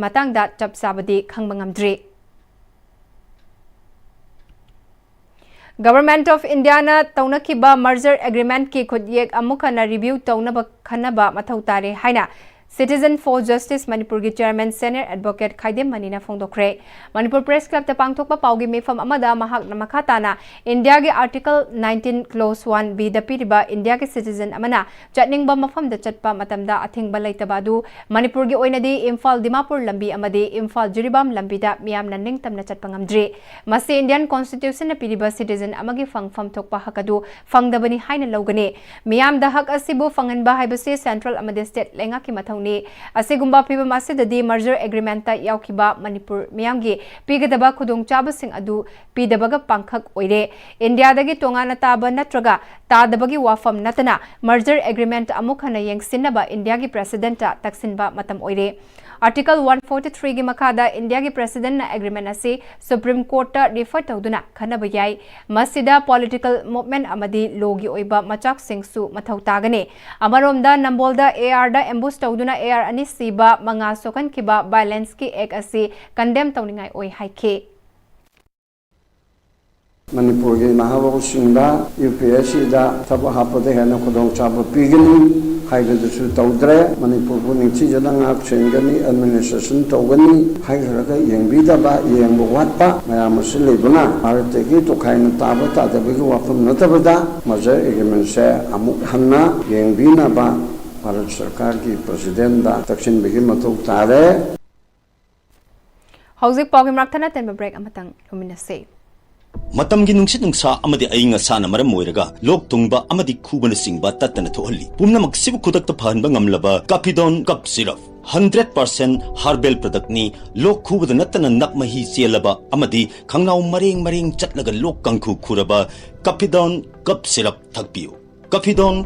ꯃꯇꯥꯡꯗ ꯆꯞ ꯆꯥꯕꯗꯤ ꯈꯪꯕ ꯉꯝꯗ꯭ꯔꯤ꯫ Government of India ꯅ ꯇꯧꯅꯈꯤꯕ merger agreement ꯀꯤ ꯈꯨꯠꯌꯦꯛ ꯑꯃꯨꯛ ꯍꯟꯅ review ꯇꯧꯅꯕ ꯈꯟꯅꯕ ꯃꯊꯧ ꯇꯥꯔꯦ ꯍꯥꯏꯅ Citizen for Justice ꯃꯅꯤꯄꯨꯔꯒꯤ Chairman Senior Advocate ꯈꯥꯏꯗꯦꯝ ꯃꯅꯤꯅ ꯐꯣꯡꯗꯣꯛꯈ꯭ꯔꯦ꯫ ꯃꯅꯤꯄꯨꯔ Press Club ꯇ ꯄꯥꯡꯊꯣꯛꯄ ꯄꯥꯎꯒꯤ ꯃꯤꯐꯝ ꯑꯃꯗ ꯃꯍꯥꯛꯅ ꯃꯈꯥ ꯇꯥꯅ ꯏꯟꯗꯤꯌꯥꯒꯤ Article nineteen Clause one B ꯗ ꯄꯤꯔꯤꯕ ꯏꯟꯗꯤꯌꯥꯒꯤ citizen ꯑꯃꯅ ꯆꯠꯅꯤꯡꯕ ꯃꯐꯝꯗ ꯆꯠꯄ ꯃꯇꯝꯗ ꯑꯊꯤꯡꯕ ꯂꯩꯇꯕ ꯑꯗꯨ ꯃꯅꯤꯄꯨꯔꯒꯤ ꯑꯣꯏꯅꯗꯤ ꯏꯝꯐꯥꯜ ꯗꯤꯃꯥꯄꯨꯔ ꯂꯝꯕꯤ ꯑꯃꯗꯤ ꯏꯝꯐꯥꯜ ꯖꯤꯔꯤꯕꯥꯝ ꯂꯝꯕꯤꯗ ꯃꯤꯌꯥꯝꯅ ꯅꯤꯡꯇꯝꯅ ꯆꯠꯄ ꯉꯝꯗ꯭ꯔꯤ꯫ ꯃꯁꯤ Indian Constitution ꯅ ꯄꯤꯔꯤꯕ citizen ꯑꯃꯒꯤ ꯐꯪꯐꯝ ꯊꯣꯛꯄ ꯍꯛ ꯑꯗꯨ ꯐꯪꯗꯕꯅꯤ ꯍꯥꯏꯅ ꯂꯧꯒꯅꯤ꯫ ꯃꯤꯌꯥꯝꯗ ꯍꯛ ꯑꯁꯤꯕꯨ ꯐꯪꯍꯟꯕ ꯍꯥꯏꯕꯁꯤ central ꯑꯃꯗꯤ state ꯂꯩꯉꯥꯛꯀꯤ ꯃꯊꯧꯅꯤ꯫ ꯑꯁꯤꯒꯨꯝꯕ ꯐꯤꯕꯝ ꯑꯁꯤꯗꯗꯤ merger agreement ꯇ ꯌꯥꯎꯈꯤꯕ ꯃꯅꯤꯄꯨꯔ ꯃꯤꯌꯥꯝꯒꯤ ꯄꯤꯒꯗꯕ ꯈꯨꯗꯣꯡꯆꯥꯕꯁꯤꯡ ꯑꯗꯨ ꯄꯤꯗꯕꯒ ꯄꯥꯡꯈꯛ ꯑꯣꯏꯔꯦ꯫ ꯏꯟꯗꯤꯌꯥꯗꯒꯤ ꯇꯣꯉꯥꯟꯅ ꯇꯥꯕ ꯅꯠꯇ꯭ꯔꯒ ꯇꯥꯗꯕꯒꯤ ꯋꯥꯐꯝ ꯅꯠꯇꯅ merger agreement ꯑꯃꯨꯛ ꯍꯟꯅ ꯌꯦꯡꯁꯤꯟꯅꯕ ꯏꯟꯗꯤꯌꯥꯒꯤ President ꯇ ꯇꯛꯁꯤꯟꯕ ꯃꯇꯝ ꯑꯣꯏꯔꯦ꯫ Article one forty three ꯒꯤ ꯃꯈꯥꯗ ꯏꯟꯗꯤꯌꯥꯒꯤ President ꯅ agreement ꯑꯁꯤ Supreme Court ꯇ refer ꯇꯧꯗꯨꯅ ꯈꯟꯅꯕ ꯌꯥꯏ꯫ ꯃꯁꯤꯗ political movement ꯑꯃꯗꯤ law ꯒꯤ ꯑꯣꯏꯕ ꯃꯆꯥꯛꯁꯤꯡꯁꯨ ꯃꯊꯧ ꯇꯥꯒꯅꯤ꯫ ꯑꯃꯔꯣꯝꯗ ꯅꯝꯕꯣꯜꯗ AR ꯗ ambush ꯇꯧꯗꯨꯅ AR ꯑꯅꯤ ꯁꯤꯕ, ꯃꯉꯥ ꯁꯣꯛꯍꯟꯈꯤꯕ violence ꯀꯤ act ꯑꯁꯤ condemn ꯇꯧꯅꯤꯡꯉꯥꯏ ꯑꯣꯏ ꯍꯥꯏꯈꯤ꯫ ꯃꯅꯤꯄꯨꯔꯒꯤ ꯅꯍꯥꯔꯣꯜꯁꯤꯡꯗ UPSC ꯗ ꯊꯕꯛ ꯍꯥꯞꯄꯗ ꯍꯦꯟꯅ ꯈꯨꯗꯣꯡꯆꯥꯕ ꯄꯤꯒꯅꯤ ꯍꯥꯏꯕꯗꯨꯁꯨ ꯇꯧꯗ꯭ꯔꯦ꯫ ꯃꯅꯤꯄꯨꯔꯕꯨ ꯅꯤꯡꯊꯤꯖꯅ ꯉꯥꯛ ꯁꯦꯟꯒꯅꯤ, administration ꯇꯧꯒꯅꯤ ꯍꯥꯏꯈ꯭ꯔꯒ ꯌꯦꯡꯕꯤꯗꯕ, ꯌꯦꯡꯕ ꯋꯥꯠꯄ ꯃꯌꯥꯝ ꯑꯁꯤ ꯂꯩꯕꯅ ꯚꯥꯔꯠꯇꯒꯤ ꯇꯣꯈꯥꯏꯅ ꯇꯥꯕ ꯇꯥꯗꯕꯒꯤ ꯋꯥꯐꯝ ꯅꯠꯇꯕꯗ merger agreement ꯁꯦ ꯑꯃꯨꯛ ꯍꯟꯅ ꯌꯦꯡꯕꯤꯅꯕ ꯚꯥꯔꯠ ꯁꯔꯀꯥꯔꯒꯤ President ꯇ ꯇꯛꯁꯤꯟꯕꯒꯤ ꯃꯊꯧ ꯇꯥꯔꯦ꯫ ꯍꯧꯖꯤꯛ ꯄꯥꯎꯒꯤ ꯃꯔꯛ ꯊꯠꯅ ꯇꯦꯟꯕ break ꯑꯃꯇꯪ ꯂꯧꯃꯤꯟꯅꯁꯤ꯫ ꯃꯇꯝꯒꯤ ꯅꯨꯡꯁꯤꯠ ꯅꯨꯡꯁꯥ ꯑꯃꯗꯤ ꯑꯏꯪ ꯑꯁꯥꯅ ꯃꯔꯝ ꯑꯣꯏꯔꯒ ꯂꯣꯛ ꯊꯨꯡꯕ ꯑꯃꯗꯤ ꯈꯨꯕꯅꯆꯤꯡꯕ ꯇꯠꯇꯅ ꯊꯣꯛꯍꯜꯂꯤ꯫ ꯄꯨꯝꯅꯃꯛꯁꯤꯕꯨ ꯈꯨꯗꯛꯇ ꯐꯍꯟꯕ ꯉꯝꯂꯕ ꯀꯥꯐꯤꯗꯣꯟ cough syrup. Hundred percent herbal ꯄ꯭ꯔꯗꯛꯅꯤ꯫ ꯂꯣꯛ ꯈꯨꯕꯗ ꯅꯠꯇꯅ ꯅꯞ ꯃꯍꯤ ꯆꯦꯜꯂꯕ ꯑꯃꯗꯤ ꯈꯪꯅꯥꯎ ꯃꯔꯦꯡ ꯃꯔꯦꯡ ꯆꯠꯂꯒ ꯂꯣꯛ ꯀꯥꯡꯈꯨ ꯈꯨꯔꯕ ꯀꯥꯐꯤꯗꯣꯟ ꯀꯞ ꯁꯤꯔꯞ ꯊꯛꯄꯤꯌꯨ꯫ ꯀꯥꯐꯤꯗꯣꯟ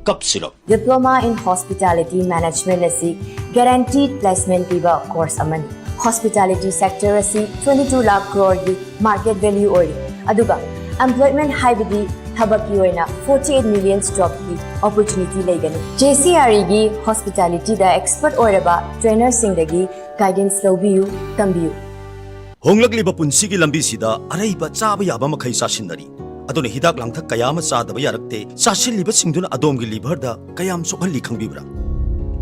cough syrup. Diploma in Hospitality Management ꯑꯁꯤ guaranteed placement ꯄꯤꯕ course ꯑꯃꯅꯤ꯫ Hospitality sector ꯑꯁꯤ twenty two lakh crore ꯒꯤ market value ꯑꯣꯏꯔꯤ, ꯑꯗꯨꯒ employment ꯍꯥꯏꯕꯗꯤ ꯊꯕꯛꯀꯤ ꯑꯣꯏꯅ forty eight million job ꯀꯤ opportunity ꯂꯩꯒꯅꯤ꯫ J C R E ꯒꯤ hospitality ꯗ expert ꯑꯣꯏꯔꯕ trainer ꯁꯤꯡꯗꯒꯤ guidance ꯂꯧꯕꯤꯌꯨ, ꯇꯝꯕꯤꯌꯨ꯫ ꯍꯣꯡꯂꯛꯂꯤꯕ ꯄꯨꯟꯁꯤꯒꯤ ꯂꯝꯕꯤꯁꯤꯗ ꯑꯔꯩꯕ ꯆꯥꯕ ꯌꯥꯕ ꯃꯈꯩ ꯆꯥꯁꯤꯟꯅꯔꯤ꯫ ꯑꯗꯨꯅ ꯍꯤꯗꯥꯛ ꯂꯥꯡꯊꯛ ꯀꯌꯥ ꯑꯃ ꯆꯥꯗꯕ ꯌꯥꯔꯛꯇꯦ꯫ ꯆꯥꯁꯤꯜꯂꯤꯕꯁꯤꯡꯗꯨꯅ ꯑꯗꯣꯝꯒꯤ liver ꯗ ꯀꯌꯥꯝ ꯁꯣꯛꯍꯜꯂꯤ ꯈꯪꯕꯤꯕ꯭ꯔꯥ?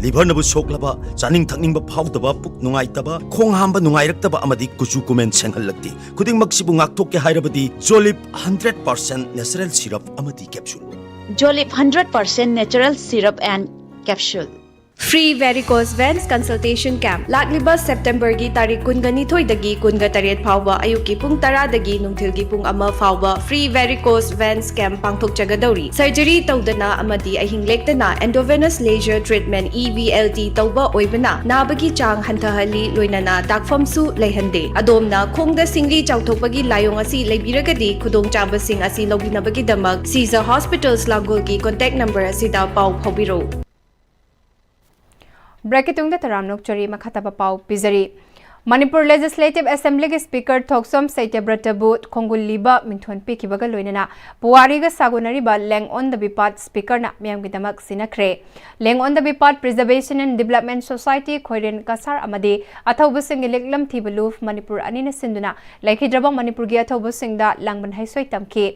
Liver ꯅꯕꯨ ꯁꯣꯛꯂꯕ, ꯆꯥꯅꯤꯡ ꯊꯛꯅꯤꯡꯕ ꯐꯥꯎꯗꯕ, ꯄꯨꯛ ꯅꯨꯡꯉꯥꯏꯇꯕ, ꯈꯣꯡ ꯍꯥꯝꯕ ꯅꯨꯡꯉꯥꯏꯔꯛꯇꯕ ꯑꯃꯗꯤ ꯀꯨꯆꯨ ꯀꯨꯃꯦꯟ ꯁꯦꯡꯍꯜꯂꯛꯇꯦ꯫ ꯈꯨꯗꯤꯡꯃꯛꯁꯤꯕꯨ ꯉꯥꯛꯊꯣꯛꯀꯦ ꯍꯥꯏꯔꯕꯗꯤ Jolib hundred percent natural syrup ꯑꯃꯗꯤ capsule꯫ Jolib hundred percent natural syrup and capsule꯫ Free varicose veins consultation camp ꯂꯥꯛꯂꯤꯕ September ꯒꯤ ꯇꯥꯔꯤꯛ ꯀꯨꯟꯒ ꯅꯤꯊꯣꯏꯗꯒꯤ ꯀꯨꯟꯒ ꯇꯔꯦꯠ ꯐꯥꯎꯕ ꯑꯌꯨꯛꯀꯤ ꯄꯨꯡ ꯇꯔꯥꯗꯒꯤ ꯅꯨꯡꯊꯤꯜꯒꯤ ꯄꯨꯡ ꯑꯃ ꯐꯥꯎꯕ free varicose veins camp ꯄꯥꯡꯊꯣꯛꯆꯒꯗꯧꯔꯤ꯫ Surgery ꯇꯧꯗꯅ ꯑꯃꯗꯤ ꯑꯍꯤꯡ ꯂꯦꯛꯇꯅ endovenous laser treatment, E V L T, ꯇꯧꯕ ꯑꯣꯏꯕꯅ ꯅꯥꯕꯒꯤ ꯆꯥꯡ ꯍꯟꯊꯍꯜꯂꯤ, ꯂꯣꯏꯅꯅ ꯗꯥꯛꯐꯝꯁꯨ ꯂꯩꯍꯟꯗꯦ꯫ ꯑꯗꯣꯝꯅ ꯈꯣꯡꯗ ꯁꯤꯡꯂꯤ ꯆꯥꯎꯊꯣꯛꯄꯒꯤ ꯂꯥꯏꯑꯣꯡ ꯑꯁꯤ ꯂꯩꯕꯤꯔꯒꯗꯤ ꯈꯨꯗꯣꯡꯆꯥꯕꯁꯤꯡ ꯑꯁꯤ ꯂꯧꯕꯤꯅꯕꯒꯤꯗꯃꯛ Caesar Hospitals ꯂꯥꯡꯒꯣꯜꯒꯤ contact number ꯑꯁꯤꯗ ꯄꯥꯎ ꯐꯥꯎꯕꯤꯔꯛꯎ꯫ Break ꯀꯤ ꯇꯨꯡꯗ ꯇꯔꯥꯝꯅ ꯑꯣꯛꯆꯔꯤ, ꯃꯈꯥ ꯇꯥꯕ ꯄꯥꯎ ꯄꯤꯖꯔꯤ꯫ ꯃꯅꯤꯄꯨꯔ Legislative Assembly ꯒꯤ Speaker ꯊꯣꯛꯆꯣꯝ ꯁꯩꯇ꯭ꯌꯕ꯭ꯔꯇꯕꯨ ꯈꯣꯡꯒꯨꯜ ꯂꯤꯕ ꯃꯤꯡꯊꯣꯟ ꯄꯤꯈꯤꯕꯒ ꯂꯣꯏꯅꯅ ꯄꯨꯋꯥꯔꯤꯒ ꯁꯥꯒꯣꯟꯅꯔꯤꯕ ꯂꯦꯡ ꯑꯣꯟꯗꯕꯤ ꯄꯥꯠ Speaker ꯅ ꯃꯤꯌꯥꯝꯒꯤꯗꯃꯛ ꯁꯤꯟꯅꯈ꯭ꯔꯦ꯫ ꯂꯦꯡ ꯑꯣꯟꯗꯕꯤ ꯄꯥꯠ Preservation and Development Society ꯈꯣꯏꯔꯦꯟ Cachar ꯑꯃꯗꯤ ꯑꯊꯧꯕꯁꯤꯡꯒꯤ ꯂꯤꯛꯂꯝ ꯊꯤꯕ ꯂꯨꯞ ꯃꯅꯤꯄꯨꯔ ꯑꯅꯤꯅ ꯁꯤꯟꯗꯨꯅ ꯂꯩꯈꯤꯗ꯭ꯔꯕ ꯃꯅꯤꯄꯨꯔꯒꯤ ꯑꯊꯧꯕꯁꯤꯡꯗ ꯂꯥꯡꯕꯟ ꯍꯩꯁꯣꯏ ꯇꯝꯈꯤ꯫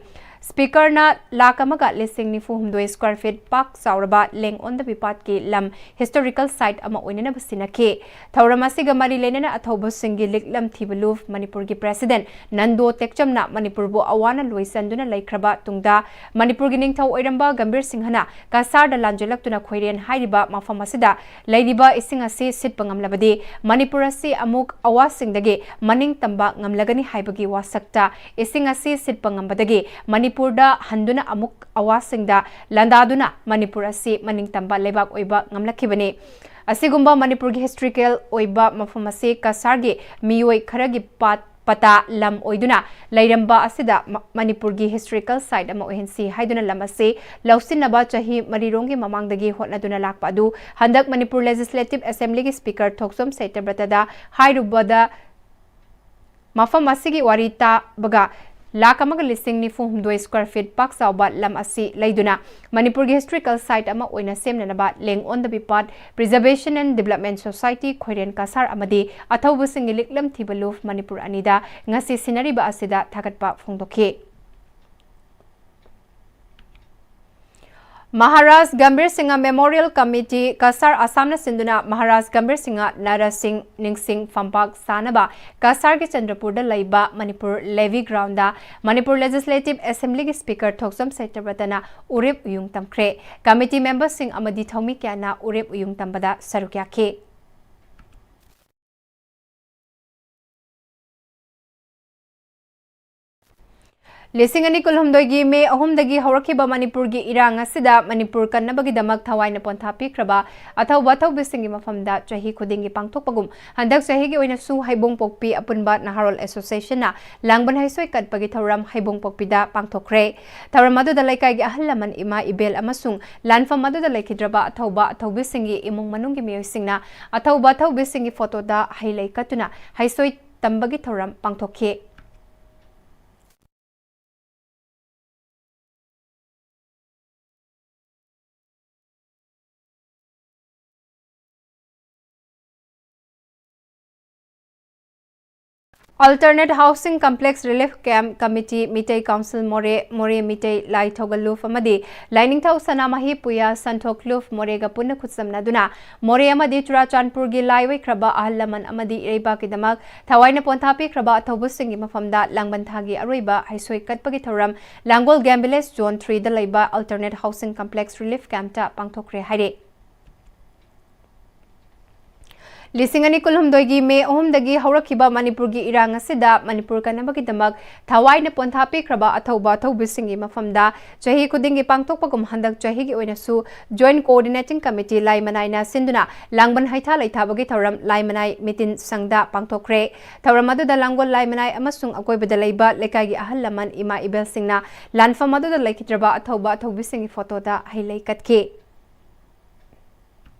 ꯁ꯭ꯄꯤꯀꯔꯅ ꯂꯥꯈ ꯑꯃꯒ ꯂꯤꯁꯤꯡ ꯅꯤꯐꯨ ꯍꯨꯝꯗꯣꯏ square feet ꯄꯥꯛ ꯆꯥꯎꯔꯕ ꯂꯦꯡ ꯑꯣꯟꯗꯕꯤ ꯄꯥꯠꯀꯤ ꯂꯝ historical site ꯑꯃ ꯑꯣꯏꯅꯅꯕ ꯁꯤꯟꯅꯈꯤ꯫ ꯊꯧꯔꯝ ꯑꯁꯤꯒ ꯃꯔꯤ ꯂꯩꯅꯅ ꯑꯊꯧꯕꯁꯤꯡꯒꯤ ꯂꯤꯛꯂꯝ ꯊꯤꯕ ꯂꯨꯞ ꯃꯅꯤꯄꯨꯔꯒꯤ president ꯅꯟꯗꯣ ꯇꯦꯛꯆꯝꯅ ꯃꯅꯤꯄꯨꯔꯕꯨ ꯑꯋꯥꯅ ꯂꯣꯏꯁꯤꯟꯗꯨꯅ ꯂꯩꯈ꯭ꯔꯕ ꯇꯨꯡꯗ ꯃꯅꯤꯄꯨꯔꯒꯤ ꯅꯤꯡꯊꯧ ꯑꯣꯏꯔꯝꯕ ꯒꯝꯚꯤꯔ ꯁꯤꯡꯍꯅ ꯀꯁꯥꯔꯗ ꯂꯥꯟꯖꯦꯜꯂꯛꯇꯨꯅ ꯈꯣꯏꯔꯦꯟ ꯍꯥꯏꯔꯤꯕ ꯃꯐꯝ ꯑꯁꯤꯗ ꯂꯩꯔꯤꯕ ꯏꯁꯤꯡ ꯑꯁꯤ ꯁꯤꯠꯄ ꯉꯝꯂꯕꯗꯤ ꯃꯅꯤꯄꯨꯔ ꯑꯁꯤ ꯑꯃꯨꯛ ꯑꯋꯥꯁꯤꯡꯗꯒꯤ ꯃꯅꯤꯡ ꯇꯝꯕ ꯉꯝꯂꯒꯅꯤ ꯍꯥꯏꯕꯒꯤ ꯋꯥꯁꯛꯇ ꯏꯁꯤꯡ ꯑꯁꯤ ꯁꯤꯠꯄ ꯉꯝꯕꯗꯒꯤ ꯃꯅꯤꯄꯨꯔꯗ ꯍꯟꯗꯨꯅ ꯑꯃꯨꯛ ꯑꯋꯥꯁꯤꯡꯗ ꯂꯥꯟꯗꯥꯗꯨꯅ ꯃꯅꯤꯄꯨꯔ ꯑꯁꯤ ꯃꯅꯤꯡ ꯇꯝꯕ ꯂꯩꯕꯥꯛ ꯑꯣꯏꯕ ꯉꯝꯂꯛꯈꯤꯕꯅꯤ꯫ ꯑꯁꯤꯒꯨꯝꯕ ꯃꯅꯤꯄꯨꯔꯒꯤ historical ꯑꯣꯏꯕ ꯃꯐꯝ ꯑꯁꯤ ꯀꯁꯥꯔꯒꯤ ꯃꯤꯑꯣꯏ ꯈꯔꯒꯤ ꯄꯥꯠ ꯄꯇꯥ ꯂꯝ ꯑꯣꯏꯗꯨꯅ ꯂꯩꯔꯝꯕ ꯑꯁꯤꯗ ꯃ-, ꯃꯅꯤꯄꯨꯔꯒꯤ historical site ꯑꯃ ꯑꯣꯏꯍꯟꯁꯤ ꯍꯥꯏꯗꯨꯅ ꯂꯝ ꯑꯁꯤ ꯂꯧꯁꯤꯟꯅꯕ ꯆꯍꯤ ꯃꯔꯤꯔꯣꯝꯒꯤ ꯃꯃꯥꯡꯗꯒꯤ ꯍꯣꯠꯅꯗꯨꯅ ꯂꯥꯛꯄ ꯑꯗꯨ ꯍꯟꯗꯛ ꯃꯅꯤꯄꯨꯔ Legislative Assemblyꯒꯤ Speaker ꯊꯣꯛꯆꯣꯝ ꯁꯇ꯭ꯌꯕ꯭ꯔꯇꯗ ꯍꯥꯏꯔꯨꯕꯗ ꯃꯐꯝ ꯑꯁꯤꯒꯤ ꯋꯥꯔꯤ ꯇꯥꯕꯒ ꯂꯥꯈ ꯑꯃꯒ ꯂꯤꯁꯤꯡ ꯅꯤꯐꯨ ꯍꯨꯝꯗꯣꯏ square feet ꯄꯥꯛ ꯆꯥꯎꯕ ꯂꯝ ꯑꯁꯤ ꯂꯩꯗꯨꯅ ꯃꯅꯤꯄꯨꯔꯒꯤ historical site ꯑꯃ ꯑꯣꯏꯅ ꯁꯦꯝꯅꯅꯕ ꯂꯦꯡ ꯑꯣꯟꯗꯕꯤ ꯄꯥꯠ Preservation and Development Society ꯈꯣꯏꯔꯦꯟ Cachar ꯑꯃꯗꯤ ꯑꯊꯧꯕꯁꯤꯡꯒꯤ ꯂꯤꯛꯂꯝ ꯊꯤꯕ ꯂꯨꯞ ꯃꯅꯤꯄꯨꯔ ꯑꯅꯤꯗ ꯉꯁꯤ ꯁꯤꯟꯅꯔꯤꯕ ꯑꯁꯤꯗ ꯊꯥꯒꯠꯄ ꯐꯣꯡꯗꯣꯛꯈꯤ꯫ ꯃꯍꯥꯔꯥꯖ ꯒꯝꯚꯤꯔ ꯁꯤꯡꯍ Memorial Committee ꯀꯁꯥꯔ ꯑꯁꯥꯝꯅ ꯁꯤꯟꯗꯨꯅ ꯃꯍꯥꯔꯥꯖ ꯒꯝꯚꯤꯔ ꯁꯤꯡꯍ ꯅꯔꯁꯤꯡ ꯅꯤꯡꯁꯤꯡ ꯐꯝꯄꯥꯛ ꯁꯥꯅꯕ ꯀꯁꯥꯔꯒꯤ ꯆꯟꯗ꯭ꯔꯄꯨꯔꯗ ꯂꯩꯕ Manipur levy ground Manipur Legislative Assemblyꯒꯤ Speaker ꯊꯣꯛꯆꯣꯝ ꯁꯇ꯭ꯌꯕ꯭ꯔꯇꯅ ꯎꯔꯦꯞ ꯎꯌꯨꯡ ꯇꯝꯈ꯭ꯔꯦ꯫ Committee memberꯁꯤꯡ ꯑꯃꯗꯤ ꯊꯧꯃꯤ ꯀꯌꯥꯅ ꯎꯔꯦꯞ ꯎꯌꯨꯡ ꯇꯝꯕꯗ ꯁꯔꯨꯛ ꯌꯥꯈꯤ꯫ ꯂꯤꯁꯤꯡ ꯑꯅꯤ ꯀꯨꯟꯍꯨꯝꯗꯣꯏꯒꯤ ꯃꯦ ꯑꯍꯨꯝꯗꯒꯤ ꯍꯧꯔꯛꯈꯤꯕ ꯃꯅꯤꯄꯨꯔꯒꯤ ꯏꯔꯥꯡ ꯑꯁꯤꯗ ꯃꯅꯤꯄꯨꯔ ꯀꯟꯅꯕꯒꯤꯗꯃꯛ ꯊꯋꯥꯏꯅ ꯄꯣꯟꯊꯥ ꯄꯤꯈ꯭ꯔꯕ ꯑꯊꯧꯕ ꯑꯊꯧꯕꯤꯁꯤꯡꯒꯤ ꯃꯐꯝꯗ ꯆꯍꯤ ꯈꯨꯗꯤꯡꯒꯤ ꯄꯥꯡꯊꯣꯛꯄꯒꯨꯝ ꯍꯟꯗꯛ ꯆꯍꯤꯒꯤ ꯑꯣꯏꯅꯁꯨ ꯍꯩꯕꯣꯡꯄꯣꯛꯄꯤ ꯑꯄꯨꯟꯕ ꯅꯍꯥꯔꯣꯜ Associationꯅ ꯂꯥꯡꯕꯟ ꯍꯩꯁꯣꯏ ꯀꯠꯄꯒꯤ ꯊꯧꯔꯝ ꯍꯩꯕꯣꯡꯄꯣꯛꯄꯤꯗ ꯄꯥꯡꯊꯣꯛꯈ꯭ꯔꯦ꯫ ꯊꯧꯔꯝ ꯑꯗꯨꯗ ꯂꯩꯀꯥꯏꯒꯤ ꯑꯍꯜ ꯂꯃꯟ, ꯏꯃꯥ ꯏꯕꯦꯜ ꯑꯃꯁꯨꯡ ꯂꯥꯟꯐꯝ ꯑꯗꯨꯗ ꯂꯩꯈꯤꯗ꯭ꯔꯕ ꯑꯊꯧꯕ ꯑꯊꯧꯕꯤꯁꯤꯡꯒꯤ ꯏꯃꯨꯡ ꯃꯅꯨꯡꯒꯤ ꯃꯤꯑꯣꯏꯁꯤꯡꯅ ꯑꯊꯧꯕ ꯑꯊꯧꯕꯤꯁꯤꯡꯒꯤ ꯐꯣꯇꯣꯗ ꯍꯩ ꯂꯩ ꯀꯠꯇꯨꯅ ꯍꯩꯁꯣꯏ ꯇꯝꯕꯒꯤ ꯊꯧꯔꯝ ꯄꯥꯡꯊꯣꯛꯈꯤ꯫ Alternate Housing Complex Relief Camp Committee, Meitei Council Moreh, Moreh Meitei Laithougal Luv ꯑꯃꯗꯤ ꯂꯥꯏꯅꯤꯡꯊꯧ ꯁꯅꯥꯃꯍꯤ ꯄꯨꯌꯥ ꯁꯟꯊꯣꯛ ꯂꯨꯞ ꯃꯣꯔꯦꯒ ꯄꯨꯟꯅ ꯈꯨꯠꯁꯝꯅꯗꯨꯅ ꯃꯣꯔꯦ ꯑꯃꯗꯤ ꯆꯨꯔꯥꯆꯥꯟꯄꯨꯔꯒꯤ ꯂꯥꯏ ꯑꯣꯏꯈ꯭ꯔꯕ ꯑꯍꯜ ꯂꯃꯟ ꯑꯃꯗꯤ ꯏꯔꯩꯕꯥꯛꯀꯤꯗꯃꯛ ꯊꯋꯥꯏꯅ ꯄꯣꯟꯊꯥ ꯄꯤꯈ꯭ꯔꯕ ꯑꯊꯧꯕꯁꯤꯡꯒꯤ ꯃꯐꯝꯗ ꯂꯥꯡꯕꯟ ꯊꯥꯒꯤ ꯑꯔꯣꯏꯕ ꯍꯩꯁꯣꯏ ꯀꯠꯄꯒꯤ ꯊꯧꯔꯝ ꯂꯥꯡꯒꯣꯜ Game Village Zone three ꯗ ꯂꯩꯕ Alternate Housing Complex Relief Camp ꯇ ꯄꯥꯡꯊꯣꯛꯈ꯭ꯔꯦ ꯍꯥꯏꯔꯤ꯫ ꯂꯤꯁꯤꯡ ꯑꯅꯤ ꯀꯨꯟꯍꯨꯝꯗꯣꯏꯒꯤ ꯃꯦ ꯑꯍꯨꯝꯗꯒꯤ ꯍꯧꯔꯛꯈꯤꯕ ꯃꯅꯤꯄꯨꯔꯒꯤ ꯏꯔꯥꯡ ꯑꯁꯤꯗ ꯃꯅꯤꯄꯨꯔ ꯀꯟꯅꯕꯒꯤꯗꯃꯛ ꯊꯋꯥꯏꯅ ꯄꯣꯟꯊꯥ ꯄꯤꯈ꯭ꯔꯕ ꯑꯊꯧꯕ ꯑꯊꯧꯕꯤꯁꯤꯡꯒꯤ ꯃꯐꯝꯗ ꯆꯍꯤ ꯈꯨꯗꯤꯡꯒꯤ ꯄꯥꯡꯊꯣꯛꯄꯒꯨꯝ ꯍꯟꯗꯛ ꯆꯍꯤꯒꯤ ꯑꯣꯏꯅꯁꯨ Joint Coordinating Committee ꯂꯥꯏ ꯃꯅꯥꯏꯅ ꯁꯤꯟꯗꯨꯅ ꯂꯥꯡꯕꯟ ꯍꯩꯊꯥ ꯂꯩꯊꯥꯕꯒꯤ ꯊꯧꯔꯝ ꯂꯥꯏ ꯃꯅꯥꯏ ꯃꯤꯇꯤꯟ ꯁꯪꯗ ꯄꯥꯡꯊꯣꯛꯈ꯭ꯔꯦ꯫ ꯊꯧꯔꯝ ꯑꯗꯨꯗ ꯂꯥꯡꯒꯣꯜ ꯂꯥꯏ ꯃꯅꯥꯏ ꯑꯃꯁꯨꯡ ꯑꯀꯣꯏꯕꯗ ꯂꯩꯕ ꯂꯩꯀꯥꯏꯒꯤ ꯑꯍꯜ ꯂꯃꯟ ꯏꯃꯥ ꯏꯕꯦꯜꯁꯤꯡꯅ ꯂꯥꯟꯐꯝ ꯑꯗꯨꯗ ꯂꯩꯈꯤꯗ꯭ꯔꯕ ꯑꯊꯧꯕ ꯑꯊꯧꯕꯤꯁꯤꯡꯒꯤ ꯐꯣꯇꯣꯗ ꯍꯩ ꯂꯩ ꯀꯠꯈꯤ꯫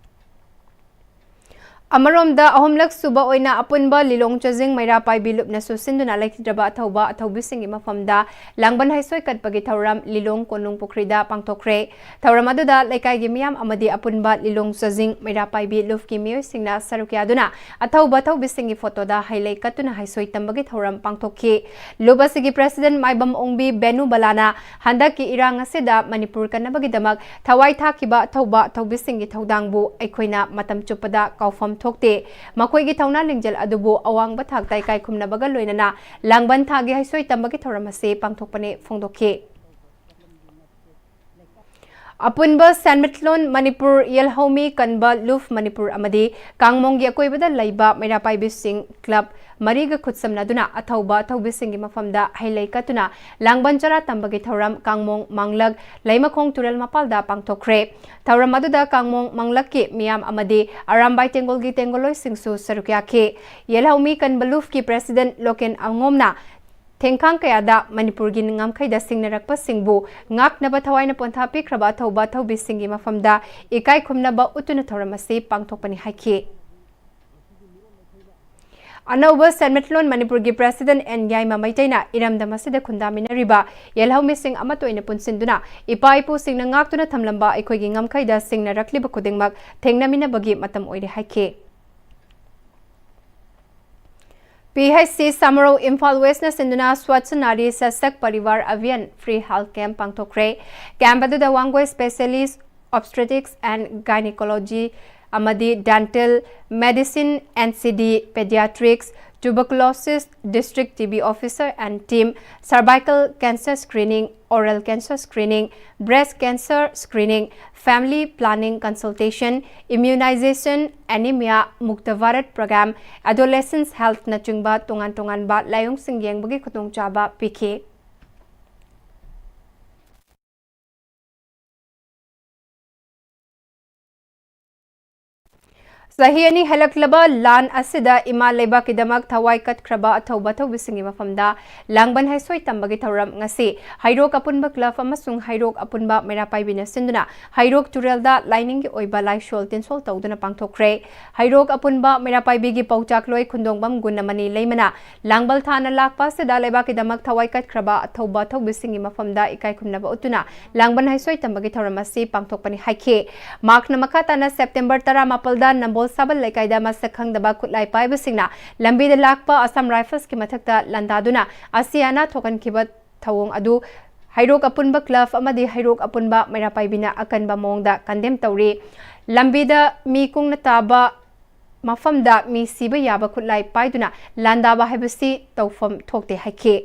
ꯑꯃꯔꯣꯝꯗ, ꯑꯍꯨꯝꯂꯛ ꯁꯨꯕ ꯑꯣꯏꯅ ꯑꯄꯨꯟꯕ ꯂꯤꯂꯣꯡ ꯆꯥꯖꯤꯡ ꯃꯩꯔꯥ ꯄꯥꯏꯕꯤ ꯂꯨꯞꯅꯁꯨ ꯁꯤꯟꯗꯨꯅ ꯂꯩꯈꯤꯗ꯭ꯔꯕ ꯑꯊꯧꯕ ꯑꯊꯧꯕꯤꯁꯤꯡꯒꯤ ꯃꯐꯝꯗ ꯂꯥꯡꯕꯟ ꯍꯩꯁꯣꯏ ꯀꯠꯄꯒꯤ ꯊꯧꯔꯝ ꯂꯤꯂꯣꯡ ꯀꯣꯅꯨꯡ ꯄꯨꯈ꯭ꯔꯤꯗ ꯄꯥꯡꯊꯣꯛꯈ꯭ꯔꯦ꯫ ꯊꯧꯔꯝ ꯑꯗꯨꯗ ꯂꯩꯀꯥꯏꯒꯤ ꯃꯤꯌꯥꯝ ꯑꯃꯗꯤ ꯑꯄꯨꯟꯕ ꯂꯤꯂꯣꯡ ꯆꯥꯖꯤꯡ ꯃꯩꯔꯥ ꯄꯥꯏꯕꯤ ꯂꯨꯞꯀꯤ ꯃꯤꯑꯣꯏꯁꯤꯡꯅ ꯁꯔꯨꯛ ꯌꯥꯗꯨꯅ ꯑꯊꯧꯕ ꯑꯊꯧꯕꯤꯁꯤꯡꯒꯤ ꯐꯣꯇꯣꯗ ꯍꯩ ꯂꯩ ꯀꯠꯇꯨꯅ ꯍꯩꯁꯣꯏ ꯇꯝꯕꯒꯤ ꯊꯧꯔꯝ ꯄꯥꯡꯊꯣꯛꯈꯤ꯫ ꯂꯨꯞ ꯑꯁꯤꯒꯤ President ꯃꯥꯏꯕꯝ ꯑꯣꯡꯕꯤ ꯕꯦꯅꯨ ꯕꯂꯥꯅ ꯍꯟꯗꯛꯀꯤ ꯏꯔꯥꯡ ꯑꯁꯤꯗ ꯃꯅꯤꯄꯨꯔ ꯀꯟꯅꯕꯒꯤꯗꯃꯛ ꯊꯋꯥꯏ ꯊꯥꯈꯤꯕ ꯑꯊꯧꯕ ꯑꯊꯧꯕꯤꯁꯤꯡꯒꯤ ꯊꯧꯗꯥꯡꯕꯨ ꯑꯩꯈꯣꯏꯅ ꯃꯇꯝ ꯆꯨꯞꯄꯗ ꯀꯥꯎꯐꯝ ꯊꯣꯛꯇꯦ꯫ ꯃꯈꯣꯏꯒꯤ ꯊꯧꯅꯥ ꯂꯤꯡꯖꯦꯜ ꯑꯗꯨꯕꯨ ꯑꯋꯥꯡꯕ ꯊꯥꯛꯇ ꯏꯀꯥꯏ ꯈꯨꯝꯅꯕꯒ ꯂꯣꯏꯅꯅ ꯂꯥꯡꯕꯟ ꯊꯥꯒꯤ ꯍꯩꯁꯣꯏ ꯇꯝꯕꯒꯤ ꯊꯧꯔꯝ ꯑꯁꯤ ꯄꯥꯡꯊꯣꯛꯄꯅꯦ ꯐꯣꯡꯗꯣꯛꯈꯤ꯫ ꯑꯄꯨꯟꯕ ꯁꯦꯟꯃꯤꯠꯂꯣꯟ ꯃꯅꯤꯄꯨꯔ ꯌꯦꯜꯍꯧꯃꯤ ꯀꯟꯕ ꯂꯨꯞ ꯃꯅꯤꯄꯨꯔ ꯑꯃꯗꯤ ꯀꯥꯡꯃꯣꯡꯒꯤ ꯑꯀꯣꯏꯕꯗ ꯂꯩꯕ ꯃꯩꯔꯥ ꯄꯥꯏꯕꯤꯁꯤꯡ club ꯃꯔꯤꯒ ꯈꯨꯠꯁꯝꯅꯗꯨꯅ ꯑꯊꯧꯕ ꯑꯊꯧꯕꯤꯁꯤꯡꯒꯤ ꯃꯐꯝꯗ ꯍꯩ ꯂꯩ ꯀꯠꯇꯨꯅ ꯂꯥꯡꯕꯟ ꯆꯔꯥ ꯇꯝꯕꯒꯤ ꯊꯧꯔꯝ ꯀꯥꯡꯃꯣꯡ ꯃꯥꯡꯂꯛ ꯂꯩꯃꯈꯣꯡ ꯇꯨꯔꯦꯜ ꯃꯄꯥꯜꯗ ꯄꯥꯡꯊꯣꯛꯈ꯭ꯔꯦ꯫ ꯊꯧꯔꯝ ꯑꯗꯨꯗ ꯀꯥꯡꯃꯣꯡ ꯃꯥꯡꯂꯛꯀꯤ ꯃꯤꯌꯥꯝ ꯑꯃꯗꯤ ꯑꯔꯥꯝꯕꯥꯏ ꯇꯦꯡꯒꯣꯜꯒꯤ ꯇꯦꯡꯒꯣꯜꯂꯣꯏꯁꯤꯡꯁꯨ ꯁꯔꯨꯛ ꯌꯥꯈꯤ꯫ ꯌꯦꯜꯍꯧꯃꯤ ꯀꯟꯕ ꯂꯨꯞꯀꯤ President ꯂꯣꯀꯦꯟ ꯑꯉꯣꯝꯅ ꯊꯦꯡꯈꯥꯡ ꯀꯌꯥꯗ ꯃꯅꯤꯄꯨꯔꯒꯤ ꯉꯝꯈꯩꯗ ꯁꯤꯡꯅꯔꯛꯄꯁꯤꯡꯕꯨ ꯉꯥꯛꯅꯕ ꯊꯋꯥꯏꯅ ꯄꯣꯟꯊꯥ ꯄꯤꯈ꯭ꯔꯕ ꯑꯊꯧꯕ ꯑꯊꯧꯕꯤꯁꯤꯡꯒꯤ ꯃꯐꯝꯗ ꯏꯀꯥꯏ ꯈꯨꯝꯅꯕ ꯎꯠꯇꯨꯅ ꯊꯧꯔꯝ ꯑꯁꯤ ꯄꯥꯡꯊꯣꯛꯄꯅꯤ ꯍꯥꯏꯈꯤ꯫ ꯑꯅꯧꯕ ꯁꯦꯟꯃꯤꯠꯂꯣꯟ ꯃꯅꯤꯄꯨꯔꯒꯤ President ꯑꯦꯟ ꯌꯥꯏꯃ ꯃꯩꯇꯩꯅ ꯏꯔꯝꯗꯝ ꯑꯁꯤꯗ ꯈꯨꯟꯗꯥꯃꯤꯟꯅꯔꯤꯕ ꯌꯦꯜꯍꯧꯃꯤꯁꯤꯡ ꯑꯃꯠꯇ ꯑꯣꯏꯅ ꯄꯨꯟꯁꯤꯟꯗꯨꯅ ꯏꯄꯥ ꯏꯄꯨꯁꯤꯡꯅ ꯉꯥꯛꯇꯨꯅ ꯊꯝꯂꯝꯕ ꯑꯩꯈꯣꯏꯒꯤ ꯉꯝꯈꯩꯗ ꯁꯤꯡꯅꯔꯛꯂꯤꯕ ꯈꯨꯗꯤꯡꯃꯛ ꯊꯦꯡꯅꯃꯤꯟꯅꯕꯒꯤ ꯃꯇꯝ ꯑꯣꯏꯔꯦ ꯍꯥꯏꯈꯤ꯫ ꯄꯤ ꯑꯩꯆ ꯁꯤ ꯁꯃꯥꯔꯣꯍ ꯏꯝꯐꯥꯜ ꯋꯦꯁꯅ ꯁꯤꯟꯗꯨꯅ ꯁ꯭ꯋꯥꯆ ꯅꯥꯔꯤ ꯁꯁꯛ ꯄꯔꯤꯋꯥꯔ ꯑꯚꯤꯌꯥꯟ ꯐ꯭ꯔꯤ ꯍꯦꯜꯊ ꯀꯦꯝꯞ ꯄꯥꯡꯊꯣꯛꯈ꯭ꯔꯦ꯫ ꯀꯦꯝꯞ ꯑꯗꯨꯗ ꯋꯥꯡꯒꯣꯏ ꯁ꯭ꯄꯦꯁꯤꯌꯦꯂꯤꯁ ꯑꯣꯕꯁꯇꯦꯇ꯭ꯔꯤꯛꯁ ꯑꯦꯟ ꯒꯥꯏꯅꯤꯀꯣꯂꯣꯖꯤ ꯑꯃꯗꯤ dental medicine, N C D, paediatrics, tuberculosis, district T B officer and team, cervical cancer screening, oral cancer screening, breast cancer screening, family planning consultation, immunisation, anaemia, Mukt Bharat programme, adolescence ꯍꯦꯜꯊꯅꯆꯤꯡꯕ ꯇꯣꯉꯥꯟ ꯇꯣꯉꯥꯟꯕ ꯂꯥꯏꯑꯣꯡꯁꯤꯡ ꯌꯦꯡꯕꯒꯤ ꯈꯨꯗꯣꯡꯆꯥꯕ ꯄꯤꯈꯤ꯫ ꯆꯍꯤ ꯑꯅꯤ ꯍꯦꯜꯂꯛꯂꯕ ꯂꯥꯟ ꯑꯁꯤꯗ ꯏꯃꯥ ꯂꯩꯕꯥꯛꯀꯤꯗꯃꯛ ꯊꯋꯥꯏ ꯀꯠꯈ꯭ꯔꯕ ꯑꯊꯧꯕ ꯑꯊꯧꯕꯤꯁꯤꯡꯒꯤ ꯃꯐꯝꯗ ꯂꯥꯡꯕꯟ ꯍꯩꯁꯣꯏ ꯇꯝꯕꯒꯤ ꯊꯧꯔꯝ ꯉꯁꯤ ꯍꯩꯔꯣꯛ ꯑꯄꯨꯟꯕ ꯀ꯭ꯂꯕ ꯑꯃꯁꯨꯡ ꯍꯩꯔꯣꯛ ꯑꯄꯨꯟꯕ ꯃꯩꯔꯥ ꯄꯥꯏꯕꯤꯅ ꯁꯤꯟꯗꯨꯅ ꯍꯩꯔꯣꯛ ꯇꯨꯔꯦꯜꯗ ꯂꯥꯏꯅꯤꯡꯒꯤ ꯑꯣꯏꯕ ꯂꯥꯏꯁꯣꯜ ꯇꯤꯟꯁꯣꯜ ꯇꯧꯗꯨꯅ ꯄꯥꯡꯊꯣꯛꯈ꯭ꯔꯦ꯫ ꯍꯩꯔꯣꯛ ꯑꯄꯨꯟꯕ ꯃꯩꯔꯥ ꯄꯥꯏꯕꯤꯒꯤ ꯄꯥꯎꯇꯥꯛꯂꯣꯏ ꯈꯨꯟꯗꯣꯡꯕꯝ ꯒꯨꯟꯅꯃꯅꯤ ꯂꯩꯃꯅ ꯂꯥꯡꯕꯜ ꯊꯥꯅ ꯂꯥꯛꯄ ꯑꯁꯤꯗ ꯂꯩꯕꯥꯛꯀꯤꯗꯃꯛ ꯊꯋꯥꯏ ꯀꯠꯈ꯭ꯔꯕ ꯑꯊꯧꯕ ꯑꯊꯧꯕꯤꯁꯤꯡꯒꯤ ꯃꯐꯝꯗ ꯏꯀꯥꯏ ꯈꯨꯝꯅꯕ ꯎꯠꯇꯨꯅ ꯂꯥꯡꯕꯟ ꯍꯩꯁꯣꯏ ꯇꯝꯕꯒꯤ ꯊꯧꯔꯝ ꯑꯁꯤ ꯄꯥꯡꯊꯣꯛꯄꯅꯤ ꯍꯥꯏꯈꯤ꯫ ꯃꯍꯥꯛꯅ ꯃꯈꯥ ꯇꯥꯅ ꯁꯦꯞꯇꯦꯝꯕꯔ ꯇꯔꯥꯃꯥꯄꯜꯗ ꯅꯝꯕꯣꯜ ꯁꯥꯕꯜ ꯂꯩꯀꯥꯏꯗ ꯃꯁꯛ ꯈꯪꯗꯕ ꯈꯨꯠꯂꯥꯏ ꯄꯥꯏꯕꯁꯤꯡꯅ ꯂꯝꯕꯤꯗ ꯂꯥꯛꯄ ꯑꯁꯥꯝ ꯔꯥꯏꯐꯜꯁꯀꯤ ꯃꯊꯛꯇ ꯂꯥꯟꯗꯥꯗꯨꯅ ꯑꯁꯤ ꯑꯅꯥ ꯊꯣꯛꯍꯟꯈꯤꯕ ꯊꯧꯑꯣꯡ ꯑꯗꯨ ꯍꯩꯔꯣꯛ ꯑꯄꯨꯟꯕ ꯀ꯭ꯂꯕ ꯑꯃꯗꯤ ꯍꯩꯔꯣꯛ ꯑꯄꯨꯟꯕ ꯃꯩꯔꯥ ꯄꯥꯏꯕꯤꯅ ꯑꯀꯟꯕ ꯃꯑꯣꯡꯗ ꯀꯟꯗꯦꯝ ꯇꯧꯔꯤ꯫ ꯂꯝꯕꯤꯗ ꯃꯤ ꯀꯨꯡꯅ ꯇꯥꯕ ꯃꯐꯝꯗ ꯃꯤ ꯁꯤꯕ ꯌꯥꯕ ꯈꯨꯠꯂꯥꯏ ꯄꯥꯏꯗꯨꯅ ꯂꯥꯟꯗꯥꯕ ꯍꯥꯏꯕꯁꯤ ꯇꯧꯐꯝ ꯊꯣꯛꯇꯦ ꯍꯥꯏꯈꯤ꯫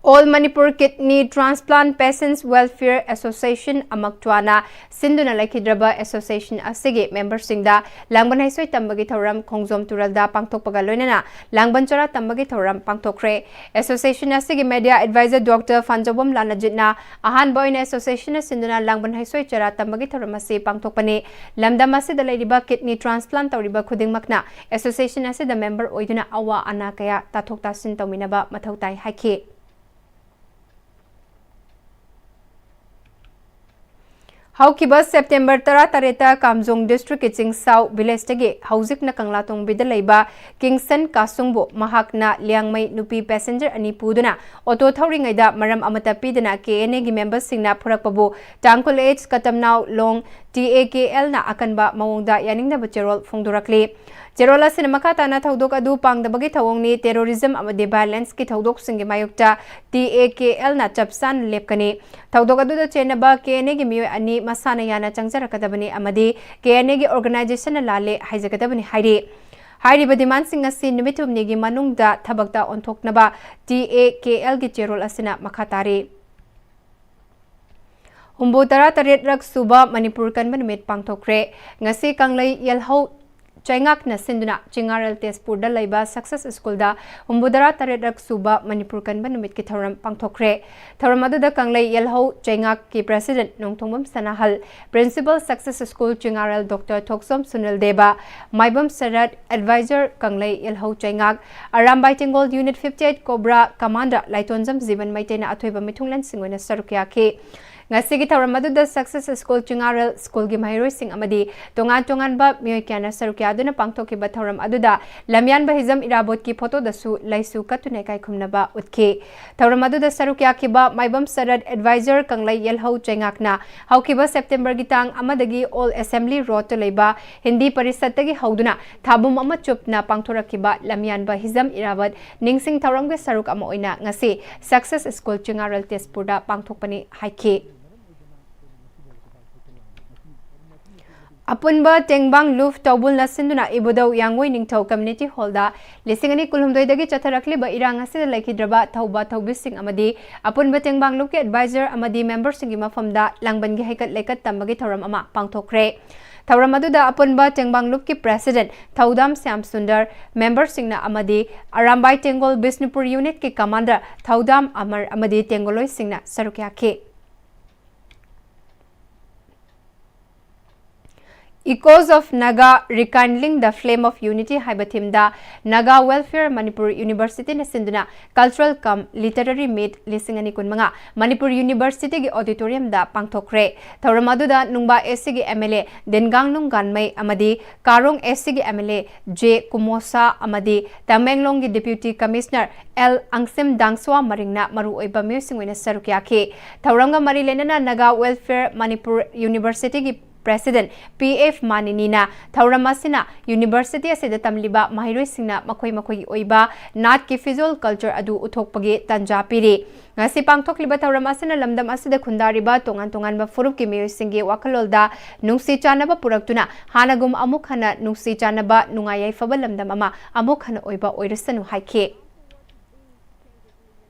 All Manipur Kidney Transplant Patients Welfare Association, ꯑꯃꯛꯇ꯭ꯋꯥꯅ ꯁꯤꯟꯗꯨꯅ ꯂꯩꯈꯤꯗ꯭ꯔꯕ ꯑꯦꯁꯣꯁꯤꯌꯦꯁꯟ ꯑꯁꯤꯒꯤ ꯃꯦꯝꯕꯔꯁꯤꯡꯗ ꯂꯥꯡꯕꯟ ꯍꯩꯁꯣꯏ ꯇꯝꯕꯒꯤ ꯊꯧꯔꯝ ꯈꯣꯡꯖꯣꯝ ꯇꯨꯔꯦꯜꯗ ꯄꯥꯡꯊꯣꯛꯄꯒ ꯂꯣꯏꯅꯅ ꯂꯥꯡꯕꯟ ꯆꯔꯥ ꯇꯝꯕꯒꯤ ꯊꯧꯔꯝ ꯄꯥꯡꯊꯣꯛꯈ꯭ꯔꯦ꯫ ꯑꯦꯁꯣꯁꯤꯌꯦꯁꯟ ꯑꯁꯤꯒꯤ ꯃꯦꯗꯤꯌꯥ ꯑꯦꯗꯚꯥꯏꯖꯔ ꯗꯣꯛꯇꯔ ꯐꯥꯟꯖꯧꯕꯝ ꯂꯥꯜꯅꯖꯤꯠꯅ ꯑꯍꯥꯟꯕ ꯑꯣꯏꯅ ꯑꯦꯁꯣꯁꯤꯌꯦꯁꯟꯅ ꯁꯤꯟꯗꯨꯅ ꯂꯥꯡꯕꯟ ꯍꯩꯁꯣꯏ ꯆꯔꯥ ꯇꯝꯕꯒꯤ ꯊꯧꯔꯝ ꯑꯁꯤ ꯄꯥꯡꯊꯣꯛꯄꯅꯤ꯫ ꯂꯝꯗꯝ ꯑꯁꯤꯗ ꯂꯩꯔꯤꯕ ꯀꯤꯗꯅꯤ ꯇ꯭ꯔꯥꯟꯁꯄ꯭ꯂꯥꯟ ꯇꯧꯔꯤꯕ ꯈꯨꯗꯤꯡꯃꯛꯅ ꯑꯦꯁꯣꯁꯤꯌꯦꯁꯟ ꯑꯁꯤꯗ ꯃꯦꯝꯕꯔ ꯑꯣꯏꯗꯨꯅ ꯑꯋꯥ ꯑꯅꯥ ꯀꯌꯥ ꯇꯥꯊꯣꯛ ꯇꯥꯁꯤꯟ ꯇꯧꯃꯤꯟꯅꯕ ꯃꯊꯧ ꯇꯥꯏ ꯍꯥꯏꯈꯤ꯫ ꯍꯧꯈꯤꯕ ꯁꯦꯞꯇꯦꯝꯕꯔ ꯇꯔꯥꯇꯔꯦꯠꯇ ꯀꯥꯝꯖꯣꯡ ꯗꯤꯁꯇ꯭ꯔꯤꯛꯀꯤ ꯆꯤꯡꯁꯥꯎ ꯚꯤꯂꯦꯖꯇꯒꯤ ꯍꯧꯖꯤꯛꯅ ꯀꯪꯂꯥꯇꯣꯡꯕꯤꯗ ꯂꯩꯕ ꯀꯤꯡꯁꯟ ꯀꯥꯁꯨꯡꯕꯨ ꯃꯍꯥꯛꯅ ꯂꯤꯌꯥꯡꯃꯩ ꯅꯨꯄꯤ ꯄꯦꯁꯦꯟꯖꯔ ꯑꯅꯤ ꯄꯨꯗꯨꯅ ꯑꯣꯇꯣ ꯊꯧꯔꯤꯉꯩꯗ ꯃꯔꯝ ꯑꯃꯠꯇ ꯄꯤꯗꯅ ꯀꯦ ꯑꯦꯟ ꯑꯦꯒꯤ ꯃꯦꯝꯕꯔꯁꯤꯡꯅ ꯐꯨꯔꯛꯄꯕꯨ ꯇꯥꯡꯈꯨꯜ age ꯀꯇꯝꯅꯥꯎ long T A K ꯑꯦꯜꯅ ꯑꯀꯟꯕ ꯃꯑꯣꯡꯗ ꯌꯥꯅꯤꯡꯗꯕ ꯆꯦꯔꯣꯜ ꯐꯣꯡꯗꯣꯔꯛꯂꯤ꯫ ꯆꯦꯔꯣꯜ ꯑꯁꯤꯅ ꯃꯈꯥ ꯇꯥꯅ ꯊꯧꯗꯣꯛ ꯑꯗꯨ ꯄꯥꯡꯗꯕꯒꯤ ꯊꯧꯑꯣꯡꯅꯤ, ꯇꯦꯔꯣꯔꯤꯖꯝ ꯑꯃꯗꯤ ꯚꯥꯏꯑꯣꯂꯦꯟꯁꯀꯤ ꯊꯧꯗꯣꯛꯁꯤꯡꯒꯤ ꯃꯥꯌꯣꯛꯇ ꯇꯤ ꯑꯦ ꯀꯦ ꯑꯦꯜꯅ ꯆꯞ ꯆꯥꯅ ꯂꯦꯞꯀꯅꯤ꯫ ꯊꯧꯗꯣꯛ ꯑꯗꯨꯗ ꯆꯦꯟꯅꯕ ꯀꯦ ꯑꯦꯟ ꯑꯦꯒꯤ ꯃꯤꯑꯣꯏ ꯑꯅꯤ ꯃꯁꯥꯅ ꯌꯥꯅ ꯆꯪꯖꯔꯛꯀꯗꯕꯅꯤ ꯑꯃꯗꯤ ꯀꯦ ꯑꯦꯟ ꯑꯦꯒꯤ ꯑꯣꯔꯒꯅꯥꯏꯖꯦꯁꯟꯅ ꯂꯥꯜꯂꯦ ꯍꯥꯏꯖꯒꯗꯕꯅꯤ ꯍꯥꯏꯔꯤ꯫ ꯍꯥꯏꯔꯤꯕ ꯗꯤꯃꯥꯟꯁꯤꯡ ꯑꯁꯤ ꯅꯨꯃꯤꯠ ꯍꯨꯝꯅꯤꯒꯤ ꯃꯅꯨꯡꯗ ꯊꯕꯛꯇ ꯑꯣꯟꯊꯣꯛꯅꯕ ꯇꯤ ꯑꯦ ꯀꯦ ꯑꯦꯜꯒꯤ ꯆꯦꯔꯣꯜ ꯑꯁꯤꯅ ꯃꯈꯥ ꯇꯥꯔꯤ꯫ ꯍꯨꯝꯐꯨ ꯇꯔꯥ ꯇꯔꯦꯠꯔꯛ ꯁꯨꯕ ꯃꯅꯤꯄꯨꯔ ꯀꯟꯕ ꯅꯨꯃꯤꯠ ꯄꯥꯡꯊꯣꯛꯈ꯭ꯔꯦ꯫ ꯉꯁꯤ ꯀꯪꯂꯩ ꯌꯦꯜꯍꯧ ꯆꯩꯉꯥꯛꯅ ꯁꯤꯟꯗꯨꯅ ꯆꯤꯉꯥꯔꯦꯜ ꯇꯦꯖꯄꯨꯔꯗ ꯂꯩꯕ ꯁꯛꯁꯦꯁ ꯁ꯭ꯀꯨꯜꯗ ꯍꯨꯝꯐꯨ ꯇꯔꯥ ꯇꯔꯦꯠꯔꯛ ꯁꯨꯕ ꯃꯅꯤꯄꯨꯔ ꯀꯟꯕ ꯅꯨꯃꯤꯠꯀꯤ ꯊꯧꯔꯝ ꯄꯥꯡꯊꯣꯛꯈ꯭ꯔꯦ꯫ ꯊꯧꯔꯝ ꯑꯗꯨꯗ ꯀꯪꯂꯩ ꯌꯦꯜꯍꯧ ꯆꯩꯉꯥꯛꯀꯤ president Nongthongbam Sanahal, principal success school Chingarel doctor Thokchom Sunil Dev, Maibam Sarat, advisor Kanglei Yelhou Cheingak, Arambai Tenggol unit fifty eight cobra commander Laitonjam Jiban ꯃꯩꯇꯩꯅ ꯑꯊꯣꯏꯕ ꯃꯤꯊꯨꯡꯂꯦꯟꯁꯤꯡ ꯑꯣꯏꯅ ꯁꯔꯨꯛ ꯌꯥꯈꯤ꯫ ꯉꯁꯤꯒꯤ ꯊꯧꯔꯝ ꯑꯗꯨꯗ ꯁꯛꯁꯦꯁ ꯁ꯭ꯀꯨꯜ ꯆꯤꯉꯥꯔꯦꯜ ꯁ꯭ꯀꯨꯜꯒꯤ ꯃꯍꯩꯔꯣꯏꯁꯤꯡ ꯑꯃꯗꯤ ꯇꯣꯉꯥꯟ ꯇꯣꯉꯥꯟꯕ ꯃꯤꯑꯣꯏ ꯀꯌꯥꯅ ꯁꯔꯨꯛ ꯌꯥꯗꯨꯅ ꯄꯥꯡꯊꯣꯛꯈꯤꯕ ꯊꯧꯔꯝ ꯑꯗꯨꯗ ꯂꯝꯌꯥꯟꯕ ꯍꯤꯖꯝ ꯏꯔꯥꯕꯣꯠꯀꯤ ꯐꯣꯇꯣꯗꯁꯨ ꯂꯩꯁꯨ ꯀꯠꯇꯨꯅ ꯏꯀꯥꯏ ꯈꯨꯝꯅꯕ ꯎꯠꯈꯤ꯫ ꯊꯧꯔꯝ ꯑꯗꯨꯗ ꯁꯔꯨꯛ ꯌꯥꯈꯤꯕ ꯃꯥꯏꯕꯝ ꯁꯔꯠ ꯑꯦꯗꯚꯥꯏꯖꯔ ꯀꯪꯂꯩ ꯌꯦꯜꯍꯧ ꯆꯩꯉꯥꯛꯅ ꯍꯧꯈꯤꯕ ꯁꯦꯞꯇꯦꯝꯕꯔꯒꯤ ꯇꯥꯡ ꯑꯃꯗꯒꯤ ꯑꯣꯜ ꯑꯦꯁꯦꯝꯕ꯭ꯂꯤ ꯔꯣꯗꯇ ꯂꯩꯕ ꯍꯤꯟꯗꯤ ꯄꯔꯤꯁꯠꯇꯒꯤ ꯍꯧꯗꯨꯅ ꯊꯥꯕꯨꯝ ꯑꯃ ꯆꯨꯞꯅ ꯄꯥꯡꯊꯣꯔꯛꯈꯤꯕ ꯂꯝꯌꯥꯟꯕ ꯍꯤꯖꯝ ꯏꯔꯥꯕꯠ ꯅꯤꯡꯁꯤꯡ ꯊꯧꯔꯝꯒꯤ ꯁꯔꯨꯛ ꯑꯃ ꯑꯣꯏꯅ ꯉꯁꯤ ꯁꯛꯁꯦꯁ ꯁ꯭ꯀꯨꯜ ꯆꯤꯉꯥꯔꯦꯜ ꯇꯦꯖꯄꯨꯔꯗ ꯄꯥꯡꯊꯣꯛꯄꯅꯤ ꯍꯥꯏꯈꯤ꯫ ꯑꯄꯨꯟꯕ ꯇꯦꯡꯕꯥꯡ ꯂꯨꯞ ꯇꯧꯕꯨꯜꯅ ꯁꯤꯟꯗꯨꯅ ꯏꯕꯨꯙꯧ ꯌꯥꯡꯒꯣꯏ ꯅꯤꯡꯊꯧ ꯀꯝꯃ꯭ꯌꯨꯅꯤꯇꯤ ꯍꯣꯜꯗ ꯂꯤꯁꯤꯡ ꯑꯅꯤ ꯀꯨꯟꯍꯨꯝꯗꯣꯏꯗꯒꯤ ꯆꯠꯊꯔꯛꯂꯤꯕ ꯏꯔꯥꯡ ꯑꯁꯤꯗ ꯂꯩꯈꯤꯗ꯭ꯔꯕ ꯊꯧꯕ ꯊꯧꯕꯤꯁꯤꯡ ꯑꯃꯗꯤ ꯑꯄꯨꯟꯕ ꯇꯦꯡꯕꯥꯡ ꯂꯨꯞꯀꯤ ꯑꯦꯗꯚꯥꯏꯖꯔ ꯑꯃꯗꯤ ꯃꯦꯝꯕꯔꯁꯤꯡꯒꯤ ꯃꯐꯝꯗ ꯂꯥꯡꯕꯟꯒꯤ ꯍꯩꯀꯠ ꯂꯩꯀꯠ ꯇꯝꯕꯒꯤ ꯊꯧꯔꯝ ꯑꯃ ꯄꯥꯡꯊꯣꯛꯈ꯭ꯔꯦ꯫ ꯊꯧꯔꯝ ꯑꯗꯨꯗ ꯑꯄꯨꯟꯕ ꯇꯦꯡꯕꯥꯡ ꯂꯨꯞꯀꯤ ꯄ꯭ꯔꯦꯁꯤꯗꯦꯟꯠ ꯊꯧꯗꯥꯝ ꯁ꯭ꯌꯥꯝ ꯁꯨꯟꯗꯔ, ꯃꯦꯝꯕꯔꯁꯤꯡꯅ ꯑꯃꯗꯤ ꯑꯔꯥꯝꯕꯥꯏ ꯇꯦꯡꯒꯣꯜ ꯕꯤꯁꯅꯨꯄꯨꯔ ꯌꯨꯅꯤꯠꯀꯤ ꯀꯃꯥꯟꯗꯔ ꯊꯧꯗꯥꯝ ꯑꯃꯔ ꯑꯃꯗꯤ ꯇꯦꯡꯒꯣꯂꯣꯏꯁꯤꯡꯅ ꯁꯔꯨꯛ ꯌꯥꯈꯤ꯫ Echoes of Naga, Rekindling the Flame of Unity ꯍꯥꯏꯕ ꯊꯤꯝꯗ Naga Welfare Manipur Universityꯅ ꯁꯤꯟꯗꯨꯅ Cultural cum Literary Meet ꯂꯤꯁꯤꯡ ꯑꯅꯤ ꯀꯨꯟꯃꯉꯥ ꯃꯅꯤꯄꯨꯔ ꯌꯨꯅꯤꯚꯔꯁꯤꯇꯤꯒꯤ ꯑꯣꯗꯤꯇꯣꯔꯤꯌꯝꯗ ꯄꯥꯡꯊꯣꯛꯈ꯭ꯔꯦ꯫ ꯊꯧꯔꯝ ꯑꯗꯨꯗ ꯅꯨꯡꯕꯥ ꯑꯦꯁ ꯁꯤꯒꯤ ꯑꯦꯝ ꯑꯦꯜ ꯑꯦ ꯗꯤꯟꯒꯥꯡꯅꯨꯡ ꯒꯥꯟꯃꯩ ꯑꯃꯗꯤ ꯀꯥꯔꯣꯡ ꯑꯦꯁ ꯁꯤꯒꯤ ꯑꯦꯝ ꯑꯦꯜ ꯑꯦ ꯖꯦ ꯀꯨꯃꯣꯁꯥ ꯑꯃꯗꯤ ꯇꯃꯦꯡꯂꯣꯡꯒꯤ ꯗꯤꯄ꯭ꯌꯨꯇꯤ ꯀꯃꯤꯁꯅꯔ ꯑꯦꯜ ꯑꯪꯁꯤꯝ ꯗꯥꯡꯁ꯭ꯋꯥ ꯃꯔꯤꯡꯅ ꯃꯔꯨꯑꯣꯏꯕ ꯃꯤꯑꯣꯏꯁꯤꯡ ꯑꯣꯏꯅ ꯁꯔꯨꯛ ꯌꯥꯈꯤ꯫ ꯊꯧꯔꯝꯒ ꯃꯔꯤ ꯂꯩꯅꯅ Naga Welfare Manipur Universityꯒꯤ ꯄ꯭ꯔꯦꯁꯤꯗꯦꯟꯠ ꯄꯤ ꯑꯦꯐ ꯃꯥꯅꯤꯅꯤꯅ ꯊꯧꯔꯝ ꯑꯁꯤꯅ ꯌꯨꯅꯤꯚꯔꯁꯤꯇꯤ ꯑꯁꯤꯗ ꯇꯝꯂꯤꯕ ꯃꯍꯩꯔꯣꯏꯁꯤꯡꯅ ꯃꯈꯣꯏ ꯃꯈꯣꯏꯒꯤ ꯑꯣꯏꯕ ꯅꯥꯠꯀꯤ ꯐꯤꯖꯣꯜ ꯀꯜꯆꯔ ꯑꯗꯨ ꯎꯠꯊꯣꯛꯄꯒꯤ ꯇꯟꯖꯥ ꯄꯤꯔꯤ꯫ ꯉꯁꯤ ꯄꯥꯡꯊꯣꯛꯂꯤꯕ ꯊꯧꯔꯝ ꯑꯁꯤꯅ ꯂꯝꯗꯝ ꯑꯁꯤꯗ ꯈꯨꯟꯗꯥꯔꯤꯕ ꯇꯣꯉꯥꯟ ꯇꯣꯉꯥꯟꯕ ꯐꯨꯔꯨꯞꯀꯤ ꯃꯤꯑꯣꯏꯁꯤꯡꯒꯤ ꯋꯥꯈꯜꯂꯣꯟꯗ ꯅꯨꯡꯁꯤ ꯆꯥꯟꯅꯕ ꯄꯨꯔꯛꯇꯨꯅ ꯍꯥꯟꯅꯒꯨꯝ ꯑꯃꯨꯛ ꯍꯟꯅ ꯅꯨꯡꯁꯤ ꯆꯥꯟꯅꯕ, ꯅꯨꯡꯉꯥꯏ ꯌꯥꯏꯐꯕ ꯂꯝꯗꯝ ꯑꯃ ꯑꯃꯨꯛ ꯍꯟꯅ ꯑꯣꯏꯕ ꯑꯣꯏꯔꯁꯅꯨ ꯍꯥꯏꯈꯤ꯫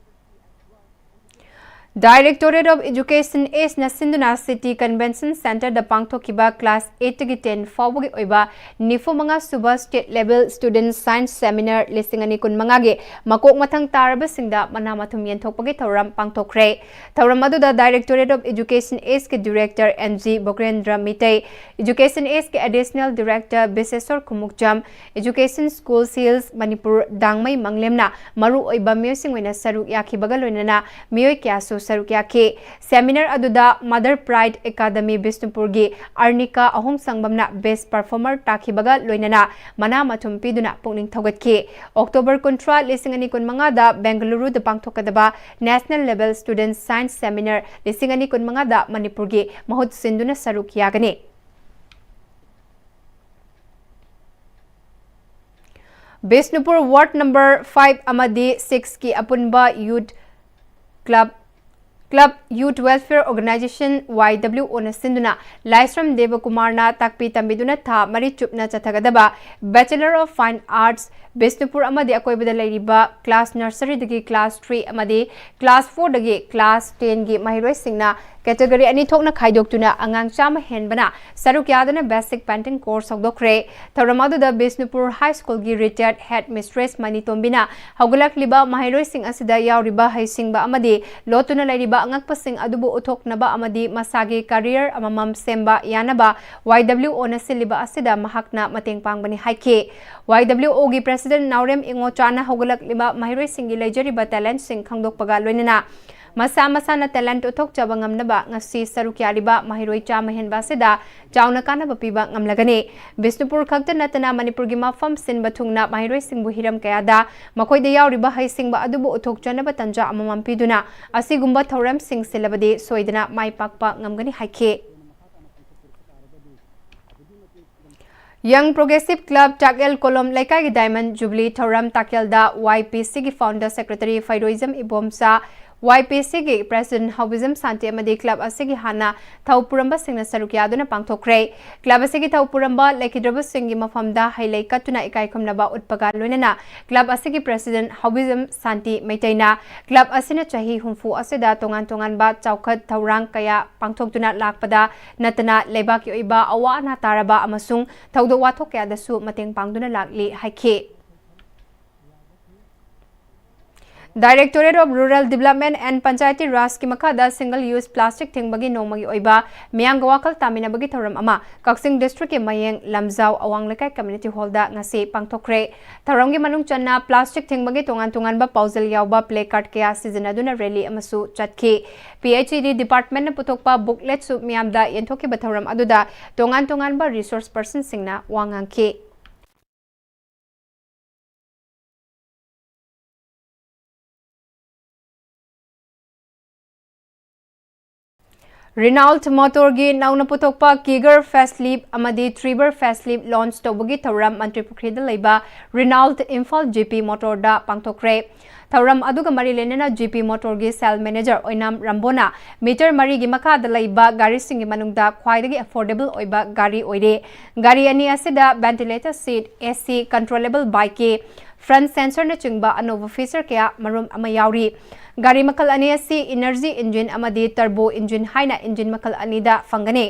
Directorate of Education Eastꯅ ꯁꯤꯟꯗꯨꯅ City Convention Centreꯗ ꯄꯥꯡꯊꯣꯛꯈꯤꯕ class eightꯇꯒꯤ ten ꯐꯥꯎꯕꯒꯤ ꯑꯣꯏꯕ ꯅꯤꯐꯨ ꯃꯉꯥ ꯁꯨꯕ State Level Student Science Seminar ꯂꯤꯁꯤꯡ ꯑꯅꯤ ꯀꯨꯟꯃꯉꯥꯒꯤ ꯃꯀꯣꯛ ꯃꯊꯪ ꯇꯥꯔꯕꯁꯤꯡꯗ ꯃꯅꯥ ꯃꯊꯨꯝ ꯌꯦꯟꯊꯣꯛꯄꯒꯤ ꯊꯧꯔꯝ ꯄꯥꯡꯊꯣꯛꯈ꯭ꯔꯦ꯫ ꯊꯧꯔꯝ ꯑꯗꯨꯗ Directorate of Education Eastꯀꯤ Director N G Bogendra Meetei, Education Eastꯀꯤ Additional Director Bisheshor Khumukcham, Education Schools Hills Manipur Dangmei ꯃꯪꯂꯦꯝꯅ ꯃꯔꯨꯑꯣꯏꯕ ꯃꯤꯑꯣꯏꯁꯤꯡ ꯑꯣꯏꯅ ꯁꯔꯨꯛ ꯌꯥꯈꯤꯕꯒ ꯂꯣꯏꯅꯅ ꯃꯤꯑꯣꯏ ꯀꯌꯥꯁꯨ ꯁꯔꯨꯛ ꯌꯥꯈꯤ꯫ Seminar ꯑꯗꯨꯗ Mother Pride Academy ꯕꯤꯁꯅꯨꯄꯨꯔꯒꯤ ꯑꯔꯅꯤꯀꯥ ꯑꯍꯣꯡꯁꯪꯕꯝꯅ Best Performer ꯇꯥꯈꯤꯕꯒ ꯂꯣꯏꯅꯅ ꯃꯅꯥ ꯃꯊꯨꯝ ꯄꯤꯗꯨꯅ ꯄꯨꯛꯅꯤꯡ ꯊꯧꯒꯠꯈꯤ꯫ October ꯀꯨꯟꯊ꯭ꯔꯥ, ꯂꯤꯁꯤꯡ ꯑꯅꯤ ꯀꯨꯟꯃꯉꯥꯗ ꯕꯦꯡꯒꯂꯨꯔꯨꯗ ꯄꯥꯡꯊꯣꯛꯀꯗꯕ National Level Student Science Seminar ꯂꯤꯁꯤꯡ ꯑꯅꯤ ꯀꯨꯟꯃꯉꯥꯗ ꯃꯅꯤꯄꯨꯔꯒꯤ ꯃꯍꯨꯠ ꯁꯤꯟꯗꯨꯅ ꯁꯔꯨꯛ ꯌꯥꯒꯅꯤ꯫ ꯕꯤꯁꯅꯨꯄꯨꯔ Ward number five ꯑꯃꯗꯤ sixꯀꯤ ꯑꯄꯨꯟꯕ Youth Club, Club Youth Welfare Organisation, Y W Oꯅ ꯁꯤꯟꯗꯨꯅ ꯂꯥꯏꯁ꯭ꯔꯝ ꯗꯦꯕꯀꯨꯃꯥꯔꯅ ꯇꯥꯛꯄꯤ ꯇꯝꯕꯤꯗꯨꯅ ꯊꯥ ꯃꯔꯤ ꯆꯨꯞꯅ ꯆꯠꯊꯒꯗꯕ Bachelor of Fine Arts, Bishnupur ꯑꯃꯗꯤ ꯑꯀꯣꯏꯕꯗ ꯂꯩꯔꯤꯕ class nurseryꯗꯒꯤ class three ꯑꯃꯗꯤ class fourꯗꯒꯤ class tenꯒꯤ ꯃꯍꯩꯔꯣꯏꯁꯤꯡꯅ Category ꯑꯅꯤ ꯊꯣꯛꯅ ꯈꯥꯏꯗꯣꯛꯇꯨꯅ ꯑꯉꯥꯡ ꯆꯥꯝꯃ ꯍꯦꯟꯕꯅ ꯁꯔꯨꯛ ꯌꯥꯗꯨꯅ basic painting course ꯍꯧꯗꯣꯛꯈ꯭ꯔꯦ꯫ ꯊꯧꯔꯝ ꯑꯗꯨꯗ ꯕꯤꯁꯅꯨꯄꯨꯔ High Schoolꯒꯤ retired head mistress ꯃꯅꯤ ꯇꯣꯝꯕꯤꯅ ꯍꯧꯒꯠꯂꯛꯂꯤꯕ ꯃꯍꯩꯔꯣꯏꯁꯤꯡ ꯑꯁꯤꯗ ꯌꯥꯎꯔꯤꯕ ꯍꯩꯁꯤꯡꯕ ꯑꯃꯗꯤ ꯂꯣꯠꯇꯨꯅ ꯂꯩꯔꯤꯕ ꯑꯉꯛꯄꯁꯤꯡ ꯑꯗꯨꯕꯨ ꯎꯠꯊꯣꯛꯅꯕ ꯑꯃꯗꯤ ꯃꯁꯥꯒꯤ career ꯑꯃꯃꯝ ꯁꯦꯝꯕ ꯌꯥꯅꯕ Y W Oꯅ ꯁꯤꯜꯂꯤꯕ ꯑꯁꯤꯗ ꯃꯍꯥꯛꯅ ꯃꯇꯦꯡ ꯄꯥꯡꯕꯅꯤ ꯍꯥꯏꯈꯤ꯫ Y W Oꯒꯤ President ꯅꯥꯎꯔꯦꯝ ꯏꯉꯣꯆꯥꯅ ꯍꯧꯒꯠꯂꯛꯂꯤꯕ ꯃꯍꯩꯔꯣꯏꯁꯤꯡꯒꯤ ꯂꯩꯖꯔꯤꯕ talentꯁꯤꯡ ꯈꯪꯗꯣꯛꯄꯒ ꯂꯣꯏꯅꯅ ꯃꯁꯥ ꯃꯁꯥꯅ talent ꯎꯠꯊꯣꯛꯆꯕ ꯉꯝꯅꯕ ꯉꯁꯤ ꯁꯔꯨꯛ ꯌꯥꯔꯤꯕ ꯃꯍꯩꯔꯣꯏ ꯆꯥꯝꯃ ꯍꯦꯟꯕ ꯑꯁꯤꯗ ꯆꯥꯎꯅ ꯀꯥꯟꯅꯕ ꯄꯤꯕ ꯉꯝꯂꯒꯅꯤ꯫ ꯕꯤꯁꯅꯨꯄꯨꯔ ꯈꯛꯇ ꯅꯠꯇꯅ ꯃꯅꯤꯄꯨꯔꯒꯤ ꯃꯐꯝ ꯁꯤꯟꯕ ꯊꯨꯡꯅ ꯃꯍꯩꯔꯣꯏꯁꯤꯡꯕꯨ ꯍꯤꯔꯝ ꯀꯌꯥꯗ ꯃꯈꯣꯏꯗ ꯌꯥꯎꯔꯤꯕ ꯍꯩꯁꯤꯡꯕ ꯑꯗꯨꯕꯨ ꯎꯠꯊꯣꯛꯆꯅꯕ ꯇꯟꯖꯥ ꯑꯃꯃꯝ ꯄꯤꯗꯨꯅ ꯑꯁꯤꯒꯨꯝꯕ ꯊꯧꯔꯝꯁꯤꯡ ꯁꯤꯜꯂꯕꯗꯤ ꯁꯣꯏꯗꯅ ꯃꯥꯏ ꯄꯥꯛꯄ ꯉꯝꯒꯅꯤ ꯍꯥꯏꯈꯤ꯫ Young Progressive Club ꯇꯥꯛꯌꯦꯜ ꯀꯣꯂꯣꯝ ꯂꯩꯀꯥꯏꯒꯤ Diamond Jubilee ꯊꯧꯔꯝ ꯇꯥꯛꯌꯦꯜꯗ Y P Cꯒꯤ Founder Secretary ꯐꯩꯔꯣꯏꯖꯝ Ibomcha, Y P Cꯒꯤ President ꯍꯥꯎꯕꯤꯖꯝ ꯁꯥꯟꯇꯤ ꯑꯃꯗꯤ club ꯑꯁꯤꯒꯤ ꯍꯥꯟꯅ ꯊꯧ ꯄꯨꯔꯝꯕꯁꯤꯡꯅ ꯁꯔꯨꯛ ꯌꯥꯗꯨꯅ ꯄꯥꯡꯊꯣꯛꯈ꯭ꯔꯦ꯫ Club ꯑꯁꯤꯒꯤ ꯊꯧ ꯄꯨꯔꯝꯕ ꯂꯩꯈꯤꯗ꯭ꯔꯕꯁꯤꯡꯒꯤ ꯃꯐꯝꯗ ꯍꯩ ꯂꯩ ꯀꯠꯇꯨꯅ ꯏꯀꯥꯏ ꯈꯨꯝꯅꯕ ꯎꯠꯄꯒ ꯂꯣꯏꯅꯅ club ꯑꯁꯤꯒꯤ President ꯍꯥꯎꯕꯤꯖꯝ ꯁꯥꯟꯇꯤ ꯃꯩꯇꯩꯅ club ꯑꯁꯤꯅ ꯆꯍꯤ ꯍꯨꯝꯐꯨ ꯑꯁꯤꯗ ꯇꯣꯉꯥꯟ ꯇꯣꯉꯥꯟꯕ ꯆꯥꯎꯈꯠ ꯊꯧꯔꯥꯡ ꯀꯌꯥ ꯄꯥꯡꯊꯣꯛꯇꯨꯅ ꯂꯥꯛꯄꯗ ꯅꯠꯇꯅ ꯂꯩꯕꯥꯛꯀꯤ ꯑꯣꯏꯕ ꯑꯋꯥ ꯑꯅꯥ ꯇꯥꯔꯕ ꯑꯃꯁꯨꯡ ꯊꯧꯗꯣꯛ ꯋꯥꯊꯣꯛ ꯀꯌꯥꯗꯁꯨ ꯃꯇꯦꯡ ꯄꯥꯡꯗꯨꯅ ꯂꯥꯛꯂꯤ ꯍꯥꯏꯈꯤ꯫ Directorate of Rural Development and Panchayati Rajꯀꯤ ꯃꯈꯥꯗ single use plastic ꯊꯤꯡꯕꯒꯤ ꯅꯣꯡꯃꯒꯤ ꯑꯣꯏꯕ ꯃꯤꯌꯥꯝꯒ ꯋꯥꯈꯜ ꯇꯥꯃꯤꯟꯅꯕꯒꯤ ꯊꯧꯔꯝ ꯑꯃ ꯀꯛꯆꯤꯡ districtꯀꯤ ꯃꯌꯦꯡ ꯂꯝꯖꯥꯎ ꯑꯋꯥꯡ ꯂꯩꯀꯥꯏ community hallꯗ ꯉꯁꯤ ꯄꯥꯡꯊꯣꯛꯈ꯭ꯔꯦ꯫ ꯊꯧꯔꯝꯒꯤ ꯃꯅꯨꯡ ꯆꯟꯅ plastic ꯊꯤꯡꯕꯒꯤ ꯇꯣꯉꯥꯟ ꯇꯣꯉꯥꯟꯕ ꯄꯥꯎꯖꯦꯜ ꯌꯥꯎꯕ placard ꯀꯌꯥ ꯁꯤꯖꯤꯟꯅꯗꯨꯅ rally ꯑꯃꯁꯨ ꯆꯠꯈꯤ꯫ P H E D departmentꯅ ꯄꯨꯊꯣꯛꯄ bookletꯁꯨ ꯃꯤꯌꯥꯝꯗ ꯌꯦꯟꯊꯣꯛꯈꯤꯕ ꯊꯧꯔꯝ ꯑꯗꯨꯗ ꯇꯣꯉꯥꯟ ꯇꯣꯉꯥꯟꯕ resource personꯁꯤꯡꯅ ꯋꯥ ꯉꯥꯡꯈꯤ꯫ Renault Motorꯒꯤ ꯅꯧꯅ ꯄꯨꯊꯣꯛꯄ Kiger facelift ꯑꯃꯗꯤ Triber facelift launch ꯇꯧꯕꯒꯤ ꯊꯧꯔꯝ ꯃꯟꯇ꯭ꯔꯤ ꯄꯨꯈ꯭ꯔꯤꯗ ꯂꯩꯕ Renault Imphal G P Motorꯗ ꯄꯥꯡꯊꯣꯛꯈ꯭ꯔꯦ꯫ ꯊꯧꯔꯝ ꯑꯗꯨꯒ ꯃꯔꯤ ꯂꯩꯅꯅ ꯖꯤ ꯄꯤ ꯃꯣꯇꯣꯔꯒꯤ ꯁꯦꯜ ꯃꯦꯅꯦꯖꯔ ꯑꯣꯏꯅꯥꯝ ꯔꯝꯕꯣꯅ ꯃꯤꯇꯔ ꯃꯔꯤꯒꯤ ꯃꯈꯥꯗ ꯂꯩꯕ ꯒꯥꯔꯤꯁꯤꯡꯒꯤ ꯃꯅꯨꯡꯗ ꯈ꯭ꯋꯥꯏꯗꯒꯤ ꯑꯦꯐꯣꯔꯗꯦꯕꯜ ꯑꯣꯏꯕ ꯒꯥꯔꯤ ꯑꯣꯏꯔꯦ꯫ ꯒꯥꯔꯤ ꯑꯅꯤ ꯑꯁꯤꯗ ꯚꯦꯟꯇꯤꯂꯦꯇꯔ ꯁꯤꯠ, ꯑꯦ ꯁꯤ, ꯀꯟꯇ꯭ꯔꯣꯂꯦꯕꯜ ꯕꯥꯏꯛꯀꯤ ꯐ꯭ꯔꯟꯠ ꯁꯦꯟꯁꯔꯅꯆꯤꯡꯕ ꯑꯅꯧꯕ ꯐꯤꯆꯔ ꯀꯌꯥ ꯃꯔꯨꯝ ꯑꯃ ꯌꯥꯎꯔꯤ꯫ ꯒꯥꯔꯤ ꯃꯈꯜ ꯑꯅꯤ ꯑꯁꯤ ꯏꯅꯔꯖꯤ ꯏꯟꯖꯤꯟ ꯑꯃꯗꯤ ꯇꯔꯕꯣ ꯏꯟꯖꯤꯟ ꯍꯥꯏꯅ ꯏꯟꯖꯤꯟ ꯃꯈꯜ ꯑꯅꯤꯗ ꯐꯪꯒꯅꯤ꯫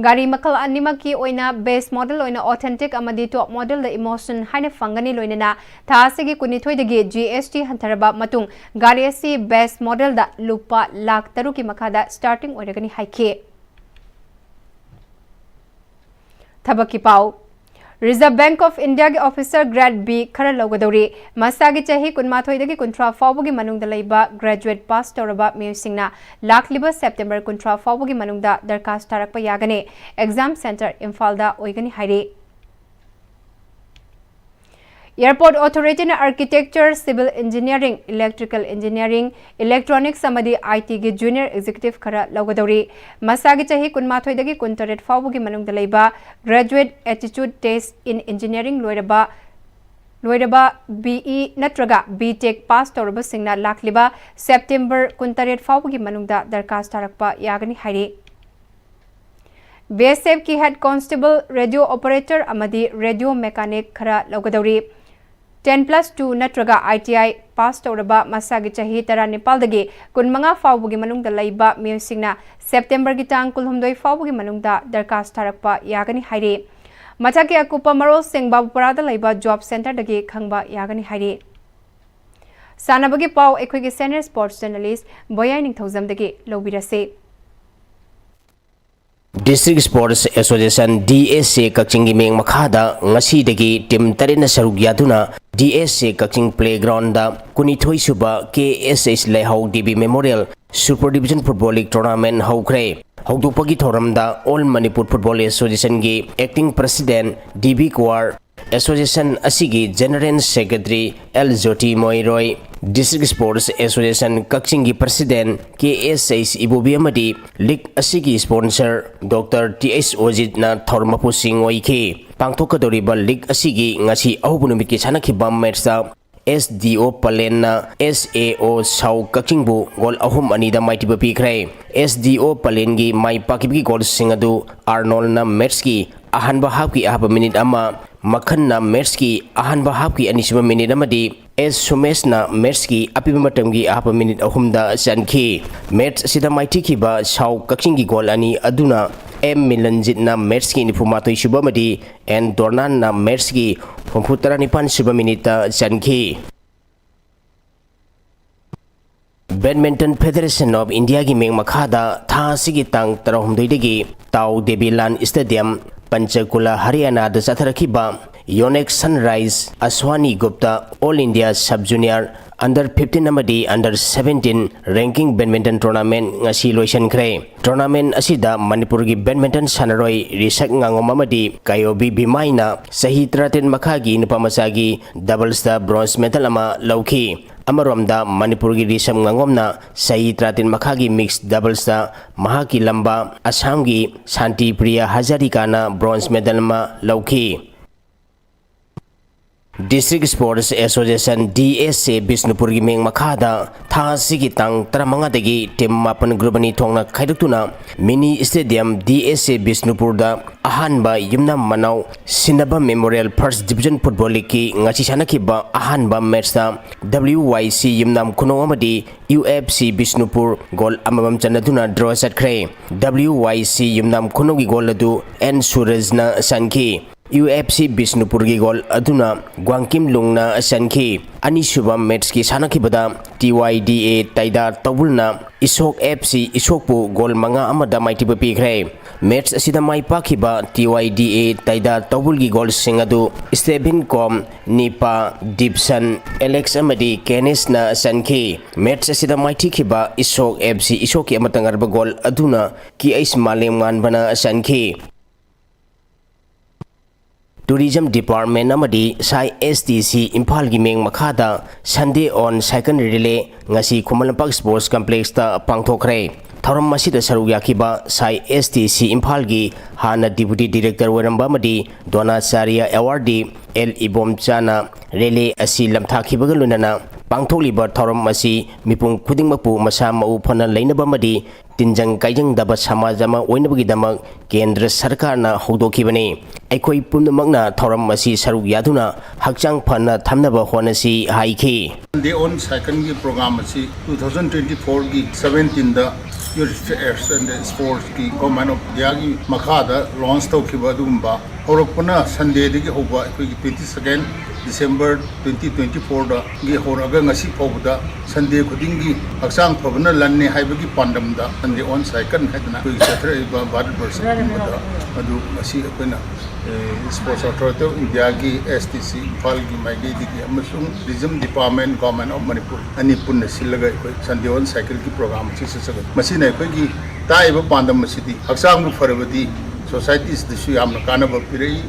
ꯒꯥꯔꯤ ꯃꯈꯜ ꯑꯅꯤꯃꯛꯀꯤ ꯑꯣꯏꯅ ꯕꯦꯁ ꯃꯣꯗꯦꯜ ꯑꯣꯏꯅ ꯑꯣꯊꯦꯟꯇꯤꯛ ꯑꯃꯗꯤ ꯇꯣꯞ ꯃꯣꯗꯦꯜꯗ ꯏꯃꯣꯁꯟ ꯍꯥꯏꯅ ꯐꯪꯒꯅꯤ, ꯂꯣꯏꯅꯅ ꯊꯥ ꯑꯁꯤꯒꯤ ꯀꯨꯟꯅꯤꯊꯣꯏꯗꯒꯤ ꯖꯤ ꯑꯦꯁ ꯇꯤ ꯍꯟꯊꯔꯕ ꯃꯇꯨꯡ ꯒꯥꯔꯤ ꯑꯁꯤ ꯕꯦꯁ ꯃꯣꯗꯦꯜꯗ ꯂꯨꯄꯥ ꯂꯥꯈ ꯇꯔꯨꯛꯀꯤ ꯃꯈꯥꯗ ꯁ꯭ꯇꯥꯔꯇꯤꯡ ꯑꯣꯏꯔꯒꯅꯤ ꯍꯥꯏꯈꯤ꯫ ꯊꯕꯛꯀꯤ ꯄꯥꯎ꯫ Reserve Bank of India ꯒꯤ officer grade B ꯈꯔ ꯂꯧꯒꯗꯧꯔꯤ꯫ ꯃꯁꯥꯒꯤ ꯆꯍꯤ ꯀꯨꯟꯃꯥꯊꯣꯏꯗꯒꯤ ꯀꯨꯟꯊ꯭ꯔꯥ ꯐꯥꯎꯕꯒꯤ ꯃꯅꯨꯡꯗ ꯂꯩꯕ graduate pass ꯇꯧꯔꯕ ꯃꯤꯑꯣꯏꯁꯤꯡꯅ ꯂꯥꯛꯂꯤꯕ September ꯀꯨꯟꯊ꯭ꯔꯥ ꯐꯥꯎꯕꯒꯤ ꯃꯅꯨꯡꯗ ꯗꯔꯈꯥꯁ ꯊꯥꯔꯛꯄ ꯌꯥꯒꯅꯤ꯫ Exam center ꯏꯝꯐꯥꯜꯗ ꯑꯣꯏꯒꯅꯤ ꯍꯥꯏꯔꯤ꯫ Airport Authority ꯅ architecture, civil engineering, electrical engineering, electronics ꯑꯃꯗꯤ I T ꯒꯤ junior executive ꯈꯔ ꯂꯧꯒꯗꯧꯔꯤ꯫ ꯃꯁꯥꯒꯤ ꯆꯍꯤ ꯀꯨꯟꯃꯥꯊꯣꯏꯗꯒꯤ ꯀꯨꯟꯇꯔꯦꯠ ꯐꯥꯎꯕꯒꯤ ꯃꯅꯨꯡꯗ ꯂꯩꯕ graduate aptitude test in engineering ꯂꯣꯏꯔꯕ, ꯂꯣꯏꯔꯕ B E ꯅꯠꯇ꯭ꯔꯒ B Tech pass ꯇꯧꯔꯕꯁꯤꯡꯅ ꯂꯥꯛꯂꯤꯕ September ꯀꯨꯟꯇꯔꯦꯠ ꯐꯥꯎꯕꯒꯤ ꯃꯅꯨꯡꯗ ꯗꯔꯈꯥꯁ ꯊꯥꯔꯛꯄ ꯌꯥꯒꯅꯤ ꯍꯥꯏꯔꯤ꯫ B S F ꯀꯤ head constable, radio operator ꯑꯃꯗꯤ radio mechanic ꯈꯔ ꯂꯧꯒꯗꯧꯔꯤ꯫ Ten plus two ꯅꯠꯇ꯭ꯔꯒ I T I pass ꯇꯧꯔꯕ ꯃꯁꯥꯒꯤ ꯆꯍꯤ ꯇꯔꯥꯅꯤꯄꯥꯜꯗꯒꯤ ꯀꯨꯟꯃꯉꯥ ꯐꯥꯎꯕꯒꯤ ꯃꯅꯨꯡꯗ ꯂꯩꯕ ꯃꯤꯑꯣꯏꯁꯤꯡꯅ September ꯒꯤ ꯇꯥꯡ ꯀꯨꯟꯍꯨꯝꯗꯣꯏ ꯐꯥꯎꯕꯒꯤ ꯃꯅꯨꯡꯗ ꯗꯔꯈꯥꯁ ꯊꯥꯔꯛꯄ ꯌꯥꯒꯅꯤ ꯍꯥꯏꯔꯤ꯫ ꯃꯊꯛꯀꯤ ꯑꯀꯨꯞꯄ ꯃꯔꯣꯜꯁꯤꯡ ꯕꯥꯕꯨꯄꯥꯔꯥꯗ ꯂꯩꯕ job center ꯗꯒꯤ ꯈꯪꯕ ꯌꯥꯒꯅꯤ ꯍꯥꯏꯔꯤ꯫ ꯁꯥꯟꯅꯕꯒꯤ ꯄꯥꯎ ꯑꯩꯈꯣꯏꯒꯤ senior sports journalist ꯕꯣꯌꯥꯏ ꯅꯤꯡꯊꯧꯖꯝꯗꯒꯤ ꯂꯧꯕꯤꯔꯁꯤ꯫ District Sports Association, D S A, ꯀꯛꯆꯤꯡꯒꯤ ꯃꯤꯠꯌꯦꯡ ꯃꯈꯥꯗ ꯉꯁꯤꯗꯒꯤ team ꯇꯔꯦꯠꯅ ꯁꯔꯨꯛ ꯌꯥꯗꯨꯅ D S A Kakching playground ꯗ ꯀꯨꯟꯅꯤꯊꯣꯏ ꯁꯨꯕ K S H ꯂꯩꯍꯥꯎ Devi Memorial Super Division Football League Tournament ꯍꯧꯈ꯭ꯔꯦ꯫ ꯍꯧꯗꯣꯛꯄꯒꯤ ꯊꯧꯔꯝꯗ All Manipur Football Association ꯒꯤ acting president D B Kuar, association ꯑꯁꯤꯒꯤ general secretary L Jyoti Moiroi, District Sports Association ꯀꯛꯆꯤꯡꯒꯤ president K S H ꯏꯕꯣꯕꯤ ꯑꯃꯗꯤ league ꯑꯁꯤꯒꯤ sponsor Doctor T H Ojit ꯅ ꯊꯧꯔꯝ ꯃꯄꯨꯁꯤꯡ ꯑꯣꯏꯈꯤ꯫ ꯄꯥꯡꯊꯣꯛꯀꯗꯧꯔꯤꯕ league ꯑꯁꯤꯒꯤ ꯉꯁꯤ ꯑꯍꯧꯕ ꯅꯨꯃꯤꯠꯀꯤ ꯁꯥꯟꯅꯈꯤꯕ match ꯇ ꯑꯦꯁ ꯗꯤ ꯑꯣ ꯄꯂꯦꯟꯅ ꯑꯦꯁ ꯑꯦ ꯑꯣ ꯁꯥꯎ ꯀꯛꯆꯤꯡꯕꯨ ꯒꯣꯜ ꯑꯍꯨꯝ ꯑꯅꯤꯗ ꯃꯥꯏꯊꯤꯕ ꯄꯤꯈ꯭ꯔꯦ꯫ ꯑꯦꯁ ꯗꯤ ꯑꯣ ꯄꯂꯦꯟꯒꯤ ꯃꯥꯏ ꯄꯥꯛꯈꯤꯕꯒꯤ ꯒꯣꯜꯁꯤꯡ ꯑꯗꯨ ꯑꯥꯔꯅꯣꯜꯅ ꯃꯦꯠꯁꯀꯤ ꯑꯍꯥꯟꯕ ꯍꯥꯞꯀꯤ ꯑꯍꯥꯞꯄ ꯃꯤꯅꯤꯠ ꯑꯃ, ꯃꯈꯟꯅ ꯃꯦꯠꯁꯀꯤ ꯑꯍꯥꯟꯕ ꯍꯥꯞꯀꯤ ꯑꯅꯤꯁꯨꯕ ꯃꯤꯅꯤꯠ ꯑꯃꯗꯤ ꯑꯦꯁ ꯁꯨꯃꯦꯁꯅ ꯃꯦꯠꯁꯀꯤ ꯑꯄꯤꯕ ꯃꯇꯝꯒꯤ ꯑꯍꯥꯞꯄ ꯃꯤꯅꯤꯠ ꯑꯍꯨꯝꯗ ꯆꯟꯈꯤ꯫ ꯃꯦꯠꯁ ꯑꯁꯤꯗ ꯃꯥꯏꯊꯤꯈꯤꯕ ꯁꯥꯎ ꯀꯛꯆꯤꯡꯒꯤ ꯒꯣꯜ ꯑꯅꯤ ꯑꯗꯨꯅ ꯑꯦꯝ ꯃꯤꯂꯟꯖꯤꯠꯅ ꯃꯦꯠꯁꯀꯤ ꯅꯤꯐꯨꯃꯥꯊꯣꯏ ꯁꯨꯕ ꯑꯃꯗꯤ ꯑꯦꯟ ꯗꯣꯔꯅꯥꯟꯅ ꯃꯦꯠꯁꯀꯤ ꯍꯨꯝꯐꯨ ꯇꯔꯥꯅꯤꯄꯥꯟ ꯁꯨꯕ ꯃꯤꯅꯤꯠꯇ ꯆꯟꯈꯤ꯫ Badminton Federation of Indiaꯒꯤ ꯃꯤꯡ ꯃꯈꯥꯗ ꯊꯥ ꯑꯁꯤꯒꯤ ꯇꯥꯡ ꯇꯔꯥꯍꯨꯝꯗꯣꯏꯗꯒꯤ ꯇꯥꯎ ꯗꯦꯕꯤ ꯂꯥꯟ ꯁ꯭ꯇꯦꯗꯤꯌꯝ, ꯄꯟꯆꯀꯨꯂꯥ, ꯍꯔꯤꯌꯥꯅꯥꯗ ꯆꯠꯊꯔꯛꯈꯤꯕ ꯌꯣꯅꯦꯛ ꯁꯟꯔꯥꯏꯖ Ashwani Gupta All India Sub Junior, Under fifteen ꯑꯃꯗꯤ Under seventeen Ranking Badminton Tournament ꯉꯁꯤ ꯂꯣꯏꯁꯤꯟꯈ꯭ꯔꯦ꯫ Tournament ꯑꯁꯤꯗ ꯃꯅꯤꯄꯨꯔꯒꯤ badminton ꯁꯥꯟꯅꯔꯣꯏ ꯔꯤꯁꯛ ꯉꯥꯉꯣꯝ ꯑꯃꯗꯤ ꯀꯥꯌꯣꯕꯤ ꯚꯤꯃꯥꯏꯅ ꯆꯍꯤ ꯇꯔꯥꯇꯔꯦꯠ ꯃꯈꯥꯒꯤ ꯅꯨꯄꯥ ꯃꯆꯥꯒꯤ doubleꯁꯇ bronze medal ꯑꯃ ꯂꯧꯈꯤ꯫ ꯑꯃꯔꯣꯝꯗ ꯃꯅꯤꯄꯨꯔꯒꯤ ꯔꯤꯁꯛ ꯉꯥꯉꯣꯝꯅ ꯆꯍꯤ ꯇꯔꯥꯇꯔꯦꯠ ꯃꯈꯥꯒꯤ mixed doubleꯁꯇ ꯃꯍꯥꯛꯀꯤ ꯂꯝꯕꯥ ꯑꯁꯥꯝꯒꯤ ꯁꯥꯟꯇꯤ ꯄ꯭ꯔꯤꯌꯥ ꯍꯖꯥꯔꯤꯀꯥꯅ bronze medal ꯑꯃ ꯂꯧꯈꯤ꯫ District Sports Association, D S A, ꯕꯤꯁꯅꯨꯄꯨꯔꯒꯤ ꯃꯤꯡ ꯃꯈꯥꯗ ꯊꯥ ꯑꯁꯤꯒꯤ ꯇꯥꯡ ꯇꯔꯥꯃꯉꯥꯗꯒꯤ team ꯃꯥꯄꯟ group ꯑꯅꯤ ꯊꯣꯛꯅ ꯈꯥꯏꯗꯣꯛꯇꯨꯅ mini stadium D S A ꯕꯤꯁꯅꯨꯄꯨꯔꯗ ꯑꯍꯥꯟꯕ ꯌꯨꯝꯅꯥꯝ ꯃꯅꯥꯎ ꯁꯤꯟꯅꯕ Memorial First Division Football Leagueꯀꯤ ꯉꯁꯤ ꯁꯥꯟꯅꯈꯤꯕ ꯑꯍꯥꯟꯕ matchꯇ W Y C ꯌꯨꯝꯅꯥꯝ ꯈꯨꯅꯧ ꯑꯃꯗꯤ U F C Bishnupur goal ꯑꯃꯃꯝ ꯆꯟꯅꯗꯨꯅ draw ꯆꯠꯈ꯭ꯔꯦ꯫ W Y C ꯌꯨꯝꯅꯥꯝ ꯈꯨꯅꯧꯒꯤ goal ꯑꯗꯨ N ꯁꯨꯔꯖꯅ ꯆꯟꯈꯤ꯫ U F C ꯕꯤꯁꯅꯨꯄꯨꯔꯒꯤ goal ꯑꯗꯨꯅ ꯒ꯭ꯋꯥꯡꯀꯤꯝ ꯂꯨꯡꯅ ꯆꯟꯈꯤ꯫ ꯑꯅꯤꯁꯨꯕ matchꯀꯤ ꯁꯥꯟꯅꯈꯤꯕꯗ T Y D A ꯇꯩꯗꯥ ꯇꯧꯕꯨꯜꯅ ꯏꯁꯣꯛ F C ꯏꯁꯣꯛꯄꯨ goal ꯃꯉꯥ ꯑꯃꯗ ꯃꯥꯏꯊꯤꯕ ꯄꯤꯈ꯭ꯔꯦ꯫ Match ꯑꯁꯤꯗ ꯃꯥꯏ ꯄꯥꯛꯈꯤꯕ T Y D A ꯇꯩꯗꯥ ꯇꯧꯕꯨꯜꯒꯤ goalꯁꯤꯡ ꯑꯗꯨ ꯁ꯭ꯇꯦꯕꯤꯟ ꯀꯣꯝ, ꯅꯤꯄꯥ, ꯗꯤꯞꯁꯟ, ꯑꯦꯂꯦꯛꯁ ꯑꯃꯗꯤ ꯀꯦꯅꯤꯁꯅ ꯆꯟꯈꯤ꯫ Match ꯑꯁꯤꯗ ꯃꯥꯏꯊꯤꯈꯤꯕ ꯏꯁꯣꯛ F C ꯏꯁꯣꯛꯀꯤ ꯑꯃꯠꯇ ꯉꯥꯏꯔꯕ goal ꯑꯗꯨꯅ K H ꯃꯥꯂꯦꯝꯉꯥꯟꯕꯅ ꯆꯟꯈꯤ꯫ Tourism Department ꯑꯃꯗꯤ ꯁꯥꯏ S T C ꯏꯝꯐꯥꯜꯒꯤ ꯃꯤꯡ ꯃꯈꯥꯗ Sunday on Cycle Relay ꯉꯁꯤ ꯈꯨꯃꯟ ꯂꯝꯄꯥꯛ Sports Complexꯇ ꯄꯥꯡꯊꯣꯛꯈ꯭ꯔꯦ꯫ ꯊꯧꯔꯝ ꯑꯁꯤꯗ ꯁꯔꯨꯛ ꯌꯥꯈꯤꯕ ꯁꯥꯏ ꯑꯦꯁ ꯇꯤ ꯁꯤ ꯏꯝꯐꯥꯜꯒꯤ ꯍꯥꯟꯅ ꯗꯤꯄꯨꯇꯤ ꯗꯤꯔꯦꯛꯇꯔ ꯑꯣꯏꯔꯝꯕ ꯑꯃꯗꯤ ꯗ꯭ꯔꯣꯅꯥꯆꯥꯔꯌ ꯑꯦꯋꯥꯔꯗꯤ ꯑꯦꯜ ꯏꯕꯣꯝꯆꯥꯅ ꯔꯦꯂꯦ ꯑꯁꯤ ꯂꯝꯊꯥꯈꯤꯕꯒ ꯂꯣꯏꯅꯅ ꯄꯥꯡꯊꯣꯛꯂꯤꯕ ꯊꯧꯔꯝ ꯑꯁꯤ ꯃꯤꯄꯨꯝ ꯈꯨꯗꯤꯡꯃꯛꯄꯨ ꯃꯁꯥ ꯃꯎ ꯐꯅ ꯂꯩꯅꯕ ꯑꯃꯗꯤ ꯇꯤꯟꯖꯪ ꯀꯥꯏꯖꯪꯗꯕ ꯁꯃꯥꯖ ꯑꯃ ꯑꯣꯏꯅꯕꯒꯤꯗꯃꯛ ꯀꯦꯟꯗ꯭ꯔ ꯁꯔꯀꯥꯔꯅ ꯍꯧꯗꯣꯛꯈꯤꯕꯅꯤ꯫ ꯑꯩꯈꯣꯏ ꯄꯨꯝꯅꯃꯛꯅ ꯊꯧꯔꯝ ꯑꯁꯤ ꯁꯔꯨꯛ ꯌꯥꯗꯨꯅ ꯍꯛꯆꯥꯡ ꯐꯅ ꯊꯝꯅꯕ ꯍꯣꯠꯅꯁꯤ ꯍꯥꯏꯈꯤ꯫ Sunday on Cycle ꯒꯤ program ꯑꯁꯤ two thousand twenty four ꯒꯤ seventeen the Youth Affairs and Sports ꯀꯤ Government of India ꯒꯤ ꯃꯈꯥꯗ launch ꯇꯧꯈꯤꯕ ꯑꯗꯨꯒꯨꯝꯕ ꯍꯧꯔꯛꯄꯅ Sunday ꯗꯒꯤ ꯍꯧꯕ ꯑꯩꯈꯣꯏꯒꯤ twenty second December twenty twenty four ꯗꯒꯤ ꯍꯧꯔꯒ ꯉꯁꯤ ꯐꯥꯎꯕꯗ Sunday ꯈꯨꯗꯤꯡꯒꯤ ꯍꯛꯆꯥꯡ ꯐꯕꯅ ꯂꯟꯅꯤ ꯍꯥꯏꯕꯒꯤ ꯄꯥꯟꯗꯝꯗ Sunday on Cycle ꯍꯥꯏꯗꯅ ꯑꯩꯈꯣꯏꯒꯤ ꯆꯠꯊꯔꯛꯏꯕ ꯚꯥꯔꯠ ꯕꯔꯁ ꯄꯨꯝꯕꯗ ꯃꯗꯨ ꯉꯁꯤ ꯑꯩꯈꯣꯏꯅ, ꯑꯦ, Sports Authority of India ꯒꯤ, ꯑꯦꯁ ꯇꯤ ꯁꯤ ꯏꯝꯐꯥꯜꯒꯤ ꯃꯥꯏꯀꯩꯗꯒꯤ ꯑꯃꯁꯨꯡ Tourism Department, Government of Manipur ꯑꯅꯤ ꯄꯨꯟꯅ ꯁꯤꯜꯂꯒ ꯑꯩꯈꯣꯏ Sunday on Cycle ꯒꯤ program ꯑꯁꯤ ꯆꯠꯆꯒꯅꯤ꯫ ꯃꯁꯤꯅ ꯑꯩꯈꯣꯏꯒꯤ ꯇꯥꯛꯏꯕ ꯄꯥꯟꯗꯝ ꯑꯁꯤꯗꯤ ꯍꯛꯆꯥꯡꯕꯨ ꯐꯔꯕꯗꯤ society ꯁꯤꯗꯁꯨ ꯌꯥꯝꯅ ꯀꯥꯟꯅꯕ ꯄꯤꯔꯛꯏ꯫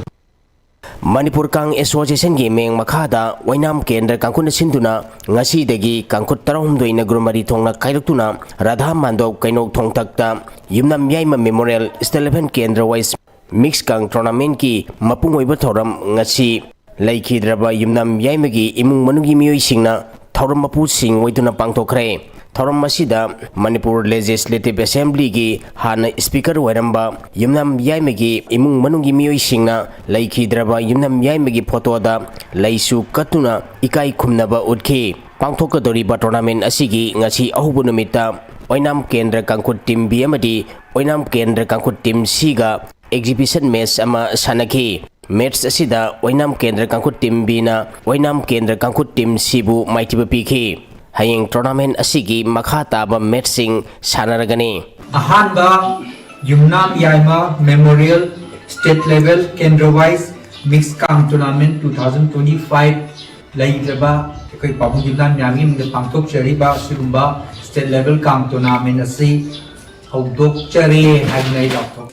ꯃꯅꯤꯄꯨꯔ ꯀꯥꯡ Association ꯒꯤ ꯃꯤꯠꯌꯦꯡ ꯃꯈꯥꯗ ꯑꯣꯏꯅꯥꯝ ꯀꯦꯟꯗ꯭ꯔ ꯀꯥꯡꯈꯨꯠꯅ ꯁꯤꯟꯗꯨꯅ ꯉꯁꯤꯗꯒꯤ ꯀꯥꯡꯈꯨꯠ ꯇꯔꯥꯍꯨꯝꯗꯣꯏ ꯅꯒ꯭ꯔꯨꯃꯔꯤ ꯊꯣꯡꯅ ꯈꯥꯏꯗꯣꯛꯇꯨꯅ ꯔꯥꯙꯥ ꯃꯥꯟꯗꯣꯞ ꯀꯩꯅꯧ ꯊꯣꯡꯊꯛꯇ ꯌꯨꯝꯅꯥꯝ ꯌꯥꯏꯃ Memorial State Level Kendra Wise Mix ꯀꯥꯡ Tournament ꯀꯤ ꯃꯄꯨꯡ ꯑꯣꯏꯕ ꯊꯧꯔꯝ ꯉꯁꯤ ꯂꯩꯈꯤꯗ꯭ꯔꯕ ꯌꯨꯝꯅꯥꯝ ꯌꯥꯏꯃꯒꯤ ꯏꯃꯨꯡ ꯃꯅꯨꯡꯒꯤ ꯃꯤꯑꯣꯏꯁꯤꯡꯅ ꯊꯧꯔꯝ ꯃꯄꯨꯁꯤꯡ ꯑꯣꯏꯗꯨꯅ ꯄꯥꯡꯊꯣꯛꯈ꯭ꯔꯦ꯫ ꯊꯧꯔꯝ ꯑꯁꯤꯗ ꯃꯅꯤꯄꯨꯔ Legislative Assembly ꯒꯤ ꯍꯥꯟꯅ Speaker ꯑꯣꯏꯔꯝꯕ ꯌꯨꯝꯅꯥꯝ ꯌꯥꯏꯃꯒꯤ ꯏꯃꯨꯡ ꯃꯅꯨꯡꯒꯤ ꯃꯤꯑꯣꯏꯁꯤꯡꯅ ꯂꯩꯈꯤꯗ꯭ꯔꯕ ꯌꯨꯝꯅꯥꯝ ꯌꯥꯏꯃꯒꯤ photo ꯗ ꯂꯩꯁꯨ ꯀꯠꯇꯨꯅ ꯏꯀꯥꯏ ꯈꯨꯝꯅꯕ ꯎꯠꯈꯤ꯫ ꯄꯥꯡꯊꯣꯛꯀꯗꯧꯔꯤꯕ tournament ꯑꯁꯤꯒꯤ ꯉꯁꯤ ꯑꯍꯧꯕ ꯅꯨꯃꯤꯠꯇ ꯑꯣꯏꯅꯥꯝ ꯀꯦꯟꯗ꯭ꯔ ꯀꯥꯡꯈꯨꯠ Team B ꯑꯃꯗꯤ ꯑꯣꯏꯅꯥꯝ ꯀꯦꯟꯗ꯭ꯔ ꯀꯥꯡꯈꯨꯠ Team C ꯒ exhibition match ꯑꯃ ꯁꯥꯟꯅꯈꯤ꯫ Match ꯑꯁꯤꯗ ꯑꯣꯏꯅꯥꯝ ꯀꯦꯟꯗ꯭ꯔ ꯀꯥꯡꯈꯨꯠ Team B ꯅ ꯑꯣꯏꯅꯥꯝ ꯀꯦꯟꯗ꯭ꯔ ꯀꯥꯡꯈꯨꯠ Team C ꯕꯨ ꯃꯥꯏꯊꯤꯕ ꯄꯤꯈꯤ꯫ ꯍꯌꯦꯡ tournament ꯑꯁꯤꯒꯤ ꯃꯈꯥ ꯇꯥꯕ match ꯁꯤꯡ ꯁꯥꯟꯅꯔꯒꯅꯤ꯫ ꯑꯍꯥꯟꯕ ꯌꯨꯝꯅꯥꯝ ꯌꯥꯏꯃ Memorial State Level Kendra Wise Mix ꯀꯥꯡ Tournament two thousand twenty five ꯂꯩꯈ꯭ꯔꯕ ꯑꯩꯈꯣꯏ ꯄꯥꯕꯨꯡ ꯌꯨꯝꯅꯥꯝ ꯃꯌꯥꯝꯒꯤ ꯃꯤꯡꯗ ꯄꯥꯡꯊꯣꯛꯆꯔꯤꯕ ꯑꯁꯤꯒꯨꯝꯕ state level ꯀꯥꯡ tournament ꯑꯁꯤ ꯍꯧꯗꯣꯛꯆꯔꯤ ꯍꯥꯏꯗꯨꯅ ꯑꯩ ꯂꯥꯎꯊꯣꯛ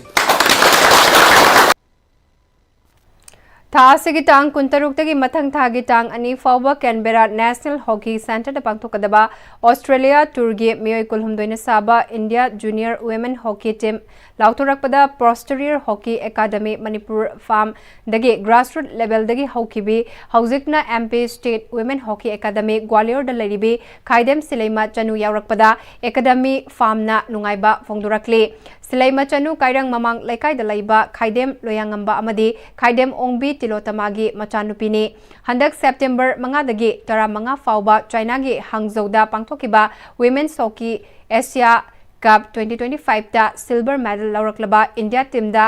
ꯊꯥ ꯑꯁꯤꯒꯤ ꯇꯥꯡ ꯀꯨꯟꯇꯔꯨꯛꯇꯒꯤ ꯃꯊꯪ ꯊꯥꯒꯤ ꯇꯥꯡ ꯑꯅꯤ ꯐꯥꯎꯕ ꯀꯦꯟꯕꯦꯔꯥ ꯅꯦꯁꯅꯦꯜ ꯍꯣꯀꯤ ꯁꯦꯟꯇꯔꯗ ꯄꯥꯡꯊꯣꯛꯀꯗꯕ ꯑꯣꯁꯇ꯭ꯔꯦꯂꯤꯌꯥ ꯇꯨꯔꯒꯤ ꯃꯤꯑꯣꯏ ꯀꯨꯟꯍꯨꯝꯗꯣꯏꯅ sub India junior women hockey team ꯂꯥꯎꯊꯣꯔꯛꯄꯗ ꯄꯣꯁꯇꯤꯔꯤꯌꯔ ꯍꯣꯀꯤ ꯑꯦꯀꯥꯗꯃꯤ ꯃꯅꯤꯄꯨꯔ ꯐꯥꯝꯗꯒꯤ ꯒ꯭ꯔꯥꯁꯔꯨꯠ ꯂꯦꯚꯦꯜꯗꯒꯤ ꯍꯧꯈꯤꯕꯤ ꯍꯧꯖꯤꯛꯅ M P state women hockey academy ꯒ꯭ꯋꯥꯂꯤꯌꯣꯔꯗ ꯂꯩꯔꯤꯕꯤ ꯈꯥꯏꯗꯦꯝ ꯁꯤꯂꯩꯃ ꯆꯅꯨ ꯌꯥꯎꯔꯛꯄꯗ ꯑꯦꯀꯥꯗꯃꯤ ꯐꯥꯝꯅ ꯅꯨꯡꯉꯥꯏꯕ ꯐꯣꯡꯗꯣꯔꯛꯂꯤ꯫ ꯁꯤꯂꯩꯃ ꯆꯅꯨ ꯀꯥꯏꯔꯪ ꯃꯃꯥꯡ ꯂꯩꯀꯥꯏꯗ ꯂꯩꯕ ꯈꯥꯏꯗꯦꯝ ꯂꯣꯌꯥꯉꯝꯕ ꯑꯃꯗꯤ ꯈꯥꯏꯗꯦꯝ ꯑꯣꯡꯕꯤ ꯇꯤꯂꯣꯇꯃꯥꯒꯤ ꯃꯆꯥꯅꯨꯄꯤꯅꯤ꯫ ꯍꯟꯗꯛ ꯁꯦꯞꯇꯦꯝꯕꯔ ꯃꯉꯥꯗꯒꯤ ꯇꯔꯥꯃꯉꯥ ꯐꯥꯎꯕ ꯆꯥꯏꯅꯥꯒꯤ ꯍꯥꯡꯖꯧꯗ ꯄꯥꯡꯊꯣꯛꯈꯤꯕ ꯋꯤꯃꯦꯟꯁ ꯍꯣꯀꯤ ꯑꯦꯁꯤꯌꯥ ꯀꯞ ꯇ꯭ꯋꯦꯟꯇꯤ ꯇ꯭ꯋꯦꯟꯇꯤ ꯐꯥꯏꯚꯇ ꯁꯤꯜꯚꯔ ꯃꯦꯗꯜ ꯂꯧꯔꯛꯂꯕ ꯏꯟꯗꯤꯌꯥ ꯇꯤꯝꯗ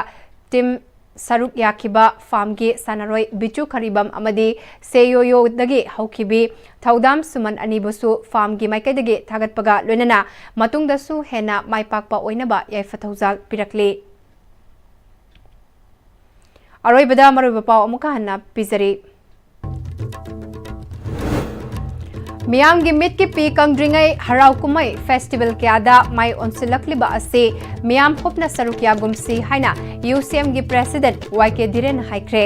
ꯇꯤꯝ ꯁꯔꯨꯛ ꯌꯥꯈꯤꯕ ꯐꯥꯝꯒꯤ ꯁꯥꯟꯅꯔꯣꯏ ꯕꯤꯆꯨ ꯈꯔꯤꯕꯝ ꯑꯃꯗꯤ ꯁꯦꯌꯣꯌꯣꯗꯒꯤ ꯍꯧꯈꯤꯕꯤ ꯊꯧꯗꯥꯝ ꯁꯨꯃꯟ ꯑꯅꯤꯕꯨꯁꯨ ꯐꯥꯝꯒꯤ ꯃꯥꯏꯀꯩꯗꯒꯤ ꯊꯥꯒꯠꯄꯒ ꯂꯣꯏꯅꯅ ꯃꯇꯨꯡꯗꯁꯨ ꯍꯦꯟꯅ ꯃꯥꯏ ꯄꯥꯛꯄ ꯑꯣꯏꯅꯕ ꯌꯥꯏꯐ ꯊꯧꯖꯥꯜ ꯄꯤꯔꯛꯂꯤ꯫ ꯑꯔꯣꯏꯕꯗ ꯃꯔꯨꯑꯣꯏꯕ ꯄꯥꯎ ꯑꯃꯨꯛꯀ ꯍꯟꯅ ꯄꯤꯖꯔꯤ꯫ ꯃꯤꯌꯥꯝꯒꯤ ꯃꯤꯠꯀꯤ ꯄꯤ ꯀꯪꯗ꯭ꯔꯤꯉꯩ ꯍꯔꯥꯎ ꯀꯨꯝꯍꯩ ꯐꯦꯁꯇꯤꯚꯦꯜ ꯀꯌꯥꯗ ꯃꯥꯏ ꯑꯣꯟꯁꯤꯜꯂꯛꯂꯤꯕ ꯑꯁꯤ ꯃꯤꯌꯥꯝ ꯄꯨꯝꯅ ꯁꯔꯨꯛ ꯌꯥꯒꯨꯝꯁꯤ ꯍꯥꯏꯅ ꯌꯨ ꯁꯤ ꯑꯦꯝꯒꯤ ꯄ꯭ꯔꯦꯁꯤꯗꯦꯟꯠ ꯋꯥꯏ ꯀꯦ ꯙꯤꯔꯦꯟꯅ ꯍꯥꯏꯈ꯭ꯔꯦ꯫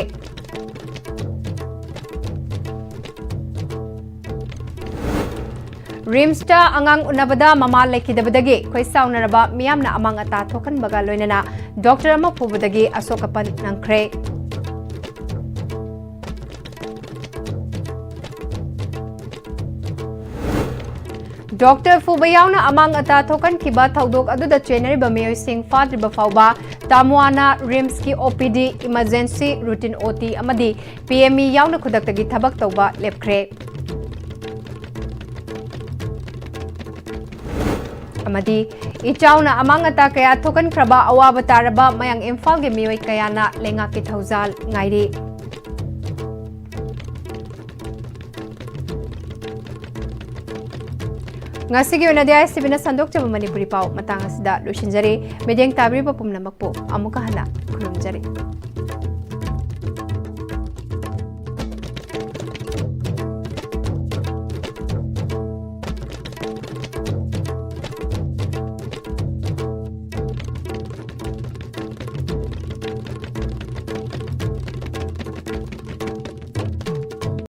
ꯔꯤꯝꯁꯇ ꯑꯉꯥꯡ ꯎꯅꯕꯗ ꯃꯃꯥ ꯂꯩꯈꯤꯗꯕꯗꯒꯤ ꯈꯣꯏ ꯁꯥꯎꯅꯔꯕ ꯃꯤꯌꯥꯝꯅ ꯑꯃꯥꯡ ꯑꯇꯥ ꯊꯣꯛꯍꯟꯕꯒ ꯂꯣꯏꯅꯅ ꯗꯣꯛꯇꯔ ꯑꯃ ꯐꯨꯕꯗꯒꯤ ꯑꯁꯣꯛ ꯑꯄꯟ ꯅꯪꯈ꯭ꯔꯦ꯫ ꯗꯣꯛꯇꯔ ꯐꯨꯕ ꯌꯥꯎꯅ ꯑꯃꯥꯡ ꯑꯇꯥ ꯊꯣꯛꯍꯟꯈꯤꯕ ꯊꯧꯗꯣꯛ ꯑꯗꯨꯗ ꯆꯦꯟꯅꯔꯤꯕ ꯃꯤꯑꯣꯏꯁꯤꯡ ꯐꯥꯗ꯭ꯔꯤꯕ ꯐꯥꯎꯕ ꯇꯥꯃꯨꯋꯥꯅ ꯔꯤꯝꯁꯀꯤ ꯑꯣ ꯄꯤ ꯗꯤ, ꯏꯃꯔꯖꯦꯟꯁꯤ, ꯔꯨꯇꯤꯟ ꯑꯣ ꯇꯤ ꯑꯃꯗꯤ ꯄꯤ ꯑꯦꯝ ꯏ ꯌꯥꯎꯅ ꯈꯨꯗꯛꯇꯒꯤ ꯊꯕꯛ ꯇꯧꯕ ꯂꯦꯞꯈ꯭ꯔꯦ꯫ ꯑꯃꯗꯤ ꯏꯆꯥꯎꯅ ꯑꯃꯥꯡ ꯑꯇꯥ ꯀꯌꯥ ꯊꯣꯛꯍꯟꯈ꯭ꯔꯕ ꯑꯋꯥꯕ ꯇꯥꯔꯕ ꯃꯌꯥꯡ ꯏꯝꯐꯥꯜꯒꯤ ꯃꯤꯑꯣꯏ ꯀꯌꯥꯅ ꯂꯩꯉꯥꯛꯀꯤ ꯊꯧꯖꯥꯜ ꯉꯥꯏꯔꯤ꯫ ꯉꯁꯤꯒꯤ ꯑꯣꯏꯅꯗꯤ ꯑꯥꯏ ꯑꯦꯁ ꯇꯤ ꯚꯤꯅ ꯁꯟꯗꯣꯛꯆꯕ ꯃꯅꯤꯄꯨꯔꯤ ꯄꯥꯎ ꯃꯇꯥꯡ ꯑꯁꯤꯗ ꯂꯣꯏꯁꯤꯟꯖꯔꯦ꯫ ꯃꯤꯠꯌꯦꯡ ꯇꯥꯕꯤꯔꯤꯕ ꯄꯨꯝꯅꯃꯛꯄꯨ ꯑꯃꯨꯛꯀ ꯍꯟꯅ ꯈꯨꯔꯨꯝꯖꯔꯤ꯫